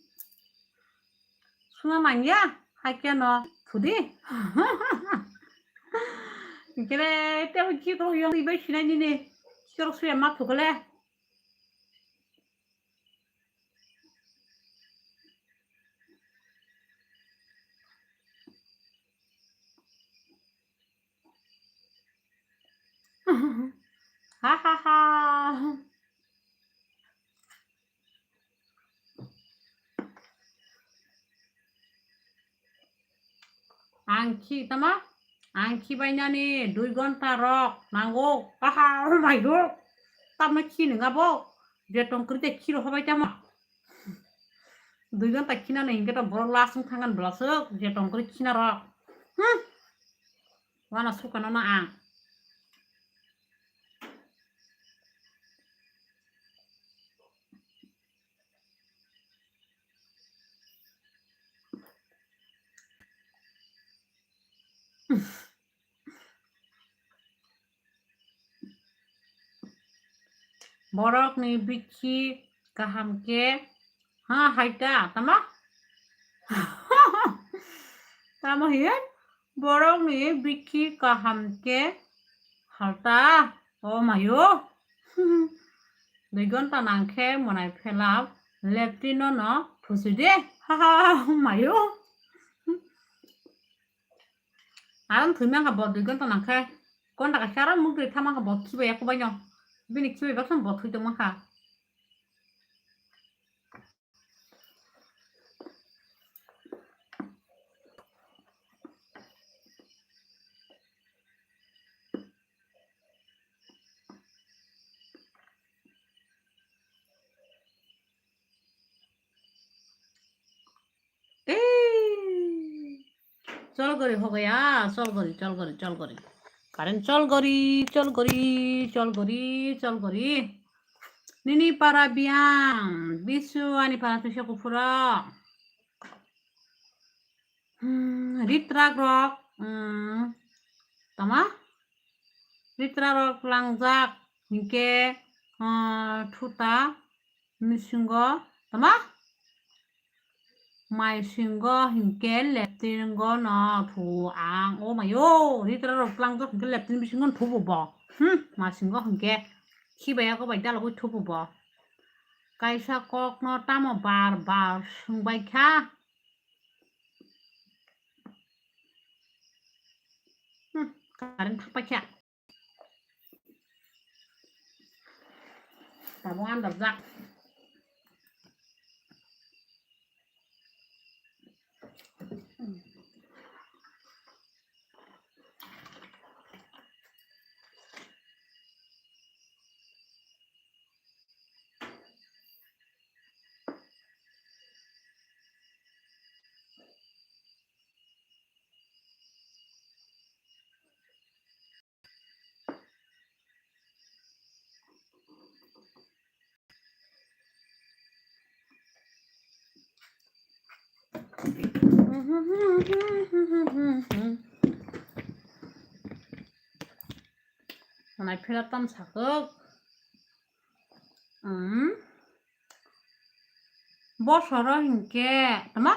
Suna nangya, hakhe no thudi. Kere tebo khikrok yong ibai sinai nini. Khikrok suya ma thukole. Ha ha ha. Ang khi tama? Ang khi bainani dui gonta rok nango. Aha, oh my God. Tamo khi nung abo? Je tong kwrwi tei khi rok hobai tamo? Dui gonta khinani hingke to borok lasung thangan bwlaswk je tong kwrwi khina rok. Hmm. Wana sukano na ang. Borokni bikhi kaham khe, ha, hai ta, tamo? Tamo hiye? Borokni bikhi kaham khe hal ta, o mayo. Dui gonta nang khe mwnai phelap, leptino no phusi de, ha, ha, ha, mayo. Aron thwi mankha bo dui gonta nang khe. Gonta kaisa aro mukri tha mankha bo khibai ya kubai no. Bini khibai baksa bo thwi tong mankha. Chol gori ho gaya, chol gori, chol gori, chol gori. Current chol gori, chol gori, chol gori, chol gori. Nini para biyang, bisu ani para tisa kuphura. Hmm, ritrak rok, hmm, tama? Ritrak rok langjak, hinkhe, ah, thuta, misingo, tama? Maisingo hinkhe leptingo no thu ang. O mayo, ritrak rok langjak hinkhe leptin bisingo no thubu bo. Hmm, maisingo hinkhe khibaya ko bai dalogwi thubu bo. Kaisa kokno tamo bar bar swngbai kha. Hmm, current thangpai kha. Tabuk andar jak. Manai phela tam sakok. Hmm. Bosoro hinkhe, tama?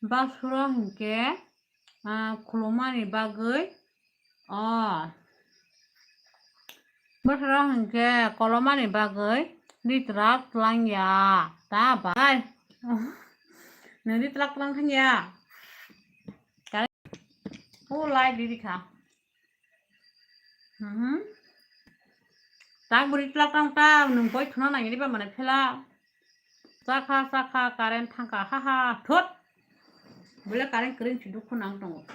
Basuro hinkhe, ah, khulumani bagwi, oh. Bosoro hinkhe kolomani bagwi ritrak twlangya, ta bai? Nwng ritrak twlang thangya? O lai didi kha. Mhm. Tak buri tlak tang ta nwng koi thuna nang ini ba mane phela. Chakha, chakha, current thangkha, ha, ha, thut. Bole current kring si dukhu nang tongo.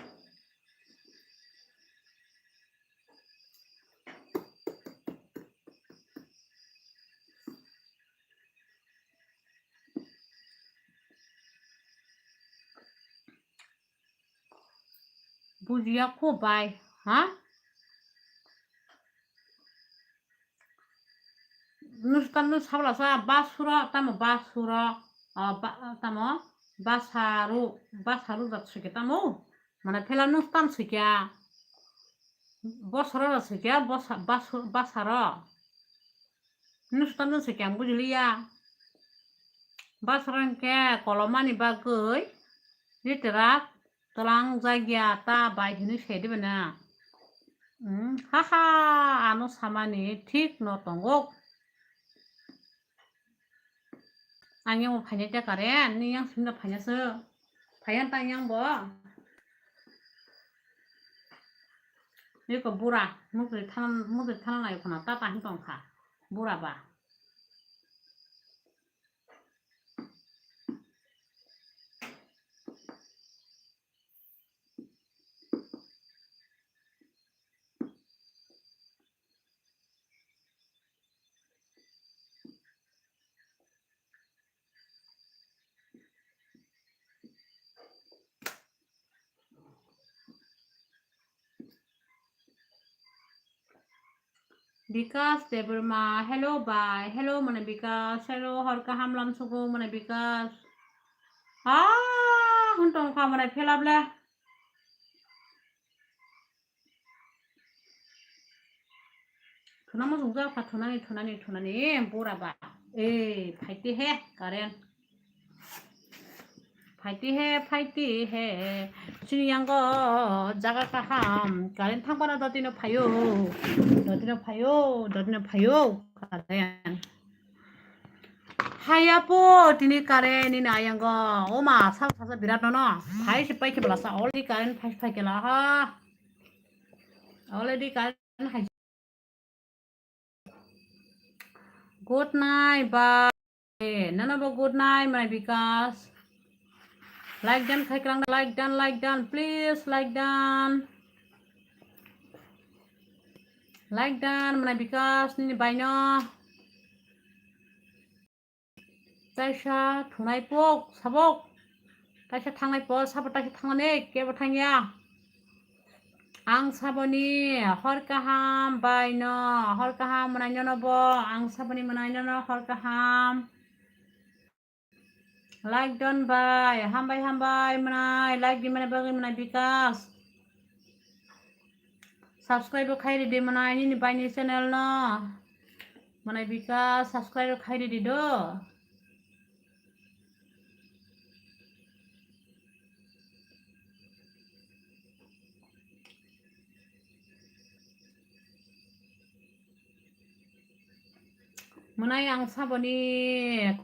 Bujiya kho bai, ha? Nustan nus sabla sa basuro, tamo basuro, ah, ba-, tamo basaru, basaru jat suke tamo? Mana phela nustan suke, bosoro suke, bosa-, basu-, basaro. Nustan nus suke ang bujiliya. Basaro hinkhe kolomani bagwi ritrak twlang jagya ta bai hinwi se diba na? Hmm, ha ha, ano samani thik no tongo. Ang yang phaina ta kare, ni yang sunda phaina se. Phaiya ta yang bo. Ni ko bura, mukri than, mukri than nai khona ta ta hin tong kha. Bura ba. Bikas Debbarma, hello bai, hello mane Bikas, hello hor kaham lam sugo mane Bikas. Ah, hwn tong kha mane phela ble. Thuna mo jung jak kha thunani, thunani, thunani, bura ba. Eh, phaite he, current. Phaite he, phaite he. Chini yango jaga kaham. Current thangpana dotino phaio. Dotino phaio, dotino phaio. Current. Haya po, tini current ni nayango. Oma, sa, sa, sa, birat no, no. Phai se pai ke bala sa. Already current phai, phai ke la ha. Already current hai. Good night, bye. Eh, nana bo good night, my Bikas. Like dan khai krang, like dan, like dan, please, like dan. Like dan, my Bikas, nini baino. Taisa thunai pok, sabok. Taisa thangnai po, sabo taisa thangnani, kebo thangya. Ang saboni hor kaham bai no, hor kaham mwnai nono bo, ang saboni mwnai nono hor kaham. Like don bai, hambai hambai mwnai, like di mwnai bagwi mwnai Bikas. Subscribe bo khai ridi mwnai nini baini channel no. Mwnai Bikas subscribe bo khai ridi do. Mwnai ang saboni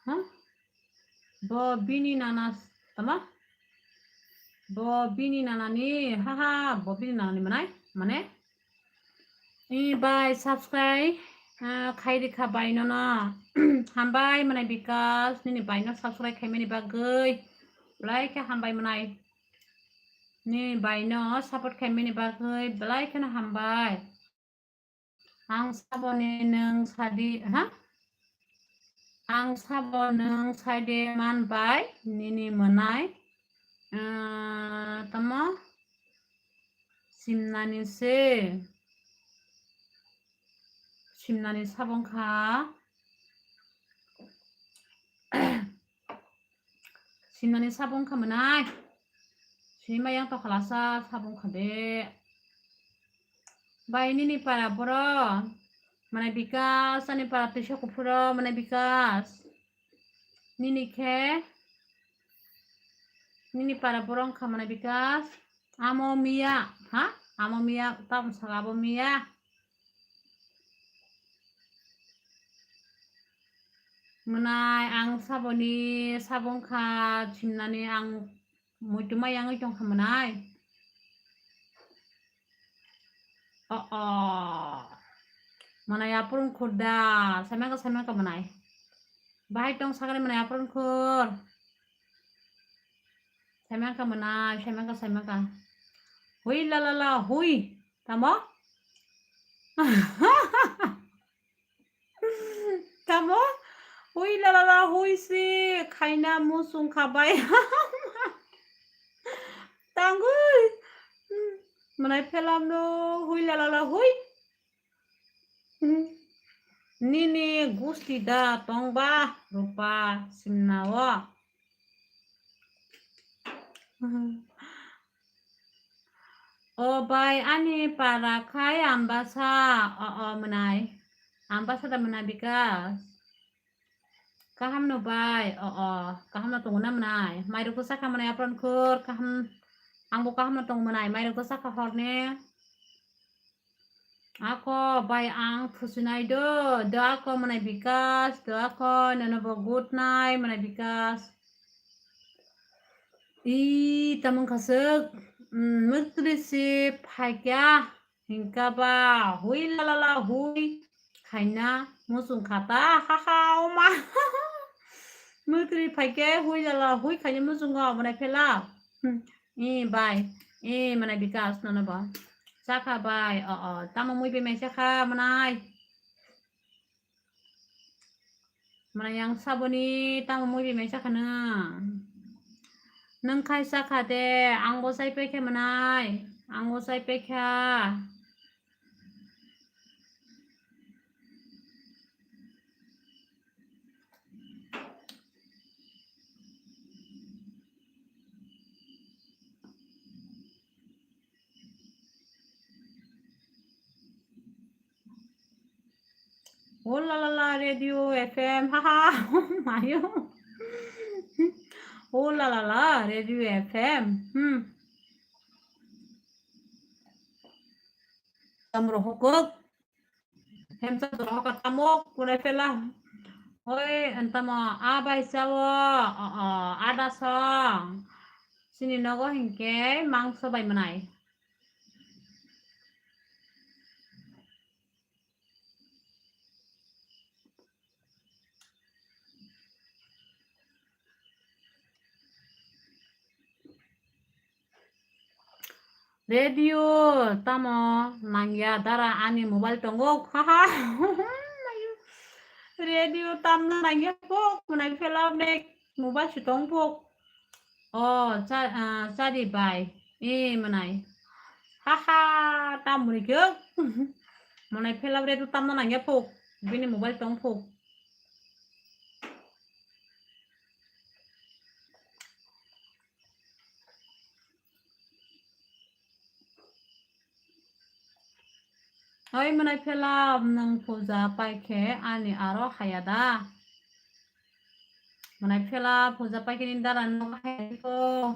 Ha? Bo bini nana s-, tama? Bo bini nana ni, ha ha, bo bini nana ni mwnai, mane? I bai subscribe, ah, khai rikha bai nono. Hambai mwnai Bikas, nini bai no subscribe khaimani bagwi. Belai khe hambai mwnai. Ni bai no support khaimani bagwi belai kheno hambai. Ang saboni nwng sadi, ha? Ang sabo nwng saide man bai nini mwnai, ah, tamo simnani se, simnani sabong kha. Simnani sabong kha mwnai. Sima yang to khalasa sabong kha de. Bai nini para boro. Mwnai Bikas, ani para tisa kuphuro, mwnai Bikas. Nini khe, nini para boro wngkha mwnai Bikas. Amo miya, ha? Amo miya, tamo saka abo miya. Mwnai ang saboni sabong kha simnani ang muitu mai yangwi tongkha mwnai. O, o. Mwnai aphuru khurda, saimaka, saimaka mwnai. Bahai tong sakani mwnai aphuru khur. Saimaka mwnai, saimaka, saimaka. Hui la la la, hui. Tamo? Tamo? Hui la la la, hui si. Khaina musung khabai. Tangwi. Mwnai phelamno, hui la la la, hui. Nini gusti da tongba rupa simna o. O bai ani para khai Ambasa, o, o, mwnai. Ambasa da mwnai Bikas. Kaham no bai, o, o, kaham no tongo na mwnai. Mairok to sakha mwnai apron khur, kaham, angbo kaham no tongo mwnai. Mairok to sakha horne. Ako bai ang thusinai do, do ako mwnai Bikas, do ako nono bo good night mwnai Bikas. I tamung khasuk, mm, mwtri si phaikya, hingka ba, hui la la la, hui, khaina, musung khata, ha ha, oma. Mwtri phaikya, hui la la, hui khaina musung go, mwnai phela. Hmm. I bai, i mwnai Bikas nono bo. Sakha bai, o, o, tamo mui bemai sakha mwnai. Mwnai yang saboni tamo mui bemai sakha nang. Nang khai sakha de, ang bo sai pekha mwnai, ang bo sai pekha. Oh la la la, Radio F M, haha, mayo. Oh la la la, Radio F M, hmm. Tamro hokok. Hemsa jora hoka tamo kunai pela. Oi, entamo a bai sao, o, o, ada song. Sini nogo hinkhe mangso bai manai. Radio tamo nangya dara ani mobile tongo, haha. Radio tamna nangya pok, kunai pela nek mobile si tong pok. O, cha-, ah, chari bai. E, manai. Haha, tamoni khe. Manai pela radio tamna nangya pok. Bini mobile tong pok. Oi, mwnai phela nwng puja paikhe ani aro haya da? Mwnai phela puja paikhe nini dara nogo haya di ko.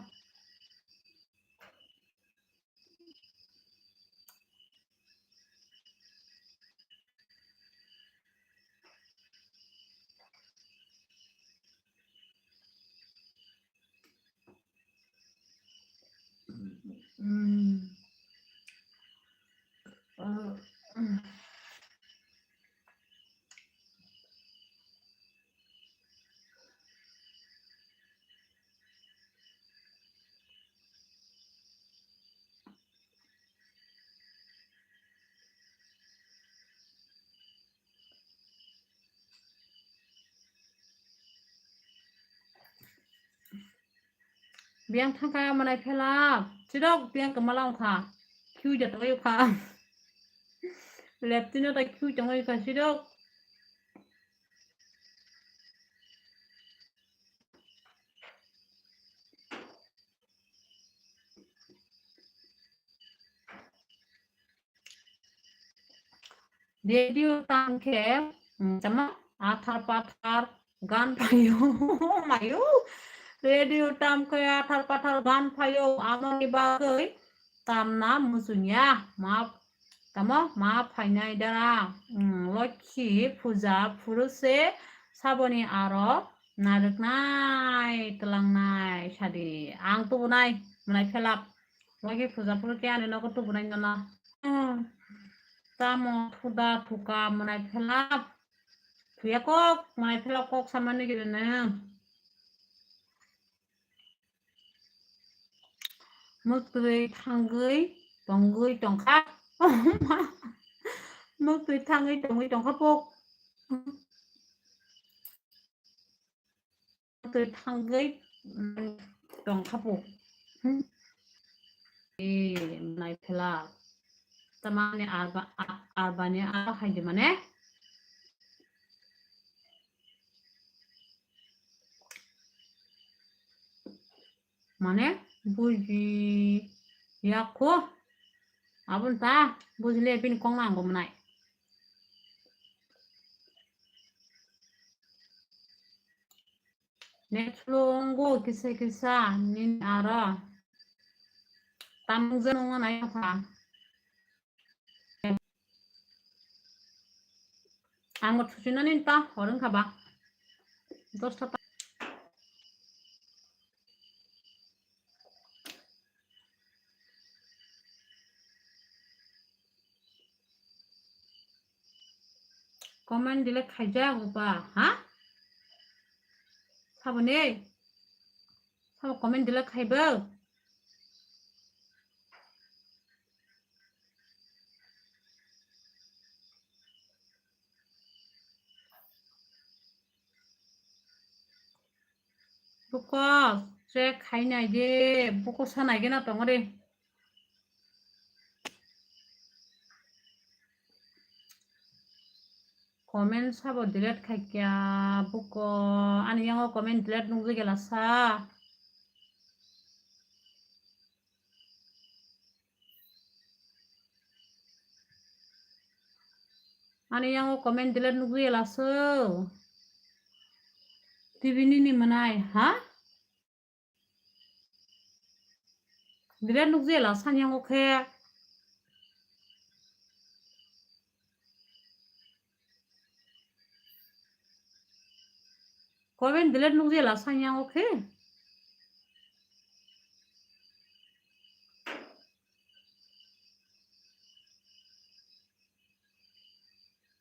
Biyang thangkha mwnai phela, chirok biyang kwmala wngkha, khiui da tongwi kha. Leptino da khiui tongwi kha chirok. Radio tam khe, mm, tamo athar pathar gan phaio, mayo. Radio tam khe athar pathar gan phaio, amoni bagwi tamna muchungya. Ma, tamo ma phainai dara, mm, lokhi puja phuru se saboni aro narwknai twlangnai sadi. Ang tubunai mwnai phelap. Lagi puja phuru khe ani nogo tubunai nono. Hmm. Tamo thuda thuka mwnai phelap. Thuya kok, mwnai phelap kok samani gire ne. Muktwi thangwi tongwi tongkha. Muktwi thangwi tongwi tongkha pok. Twi thangwi, mm, tongkha po. Hmm. E, mwnai phela. Tamani arba, a-, arbani aro hai di mane. Mane buji yakho. Aboni ta bujile bini kok nango mwnai. Net slow wngo kisa kisa nini aro. Tamung jano wngo nai kha. Ang bo thuchina nini ta hor wngkha ba. Dosta ta. Comment delete khaijak ba, ha? Saboni? Sabo comment delete khaibo? Buko check khai nai de, buko sa nai gana tongo de. Comment sabo delete khai kya buko, ani yango comment delete nukjagela sa. Ani yango comment delete nukjagela so. T V nini mwnai, ha? Delete nukjagela sani yango khe. Comment delete nukjai la sanya o khe.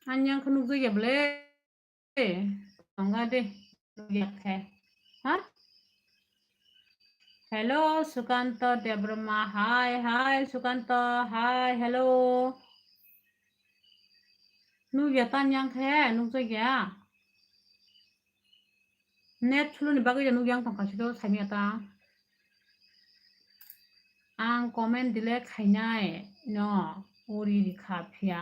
Anyang khe nukjai ya ble. Tongga de. Nukya khe. Ha? Hello, Sukanto Debbarma. Hi, hi, Sukanto. Hi, hello. Nukya tanyang khe, nukjai ya. Net thuluni bagwi nukya wng tongkha sito saimya ta. Ang comment delete khainai no uri rikha phiya.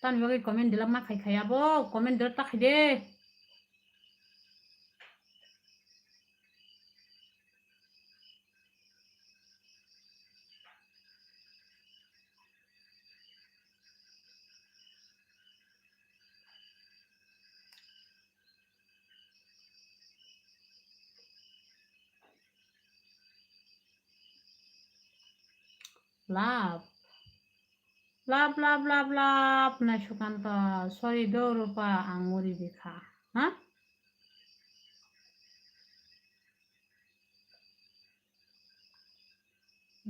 Tani bagwi comment delete ma khai khaya bo, comment delete ta khai de. Love. Love, love, love, love, nai Sukanto. Sorry do, Rupa, ang muri bikha. Ha?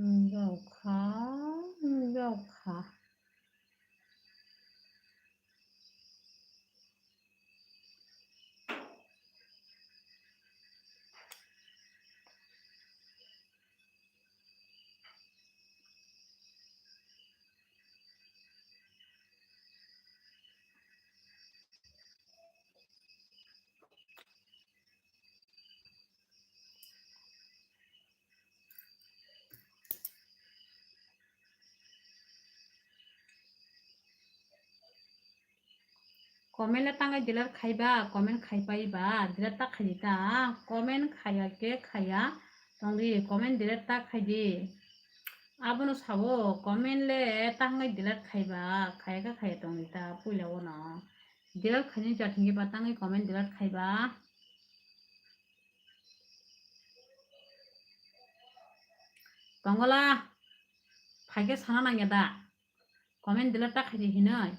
Nungjao kha, nungjao kha. Comment le tangwi delete khaiba, comment khaipai ba, delete ta khaidi ta, comment khaya khe khaya tongdi, comment delete ta khaidi. Abono sawo, comment le tangwi delete khaiba, khaya khe khaya tongdi ta, puila wono. Delete khaini jathingki ba tangwi comment delete khaiba. Tongola, phaikhe sana nangya da? Comment delete ta khaidi hinoi.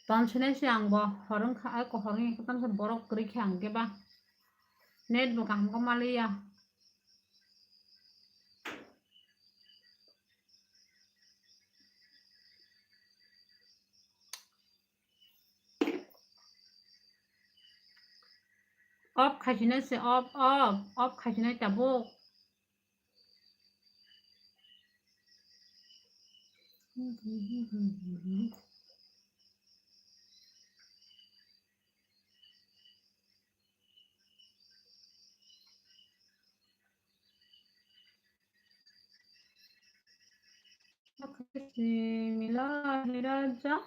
Ton sinai se ang bo horong kha, ai ko horong ekta se borok kwrwi khe ang khe ba net bo kaham khe maliya. Off khasinai se, off, off, off khasinai tabuk. Bismillahirrahmanirrahim.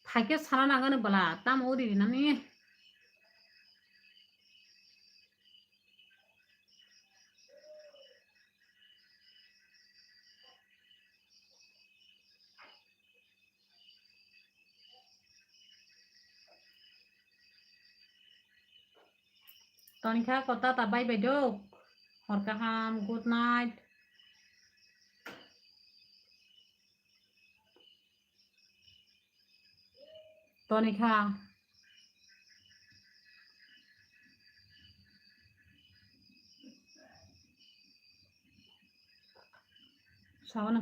Phaikhe sana nangani bwla, tamo uri rinani. Toni kha ko, tata, bye bye do. Hor kaham, good night. Toni kha. Sauna.